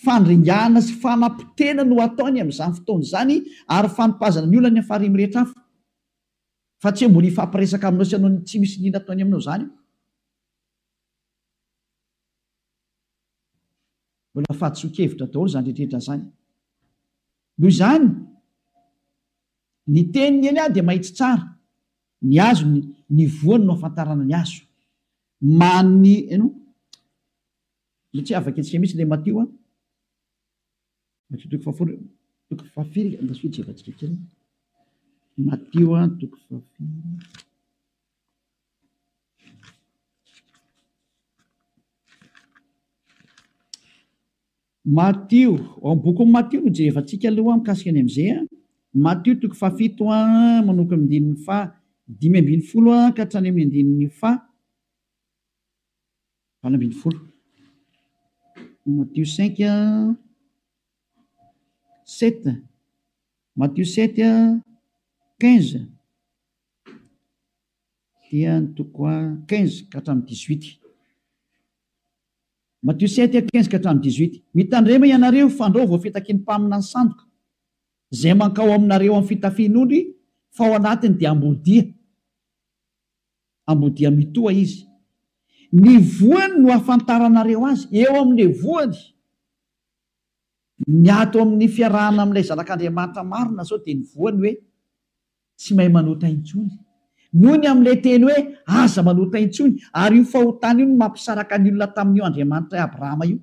Fandringana sy fanapotehana no ataony amin'izany fotoana izany ary fanipazana ny olona any amin'ny farihy mirehitra afo. Fa tsy hoe mbola hifampiresaka aminao sy hanao ny tsy misy liana ataony aminao izany io. Mbola fahadisoan-kevitra daholo izany rehetrarehetra izany. Noho izany, ny tenin'i Elia dia mahitsy tsara. Ny hazo, ny voany no ahafantarana ny hazo. Mani, ino? Mbola tsy avakintsika mihitsy ilay Matio an. Matio toko fahafolo, toko fahafiry, andraso hijevantsika kely. Matio an, toko fahafiry. Matio, ao amin'ny bokin'i Matio no jerevantsika aloha mikasika ny amin'izay an. Matio toko fahafito an, manomboka amin'ny andininy faha 15 an, ka hatrany amin'ny andininy faha 18. Matio 5, 7, Matio 7, 15, dia ny toko 15 ka hatramin'ny 18. Matio 7, 15 ka hatramin'ny 18. Mitandrema ianareo, fandrao voafitaky ny mpaminany sandoka, izay mankao aminareo amin'ny fitafian'ondry, fa ao anatiny dia ambodia. Ambodia mitoha izy. Ny voany no ahafantaranareo azy, eo amin'ilay voany. Ny ato amin'ny fiarahana amin'ilay Zanak'Andriamanitra marina izao dia ny voany hoe tsy mahay manota intsony. Noho ny amin'ilay teny hoe aza manota intsony, ary io fahotana io no mampisaraka ny olona tamin'io Andriamanitr'i Abrahama io.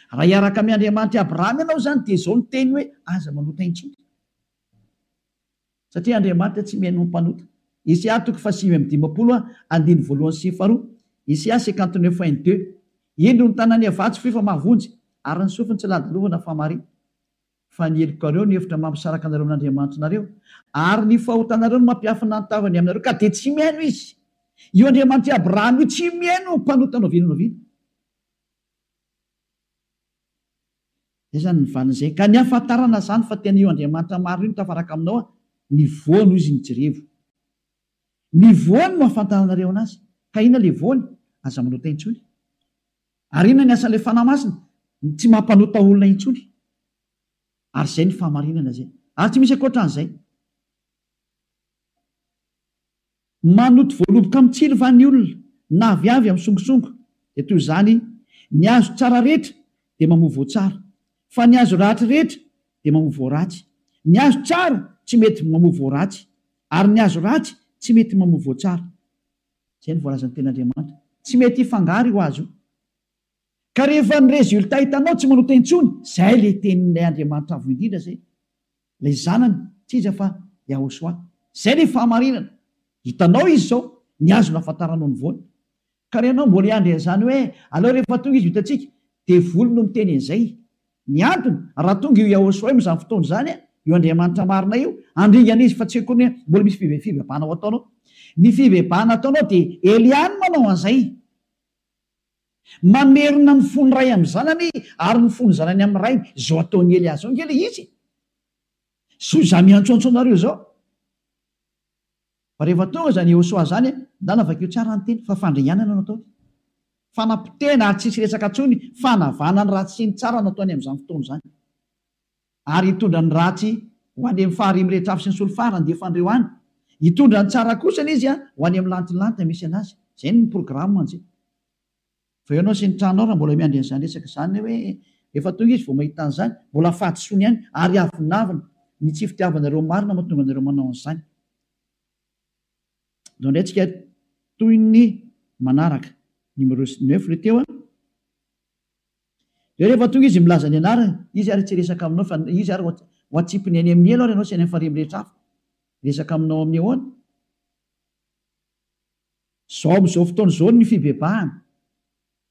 Raha hiaraka amin'i Andriamanitr'i Abrahama ianao izany dia izao ny teny hoe aza manota intsony. Satria Andriamanitra tsy mihaino ny mpanota. Isaia toko faha59 andininy voalohany sy faharoa, Isaia 59 un deux, Indro ny tanany havia tsy fohy fa mahavonjy, ary ny sofiny tsy ladilovana fa mahare. Fa ny helokareo no efitra mampisaraka anareo amin'Andriamanitrareo, ary ny fahotanareo no mampiafina ny tavany aminareo, ka dia tsy mihaino Izy. Io Andriamanitr'i Abrahama io tsy mihaino ny mpanota na oviana na oviana. Izay izany ny valin'izay. Ka ny ahafantarana izany fa tena io Andriamanitra marina io no tafaraka aminao an, ny voany hoy izy ny jerevo. Ny voany no ahafantaranareo anazy. Ka inona ilay voany? Aza manota intsony. Ary inona ny asan'ilay Fanahy Masina? Ny tsy mampanota olona intsony. Ary izay ny fahamarinana izay. Ary tsy misy ankoatran'izay. Manoto voaloboka mitsiry va ny olona, na aviavy amin'ny songosongo? Dia toy izany, ny hazo tsara rehetra dia mamoa voa tsara, fa ny hazo ratsy rehetra dia mamoa voa ratsy. Ny hazo tsara tsy mety mamoa voa ratsy, ary ny hazo ratsy tsy mety mamoa voa tsara. Izay no voalazan'ny Tenin'Andriamanitra. Tsy mety hifangaro io hazo io. Ka rehefa ny résultat hitanao tsy manota intsony, zay le tenin'ilay Andriamanitra Avo Indrindra zay, ilay Zanany, tsy iza fa Yahoshuah. Zay le fahamarinana. Hitanao izy zao, ny hazo nahafantaranao ny voany. Ka raha ianao mbola hiandry an'izany hoe aleo rehefa tonga izy ho hitantsika, devoly no miteny an'izay. Ny antony, raha tonga io Yahoshuah io amin'izany fotoana izany, io Andriamanitra marina io, handringana izy fa tsy akory ny hoe mbola misy fibebahana ho ataonao. Ny fibebahana ataonao dia Elia no manao an'izay. Mamerina ny fon'ny ray amin'ny zanany ary ny fon'ny zanany amin'ny rainy. Izao ataon'i Elia izao ange ilay izy e! Soa izaho miantsoantso anareo izao. Fa rehefa tonga izany Yehosoa izany, ndana vakio tsara ny teny, fa fandringanana no ataony. Fanapotehana ary tsisy resaka intsony, fanavahana ny ratsy sy ny tsara no ataony amin'izany fotoana izany. Ary hitondra ny ratsy ho any amin'ny faharihy mirehitra afo sy ny solifara handefa an'ireo any. Hitondra ny tsara kosa izy ho any amin'ny lantilantina misy an'azy. Izay ny programme anjy. Fa eo ianao sy ny tranonao raha mbola miandry an'izany resaka izany hoe efa tonga izy vao mahita an'izany, mbola fahadisoany ihany ary avonavona ny tsy fitiavanareo marina mahatonga anareo manao an'izany. Ndao indray tsika toy ny manaraka. Numéro neuf le teo an. Dia rehefa tonga izy milaza ny anarany, izy ary tsy hiresaka aminao fa izy ary ho atsipiny any amin'ny helo ary ianao sy any amin'ny farihy mirehitra afo. Hiresaka aminao amin'ny ahoana? Izao amin'izao fotoana izao ny fibebahana.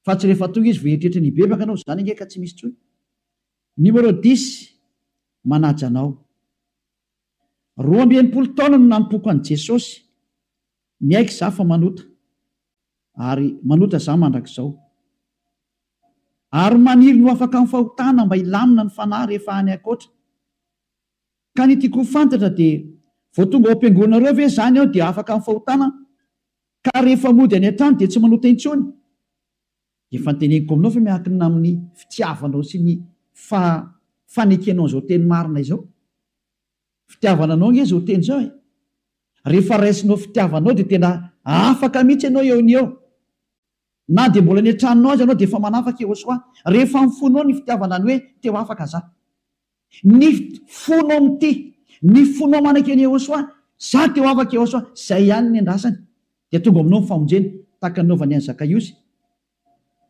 Fa tsy rehefa tonga izy vao hieritreritra ny hibebaka ianao, izany ange ka tsy misy intsony. Numéro dix, manaja anao. 62 taona no nanompoako an'i Jesosy, miaiky izaho fa manota. Ary manota za mandrakizao. Ary maniry ny ho afaka amin'ny fahotana mba hilamina ny fanahy rehefa any ankoatra. Ka ny tiako ho fantatra dia vao tonga ao am-piangonanareo ve izany aho dia afaka amin'ny fahotana ka rehefa mody any an-trano dia tsy manota intsony? Efa noteneniko aminao fa miankina amin'ny fitiavanao sy ny fa fanekenao an'izao teny marina izao. Fitiavana anao ange izao teny izao e! Rehefa raisinao fitiavanao dia tena afaka mihitsy ianao eo ny eo. Na dia mbola any an-tranonao aza ianao dia efa manafaka Yehosua. Rehefa amin'ny fonao ny fitiavana ny hoe te ho afaka za. Ny fonao mitia, ny fonao manaiky an'i Yehosua, za te ho afaka Yehosua, izay ihany ny andrasany. Dia tonga aminao ny famonjena, tahaka ny nanaovany an'i Zakaiosy.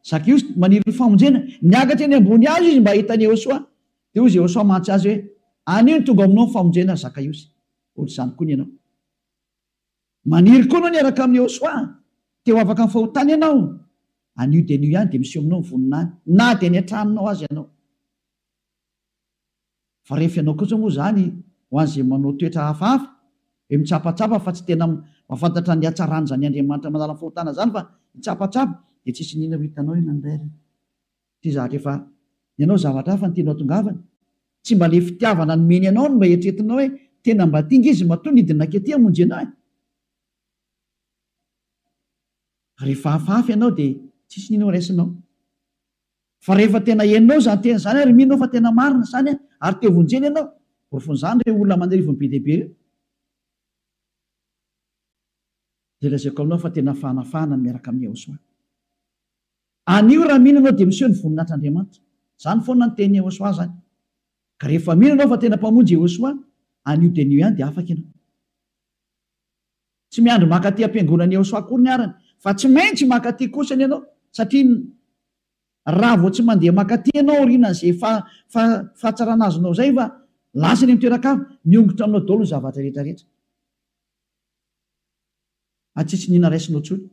Zakaiosy maniry ny famonjena, niakatra eny ambony hazo izy mba hahita an'i Yehosua. Dia hoy Yehosua mantsy azy hoe, Anio no tonga aminao ny famonjena ry Zakaiosy. Ohatr'izany koa ny anao. Maniry koa anao ny hiaraka amin'i Yehosua. Te ho afaka amin'ny fahotana ianao. Anio dia anio ihany dia miseho aminao ny voninahiny, na dia any an-tranonao aza ianao. Fa rehefa ianao kosa moa izany ho an'izay manao toetra hafahafa, hoe mitsapatsapa fa tsy tena mahafantatra ny hatsaran'izany Andriamanitra manala ny fahotana izany fa hitsapatsapa, dia tsisy n'inona ho hitanao eny indray ry. Ity zavatra efa ny anao zavatra hafa no tianao atongavana. Tsy mba le fitiavana nomeny anao no mba eritreretinao hoe tena mba tia nge izy matoa nidina nankaty hamonjy anao e. Rehefa hafahafa ianao dia tsisy n'inona ho raisinao. Fa rehefa tena henonao izany teny izany ary mino fa tena marina izany ary te vonjena ianao, porofon'izany ireo olona aman'arivony be dia be ireo, dia lazaiko aminao fa tena fanafahana ny miaraka amin'i Yehosua. Anio raha mino ianao dia miseho ny voninahitr'Andriamanitra. Izany foana ny tenin'i Yehosua izany. Ka rehefa mino ianao fa tena Mpamonjy Yehosua, anio dia anio ihany dia afaka ianao. Tsy miandry mankaty am-piangonan'i Yehosua akory ny arany, fa tsy maintsy mankaty kosany ianao, satria raha vao tsy mandeha mankaty ianao aorianan'izay fahatsarana azonao izay fa lasa any amin'ny toeran-kafa, miongotra aminao daholo ny zavatra rehetra rehetra. Ary tsisy n'inona raisinao intsony.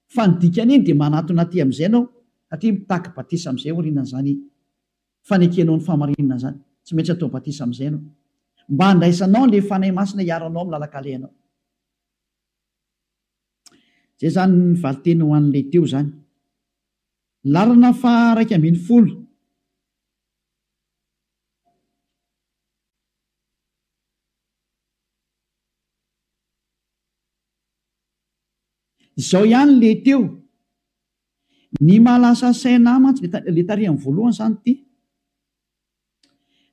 Fa ny dikan'iny dia manatona aty amin'izay ianao, satria mitaky batisa amin'izay aorianan'izany fanekenao ny fahamarinana izany. Tsy maintsy atao batisa amin'izay ianao. Mba handraisanao an'ilay Fanahy Masina hiaro anao amin'ny lalan-kalehanao. Izay izany ny valinteny ho an'ilay teo izany. Laharana faha 11. Izao ihany ilay teo. Ny mahalasa saina ahy mantsy, le tary amin'ny voalohany izany ity.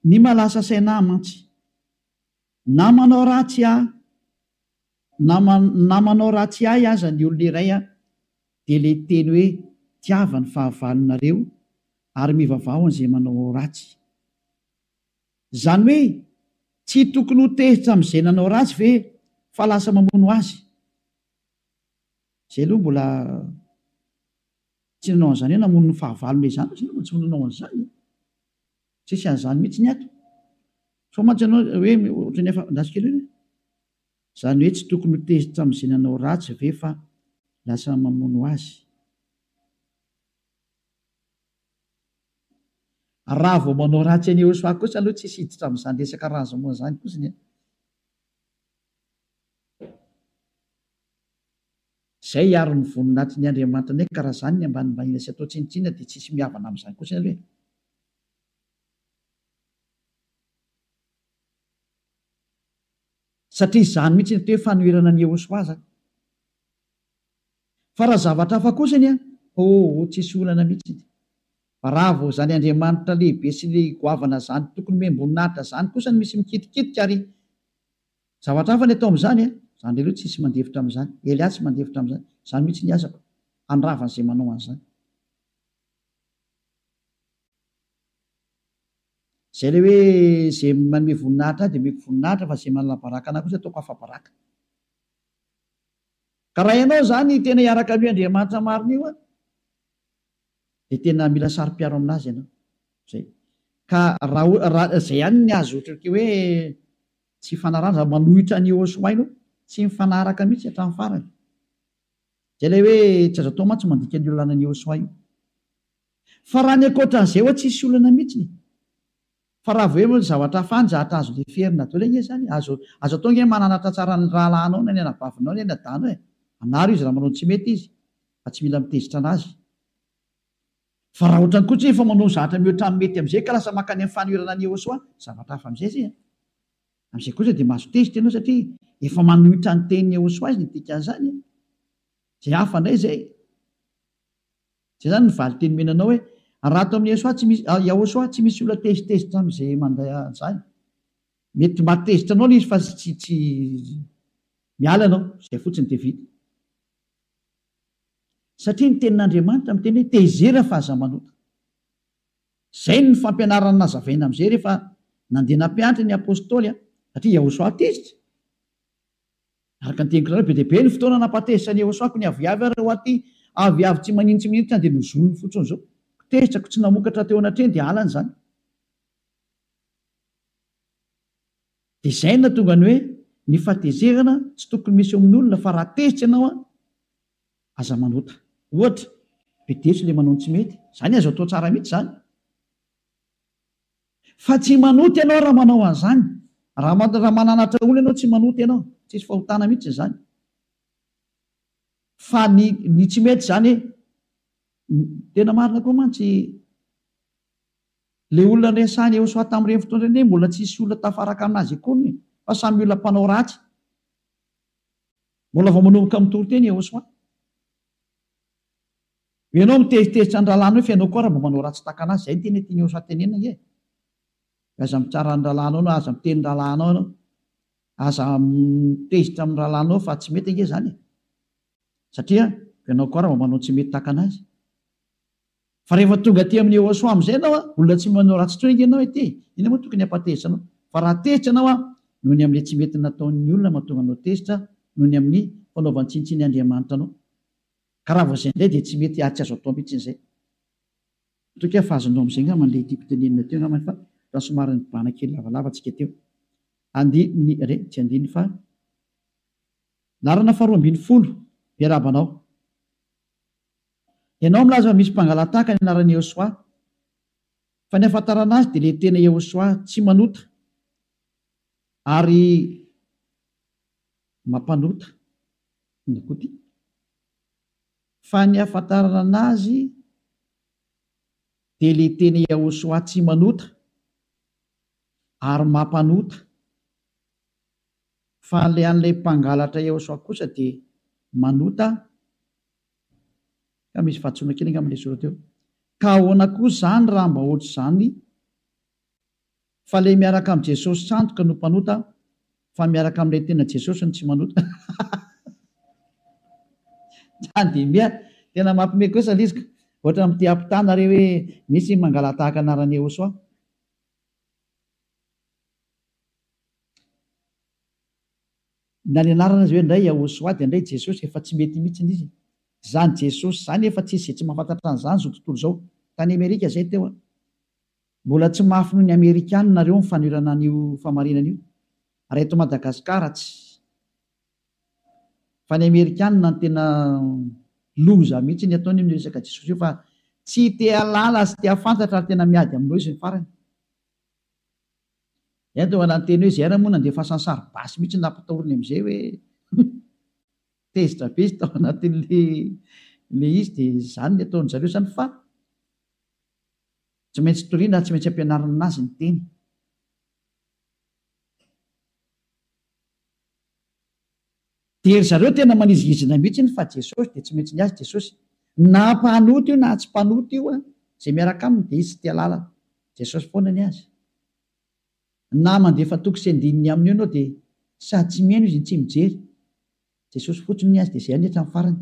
Ny mahalasa saina ahy mantsy, na manao ratsy ahy, na na manao ratsy ahy aza ny olona iray an, dia le teny hoe tiava ny fahavalonareo ary mivavaha ho an'izay manao ratsy. Izany hoe tsy tokony ho tezitra amin'izay nanao ratsy ve fa lasa mamono azy? Zay aloha mbola tsy nanao an'izany hoe namono ny fahavalony izany zay aloha mbola tsy nanao an'izany e. Tsisy an'izany mihitsy ny ato. Sao mantsy ianao hoe ohatran'ny efa andraso kely hoe izany hoe tsy tokony ho tezitra amin'izay nanao ratsy ve fa lasa mamono azy. Raha vao manao ratsy an'i Yehosua kosa aloha tsisy hiditra amin'izany resaka razamon izany kosiny e. Zay hiaro ny voninahitry ny Andriamanitra ny ka raha zany ny ambanimbaniana sy atao tsinontsinona dia tsisy mihavana amin'izany kosa aloha e. Satria izany mihitsy ny atao hoe fanoherana an'i Yehosua zany. Fa raha zavatra hafa kosa anie an, oh tsisy olana mihitsy. Fa raha vao izany Andriamanitra lehibe sy goavana zany tokony omem-boninahitra zany kosa no misy mikitikitika ary Zavatra hafa ny atao amin'izany e! Zany aloha tsisy mandefitra amin'izany, Elia tsy mandefitra amin'izany, izany mihitsy ny asako, handrava an'izay manao an'izany. Izay ilay hoe izay manome voninahitra ahy dia omeko voninahitra fa izay manala baraka anah kosa ataoko afa-baraka. Ka raha ianao izany tena hiaraka amin'io Andriamanitra marina io an, dia tena mila saro-piaro aminazy ianao. Zay. Ka raha raha zay ihany ny azo ohatran'ny hoe tsy ifanarahana, raha manohitra an'i Yehosua ianao, tsy mifanaraka mihitsy hatramin'ny farany. Zay ilay hoe tsy azo atao mantsy mandika an'io lalanan'i Yehosua io. Fa raha ny ankoatran'izay ho'a tsisy olana mihitsy e. Fa raha vao hoe zavatra hafa any zahatra azo leferina daholo ange izany e. Azo azo atao ange mananatra tsara ny rahalahinao na ny anabavinao na ny adadanao e. Anaro izy raha manao ny tsy mety izy. Fa tsy mila mitezitra anazy. Fa raha ohatrany koa tsy efa manao zatra mihoatra ny mety amizay ka lasa makany amin'ny fanoherana an'i Yehosua, zavatra hafa amizay zay an. Amizay kosa dia mahazo tezitra ianao satria efa manohitra ny tenin'i Yehosua izy ny dikan'izany an. Zay hafa indray zay. Zay zany ny valinteny omena anao hoe raha ato amin'i Yehosua tsy misy, Yahosua tsy misy olona tezitezitra amizay mandeha an'izany. Mety mahatezitra anao ilay izy fa tsy tsy miala ianao, zay fotsiny dia vita. Satria ny tenin'Andriamanitra miteny hoe tezera fa aza manota. Izay no fampianarana nazavaina amin'izay rehefa nandeha nampianatra ny Apostoly an, satria Yahoshuah tezitra. Araka ny teniko nareo, be dia be ny fotoana nampatezitra an'i Yahoshuah ko ny aviavy ary ho aty aviavy tsy maninona tsy maninona dia nozoniny fotsiny izao. Ko tezitra ko tsy namokatra teo anatrehany dia halany izany. Dia izay no nahatonga ny hoe ny fahatezerana tsy tokony misy eo amin'olona fa raha tezitra ianao an, aza manota. Ohatra, bedeso ilay manao ny tsy mety, izany azo atao tsara mihitsy izany. Fa tsy manota ianao raha manao an'izany. Raha raha mananatra olona ianao tsy manota ianao, tsisy fahotana mihitsy izany. Fa ny ny tsy mety izany, tena marina koa mantsy Ilay olona niresahan'i Yehosua tamin'ireny fotoana ireny hoe mbola tsy hisy olona tafaraka aminazy akoriny e, fa samy olona mpanao ratsy. Mbola vao manomboka mitory teny Yehosua. Ianao mitezitezitra ny rahalahinao fa ianao koa ary mba manao ratsy tahaka anazy, izay no tena tian'i Yehosua tenenina ange e. Aza mitsara ny rahalahinao na aza miteny ny rahalahinao ianao. Aza mitezitra amin'ny rahalahinao fa tsy mety ange izany e. Satria ianao koa ary mba manao tsy mety tahaka anazy. Fa rehefa tonga aty amin'i Yehosua amin'izay ianao an, olona tsy manao ratsy intsony ange ianao ety e! Inona moa tokony hampatezitra anao? Fa raha tezitra ianao an, noho ny amin'ilay tsy mety nataon'ny olona mahatonga anao tezitra, noho ny amin'ny fanaovany tsinontsinona Andriamanitra anao. Ka raha vao izay indray dia tsy mety ary tsy azo atao mihitsy izay. Matoky aho fa azonao amin'izay angamba ilay tiako tenenina teo angambany fa raha somary nibahana kely lavalava tsika teo. Andininy, re, tsy andininy fa laharana faharoa ambinifolo, miarahaba anao. Ianao milaza fa misy mpangalatahaka ny anaran'i Yehosua, fa ny ahafantarana azy dia ilay tena Yehosua tsy manota ary mampanota. Inona koa ity? Fa ny ahafantarana anazy dia ilay tena Yehosua tsy manota ary mampanota. Fa ilay an'ilay mpangalatra Yehosua kosa dia manota Ka misy fahadisoana kely angamba ilay soratra eo. Ka ahoana koa izany raha mba ohatr'izany fa ilay miaraka amin'i Jesosy sandoka no mpanota fa miaraka amin'ilay tena Jesosy no tsy manota? Zany dia miha tena mampime kosa ilay izy ka. Ohatra amin'ity ampitana re hoe misy mangala-tahaka anaran'i Yehosua. Na ny anarana aza hoe ndray Yahoshuah dia ndray Jesosy efa tsy mety mihitsiny izy. Zany Jesosy zany efa tsisy izay tsy mahafantatra an'izany zao tontolo zao. Tany Amerika zay teo an. Mbola tsy mafy noho ny Amerikana nareo ny fanoherana an'io famarinana io. Raha eto Madagascar tsy. Fa ny Amerikana no tena loza mihitsy ny ataony amin'io resaka Jesosy io fa tsy te hahalala sy te hahafantatra ary tena miady aminao izy ny farany. Zay tonga niteny hoe zay ary moa nandefasany sary basy mihitsy nampitahoriny amizay hoe tezitra be izy tao anatin'le le izy de zany ny ataon-dry zareo zany fa tsy maintsy toriana ary tsy maintsy ampianarina anazy ny teny. De ry zareo tena manizingizina mihitsy fa Jesosy de tsy maintsy ny azy Jesosy. Na mpanota io na tsy mpanota io an, zay miaraka aminy de izy tsy tia lalana. Jesosy foana ny azy. Na mandefa toko sy andininy aminy eo ianao dia sady tsy mihaino izy no tsy mijery. Jesosy fotsiny ny azy dia izay ihany hatramin'ny farany.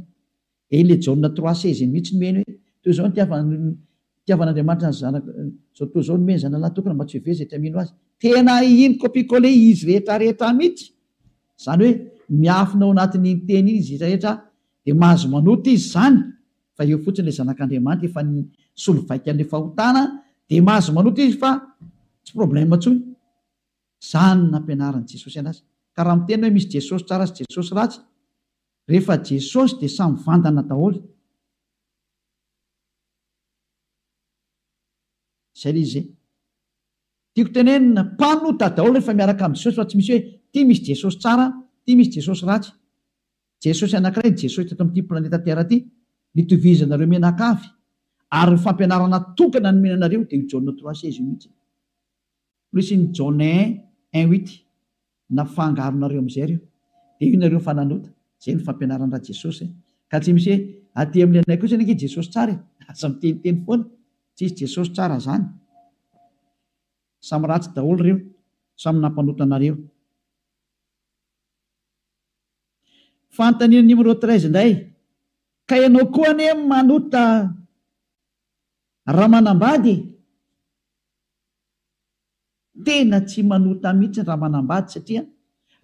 Dia ilay Jaona 3 16 mihitsy no heno hoe toy izao ny nitiavan'Andriamanitra ny zanaka izao tontolo izao nomeny zanalahy tokana mba tsy ho very izay tsy mino azy. Tena iny copie coller izy rehetra rehetra mihitsy. Izany hoe miafina ao anatin'iny teny iny izy rehetra dia mahazo manota izy izany fa eo fotsiny ilay zanak'Andriamanitra efa nisolo vaika an'ilay fahotana dia mahazo manota izy fa tsy problème intsony. Izany no nampianarin'i Jesosy anazy. Ka raha miteny hoe misy Jesosy tsara sy Jesosy ratsy, rehefa Jesosy dia samy vandana daholo. Izay ilay izy izay. Tiako tenenina, mpanota daholo rehefa miaraka amin'i Jesosy fa tsy misy hoe ity misy Jesosy tsara, ity misy Jesosy ratsy. Jesosy anankiray ny Jesosy teto amin'ity planeta Terre ity. nitovizanareo mianakavy ary ny fampianarana tokana nomena anareo dia io Jaona 3,16 io mihitsy. Plus ny Jaona 1,1,8 nafangaronareo amin'izay ireo dia io nareo fa nanota. Izay no fampianaran-dra Jesosy e. Ka tsy misy hoe aty amin'ny anay kosa anie Jesosy tsara e. Aza miteniteny foana. Tsisy Jesosy tsara zany. Samy ratsy daholo reo, samy nampanota anareo. Fanontaniana numéro 13 indray, ka ianao koa anie manota raha manambady e! Tena tsy manota mihitsy raha manambady satria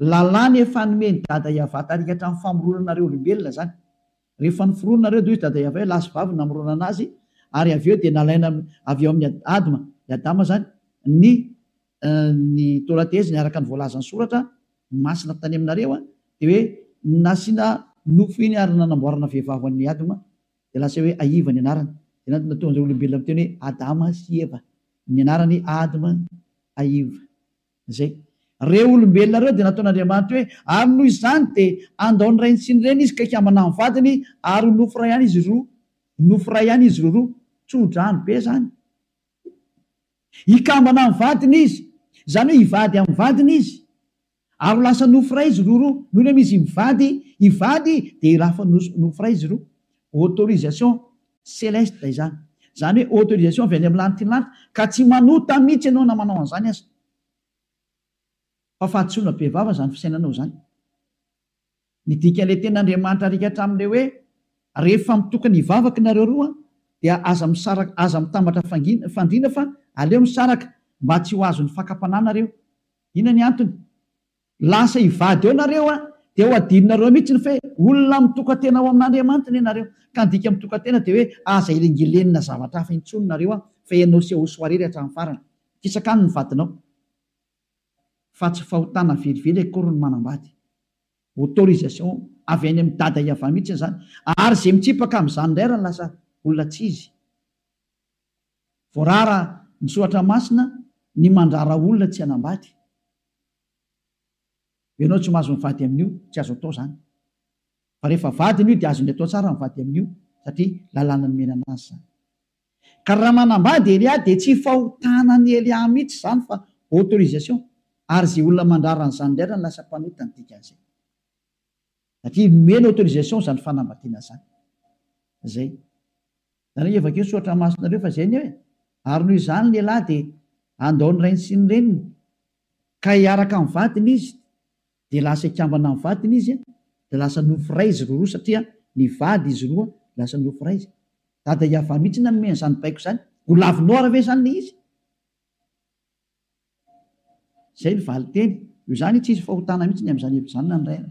lalàna efa nomen'i Dada Yavah tarika hatramin'ny famoronana anareo olombelona zany. Rehefa noforonina nareo dia hoy Dada Yavah hoe lahy sy vavy no namoronana azy ary avy eo dia nalaina avy eo amin'i Adma, i Adama zany, ny ny taolan-teheziny araka ny voalazan'ny soratra masina tany aminareo dia hoe nasiana nofo iny ary nanamboarana vehivavy ho an'i Adma dia lasa hoe Aiva ny anarany. Dia natonga an'ireo olombelona miteny hoe Adama sy Eva. Ny anarany Adma, Aiva. Izay. Ireo olombelona ireo dia nataon'Andriamanitra hoe, ary noho izany dia handao ny rainy sy ny reniny izy ka hikambana amin'ny vadiny, ary ho nofo iray ihany izy roa. Nofo iray ihany izy roroa. Tso-drano be izany. Hikambana amin'ny vadiny izy. Izany hoe hivady amin'ny vadiny izy. Ary ho lasa nofo iray izy roroa. Nony amy izy mivady, hivady dia hilafa nofo iray izy roa. Autorisation celeste izany. Izany hoe autorisation avy any amin'ny lanitry ny lanitra. Ka tsy manota mihitsy ianao na manao an'izany aza. Fa fahadisoana be vava izany fisainanao izany. Ny dikan'ilay tenin'Andriamanitra arika hatramin'ilay hoe rehefa mitokana hivavaka nareo roa dia aza misaraka aza mitambatra fandriana fa aleo misaraka mba tsy ho azon'ny fakam-panahy nareo. Inona ny antony? Lasa hivady eo nareo an, dia ho adinonareo mihitsy ny fe olona mitoka-tena ao amin'Andriamanitra anie nareo. Ka ny dika mitoka-tena dia hoe aza elingelenina zavatra hafa intsony nareo an, fa ianao sy Yahoshuah irery hatramin'ny farany. Kisaka any ny vadinao. Fa tsy fahotana velively akory ny manambady. Autorisation avy any amin'i Dada Yavah mihitsy izany. Ary izay mitsipaka amin'izany indray ary no lasa olona tsy izy. Voarara ny soratra masina ny mandrara olona tsy hanambady. Ianao tsy mahazo mivady amin'io, tsy azo atao izany. Fa rehefa vadiny io dia azony atao tsara mivady amin'io satria lalàna nomena anazy izany. Ka raha manambady Elia dia tsy fahotana an'i Elia mihitsy izany fa autorisation ary izay olona mandrara an'izany indray no lasa mpanota ny dikan'izay. Satria nomena autorisation izany fanambadiana izany. Izay. Izany hoe vakio ny soratra masinareo fa izay anie e. Ary noho izany ny lehilahy dia handao ny rainy sy ny reniny ka hiaraka amin'ny vadiny izy dia lasa hikambana amin'ny vadiny izy dia lasa nofo iray izy roroa satria nivady izy roa lasa nofo iray izy. Dada Yavah mihitsy nanome an'izany baiko izany. Ho lavinao ary ve izany ilay izy? Izay ny valinteny. Io izany tsy hisy fahotana mihitsy ny amin'izany hevitra izany na ny iray ary.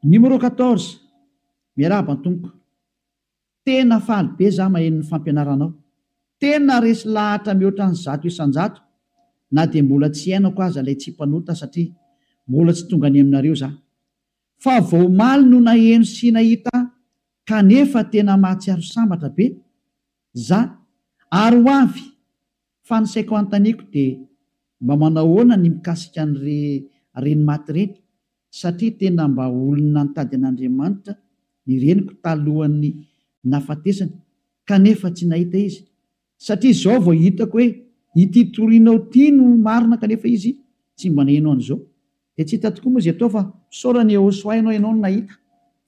Numéro 14. Miarahaba tompoko. Tena faly be za maheno ny fampianaranao. Tena resy lahatra mihoatra ny 100% na dia mbola tsy iainako aza ilay tsy mpanota satria mbola tsy tonga any aminareo za. Fa vao omaly no naheno sy nahita kanefa tena mahatsiaro sambatra be za ary ho avy fa ny saiko anontaniako dia mba manahoana ny mikasika an'ire reny maty ireny satria tena mba olona nitady an'Andriamanitra ny reniko talohan'ny nahafatesany kanefa tsy nahita izy satria izao vao hitako hoe ity torinao ity no marina kanefa izy tsy mba naheno an'izao dia tsy hita tokoa moa izay atao fa misaora ny Yehosua ianao ianao no nahita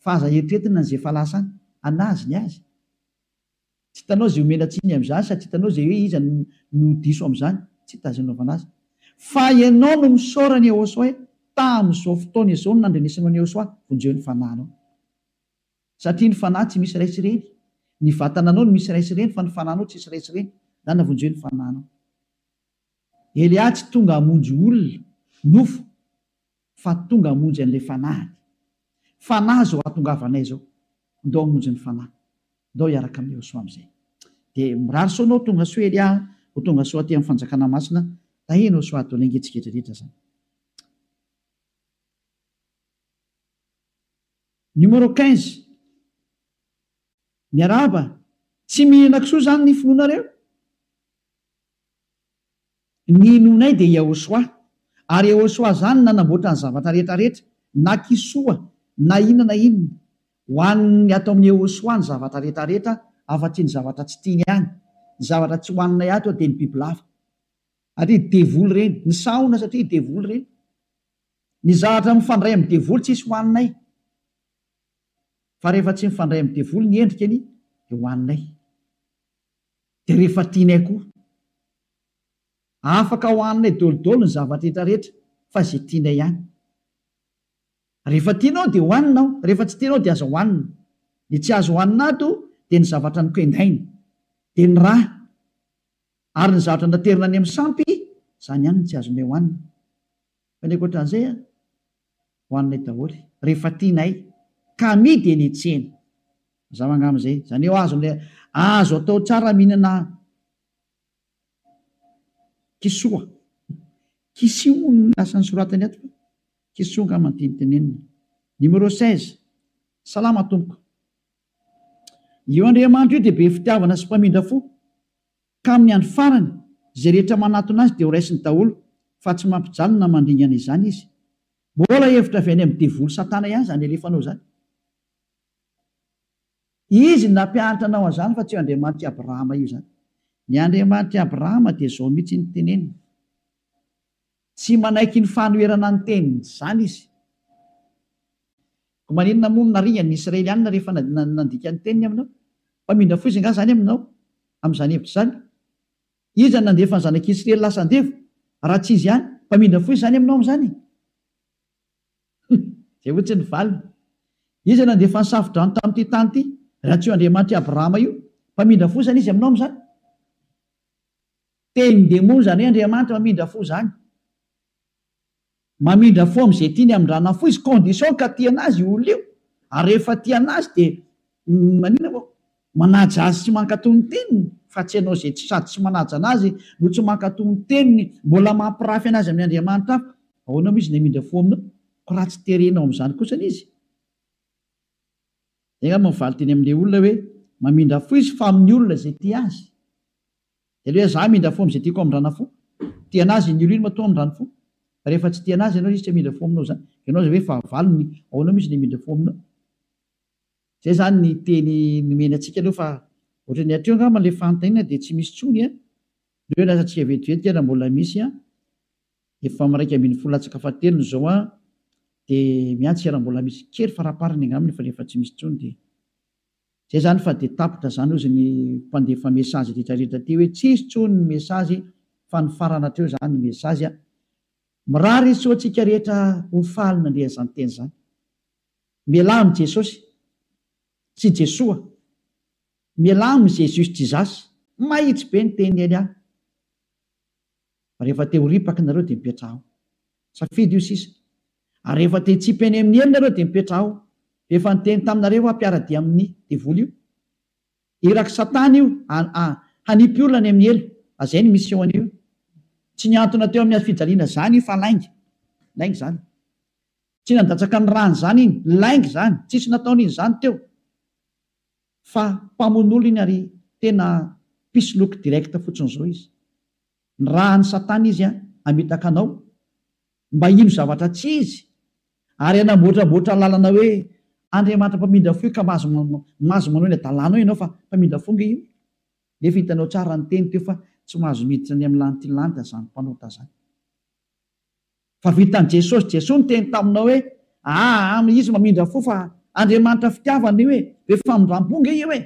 fa aza eritreretina ny izay efa lasa any anazy ny azy Tsy hitanao izay omena tsiny amin'izany sady tsy hitanao izay hoe iza no diso amin'izany. Tsy hita izay anaovana azy. Fa ianao no misaora an'i Yehosua hoe tamin'izao fotoana izao no nandrenesanao an'i Yehosua, vonjeo ny fanahinao. Satria ny fanahy tsy misy ray sy reny. Ny vatananao no misy ray sy reny fa ny fanahinao tsisy ray sy reny. Zany vonjeo ny fanahinao. Elia tsy tonga hamonjy olona, nofo, fa tonga hamonjy an'ilay fanahiny. Fanahy izao hahatongavanay izao. Ndao hamonjy ny fanahy. Ndao hiaraka amin'i Yehosua amin'izay. Dia mirary soa anao tonga soa Elia a, ho tonga soa aty amin'ny fanjakana masina. Tahian'i Yehosua Adonai ange tsika rehetra izany. Numéro 15. Miarahaba, tsy mihinana kisoa izany ny finoanareo? Ny inoanay dia Yahoshuah. Ary Yahoshuah izany nanamboatra ny zavatra rehetra rehetra, na kisoa, na inona na inona. Hohanin'ny ato amin'ny Ehosoa ny zavatra rehetrarehetra afa-tsy ny zavatra tsy tiany ihany. Ny zavatra tsy hohaninay ato dia ny bibilava. Satria devoly ireny. Ny sahona satria devoly ireny. Ny zavatra mifandray amin'ny devoly tsisy hohaninay. Fa rehefa tsy mifandray amin'ny devoly ny endrikany dia hohaninay. Dia rehefa tianay koa. Afaka hohaninay dolidoly ny zavatra rehetrarehetra fa izay tianay ihany. Rehefa tianao dia hohanina ao, rehefa tsy tianao dia aza hohanina. Ny tsy azo hohanina ato dia ny zavatra nokendaina, dia ny ra, ary ny zavatra naterina any amin'ny sampy, izany ihany no tsy azonay hohanina. Fa ny ankoatran'izay an, hohaninay daholo, rehefa tianay, ka amidy eny an-tsena. Mazava angamba izay. Izany hoe azonay, azo atao tsara mihinana Kisoa. Kisio moa no lasa nosoratany ato fa kisoa angamba no tiany tenenina. Numéro 16. Salama tompoko. Io Andriamanitra io dia be fitiavana sy mpamindra fo, ka amin'ny andro farany, izay rehetra manatona azy dia ho raisiny daholo, fa tsy mampijaly na mandringana izany izy. Mbola hevitra avy any amin'ny devoly satana ihany izany alefanao izany. Izy no nampianatra anao an'izany fa tsy io Andriamanitr'i Abrahama io izany. Ny Andriamanitr'i Abrahama dia izao mihitsy no teneniny. Tsy manaiky ny fanoherana ny teniny izany izy. Koa maninona moa no naringany ny Israelianina rehefa nandika ny teniny aminao? Mpamindra fo izy angaha izany aminao amin'izany hevitra izany? Iza no nandefa ny zanak'Israely lasa andevo raha tsy izy ihany? Mpamindra fo izy izany aminao amin'izany? Izay hoy ny valiny. Iza nandefa ny safo-drano tamin'ity tany ity, raha tsy io Andriamanitr'i Abrahama io? Mpamindra fo izany izy aminao amin'izany? Tenin-demony izany hoe Andriamanitra mamindra fo izany. Mamindra fo amin'izay tiany hamindrana fo izy, condition ka tia an'azy io olona io. Ary rehefa tia an'azy dia maninona moa? Manaja azy sy mankatò ny teniny, fa tsy ianao izay tsy sady tsy manaja an'azy no tsy mankatò ny teniny, mbola mampirafy an'azy amin'ny andriamanitra hafa. Ahoana moa izy no hamindra fo aminao? Ko raha tsy terenao amin'izany kosa anie izy. Izay angamba ny valinteny amin'ilay olona hoe mamindra fo izy fa amin'ny olona izay tia azy. Dia ilay hoe za hamindra fo amin'izay tiako hamindrana fo. Tia an'azy iny olona iny matoa hamindrany fo. Fa rehefa tsy tia an'azy ianao izy tsy hamindra fo aminao izany. Ianao izay hoe fahavalony, ahoana moa izy no hamindra fo aminao? Zay zany ny teny nomeny antsika aloha fa ohatran'ny hatreo angamba le fanontaniana dia tsy misy tsony a! Aleo lasa tsika vetivety raha mbola misy a! Efa am 11 latsaka fahatelony zao a! De miantsika raha mbola misy kely faraparany angambany fa rehefa tsy misy tsony dia zay zany fa dia tapitra zany ozy ny mpandefa message rehetra rehetra ty hoe tsisy tsony ny message fa nifarana hatreo zany ny message a! Mirary soa antsika rehetra ho faly nandre an'izany teny zany. Mialà amin'i Jesosy sy Jesoa. Mialà amin'i Jesus Jesus. Mahitsy be ny tenin'i Elia. Fa rehefa te ho ripaka nareo dia mipetraha ao. Safidy io sisa. Ary rehefa te hitsipy any amin'ny helo nareo dia mipetraha ao. Efa niteny taminareo aho mpiara-dia amin'ny devoly io. Irak'i satana io hanipy olona any amin'ny helo. A zay ny mission an'io. Tsy nihantona teo amin'ny hazofijaliana zany io fa lainga. Lainga zany. Tsy nandatsaka ny rany zany iny, lainga zany, tsisy nataony iny zany teo fa mpamono olona iny ary tena mpisoloky direct fotsiny zao izy. Nirahan'i satana izy hamitaka anao mba hino zavatra tsy izy ary hanamboatramboatra lalana hoe Andriamanitra mpamindra fo io ka mahazo mahazo manao ny adalanao ianao fa mpamindra fo nge io nefa hitanao tsara ny teny teo fa tsy mahazo miditra any amin'ny lanity lanitra zany mpanota zany. Fa vitan'i Jesosy, Jesoa niteny taminao hoe aa izy mamindra fo fa Andriamanitra fitiavana io e, be famindrampo nge io e.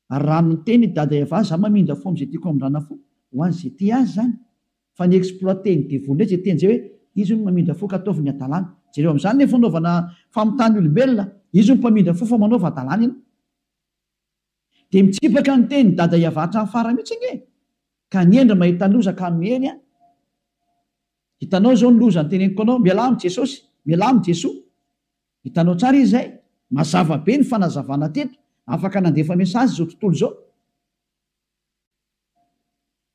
Ary raha niteny i Dada Eva za mamindra fo amin'izay tiako hamindrana fo, ho an'izay tia azy izany. Fa ny exploiter-n'ny devoly indray izay teny izay hoe izy hono mamindra fo ka ataovy ny hadalana. Jereo amin'izany ny fanaovana famitahana olombelona, izy hono mpamindra fo fa manaova hadalana ianao. Dia mitsipaka ny tenin'i Dada Yavah hatramin'ny farany mihitsy ange e! Ka ny hendry mahita loza ka miheny an! Hitanao izao ny loza noteneniko anao, mialà amin'i Jesosy, mialà amin'i Jesoa. Hitanao tsara izy izay? Mazava be ny fanazavana teto, afaka nandefa message izao tontolo izao.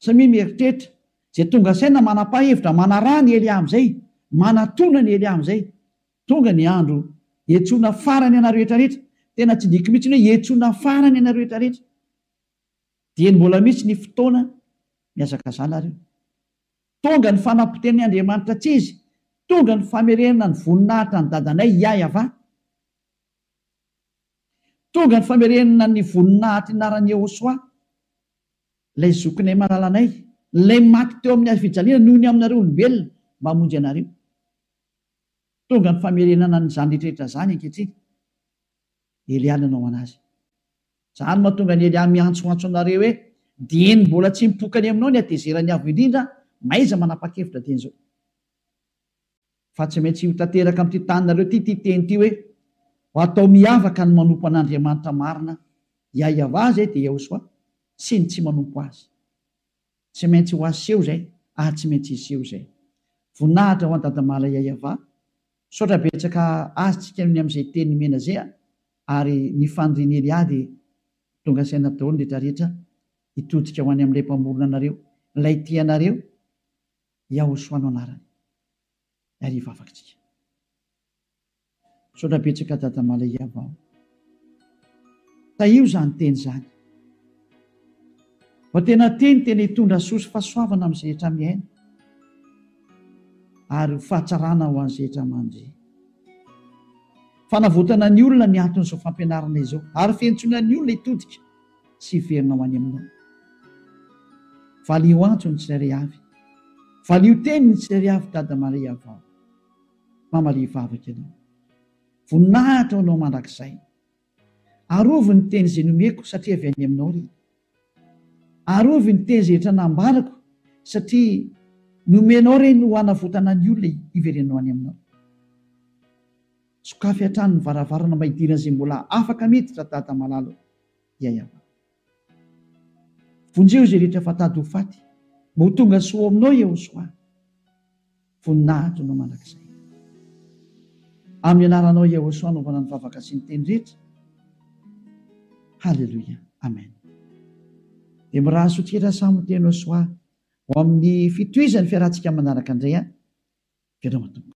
Samia mieritreritra. Izay tonga saina manapa-hevitra manaraha ny Elia amin'izay, manatona ny Elia amin'izay. Tonga ny andro hiantsoana farany anareo rehetra rehetra. Tena tsindriako mihitsy ny hoe hiantsoana farany anareo rehetra rehetra. Dieny mbola misy ny fotoana mihazakazaha nareo. Tonga ny fanapotehan'ny Andriamanitra tsy izy, tonga ny famerenana ny voninahitra ny dadanay Yah Yavah. Tonga ny famerenana ny voninahitry ny anaran'i Yehosua, ilay zokinay malalanay, ilay maty teo amin'ny hazo fijaliana noho ny aminareo olombelona mba hamonjy anareo. Tonga ny famerenana an'izany rehetra rehetra izany ankehitriny. Elia nanao anazy. Izany no mahatonga an'i Elia miantsoantso anareo hoe, Dieny mbola tsy mipoka any aminao ny hatezeran'ny Avo Indrindra, mahaiza manapa-kevitra dieny izao. Fa tsy maintsy ho tanteraka amin'ity taninareo ity ity teny ity hoe, Ho atao miavaka ny manompo an'Andriamanitra marina, Yahweh izay dia Yahoshuah, sy ny tsy manompo Azy. Tsy maintsy ho aseho izay ary tsy maintsy hiseho izay. Voninahitra ho an'i Dadamala Yahweh. Misaotra betsaka azy tsika noho ny amin'izay teny nomena zay a! Ary ny fanirian'i Elia dia tonga saina daholo ny rehetra rehetra hitodika ho any amin'ilay Mpamorona anareo, ilay tia anareo, Yahoshua no anarany. Ary hivavaka tsika. Misaotra betsaka Dada Malaiava o. Tahio izany teny izany. Mba tena teny tena hitondra soa sy fahasoavana amin'izay rehetra mihaino. Ary ho fahatsarana ho an'izay rehetra mandre. Fanavotana ny olona ny anton'izao fampianarana izao. Ary fiantsoana ny olona hitodika sy hiverina ho any aminao. Valio antso ny tsirairay avy. Valio teny ny tsirairay avy Dada Maria vao. Mamalia vavaka ianao. Voninahitra ho anao mandrakizay. Arovy ny teny izay nomeko satria avy any aminao ry. Arovy ny teny izay rehetra nambarako satria nomenao ireny ho hanavotana ny olona hiverenao any aminao. Sokafy hatrany ny varavarana mba hidiran'izay mbola afaka miditra Dada malala o. Yayava. Vonjeo izay rehetra fa tady ho faty mba ho tonga soa ao aminao Yehosoa. Voninahitro anao mandrakizay. Amin'ny anaranao Yehosoa anaovana ny vavaka sy ny teny rehetra. Haleloia. Amen. Dia mirary soa tsika samy ho teny Yosoa ho amin'ny fitohizan'ny fiarahantsika manaraka indray an. Veloma tompoko.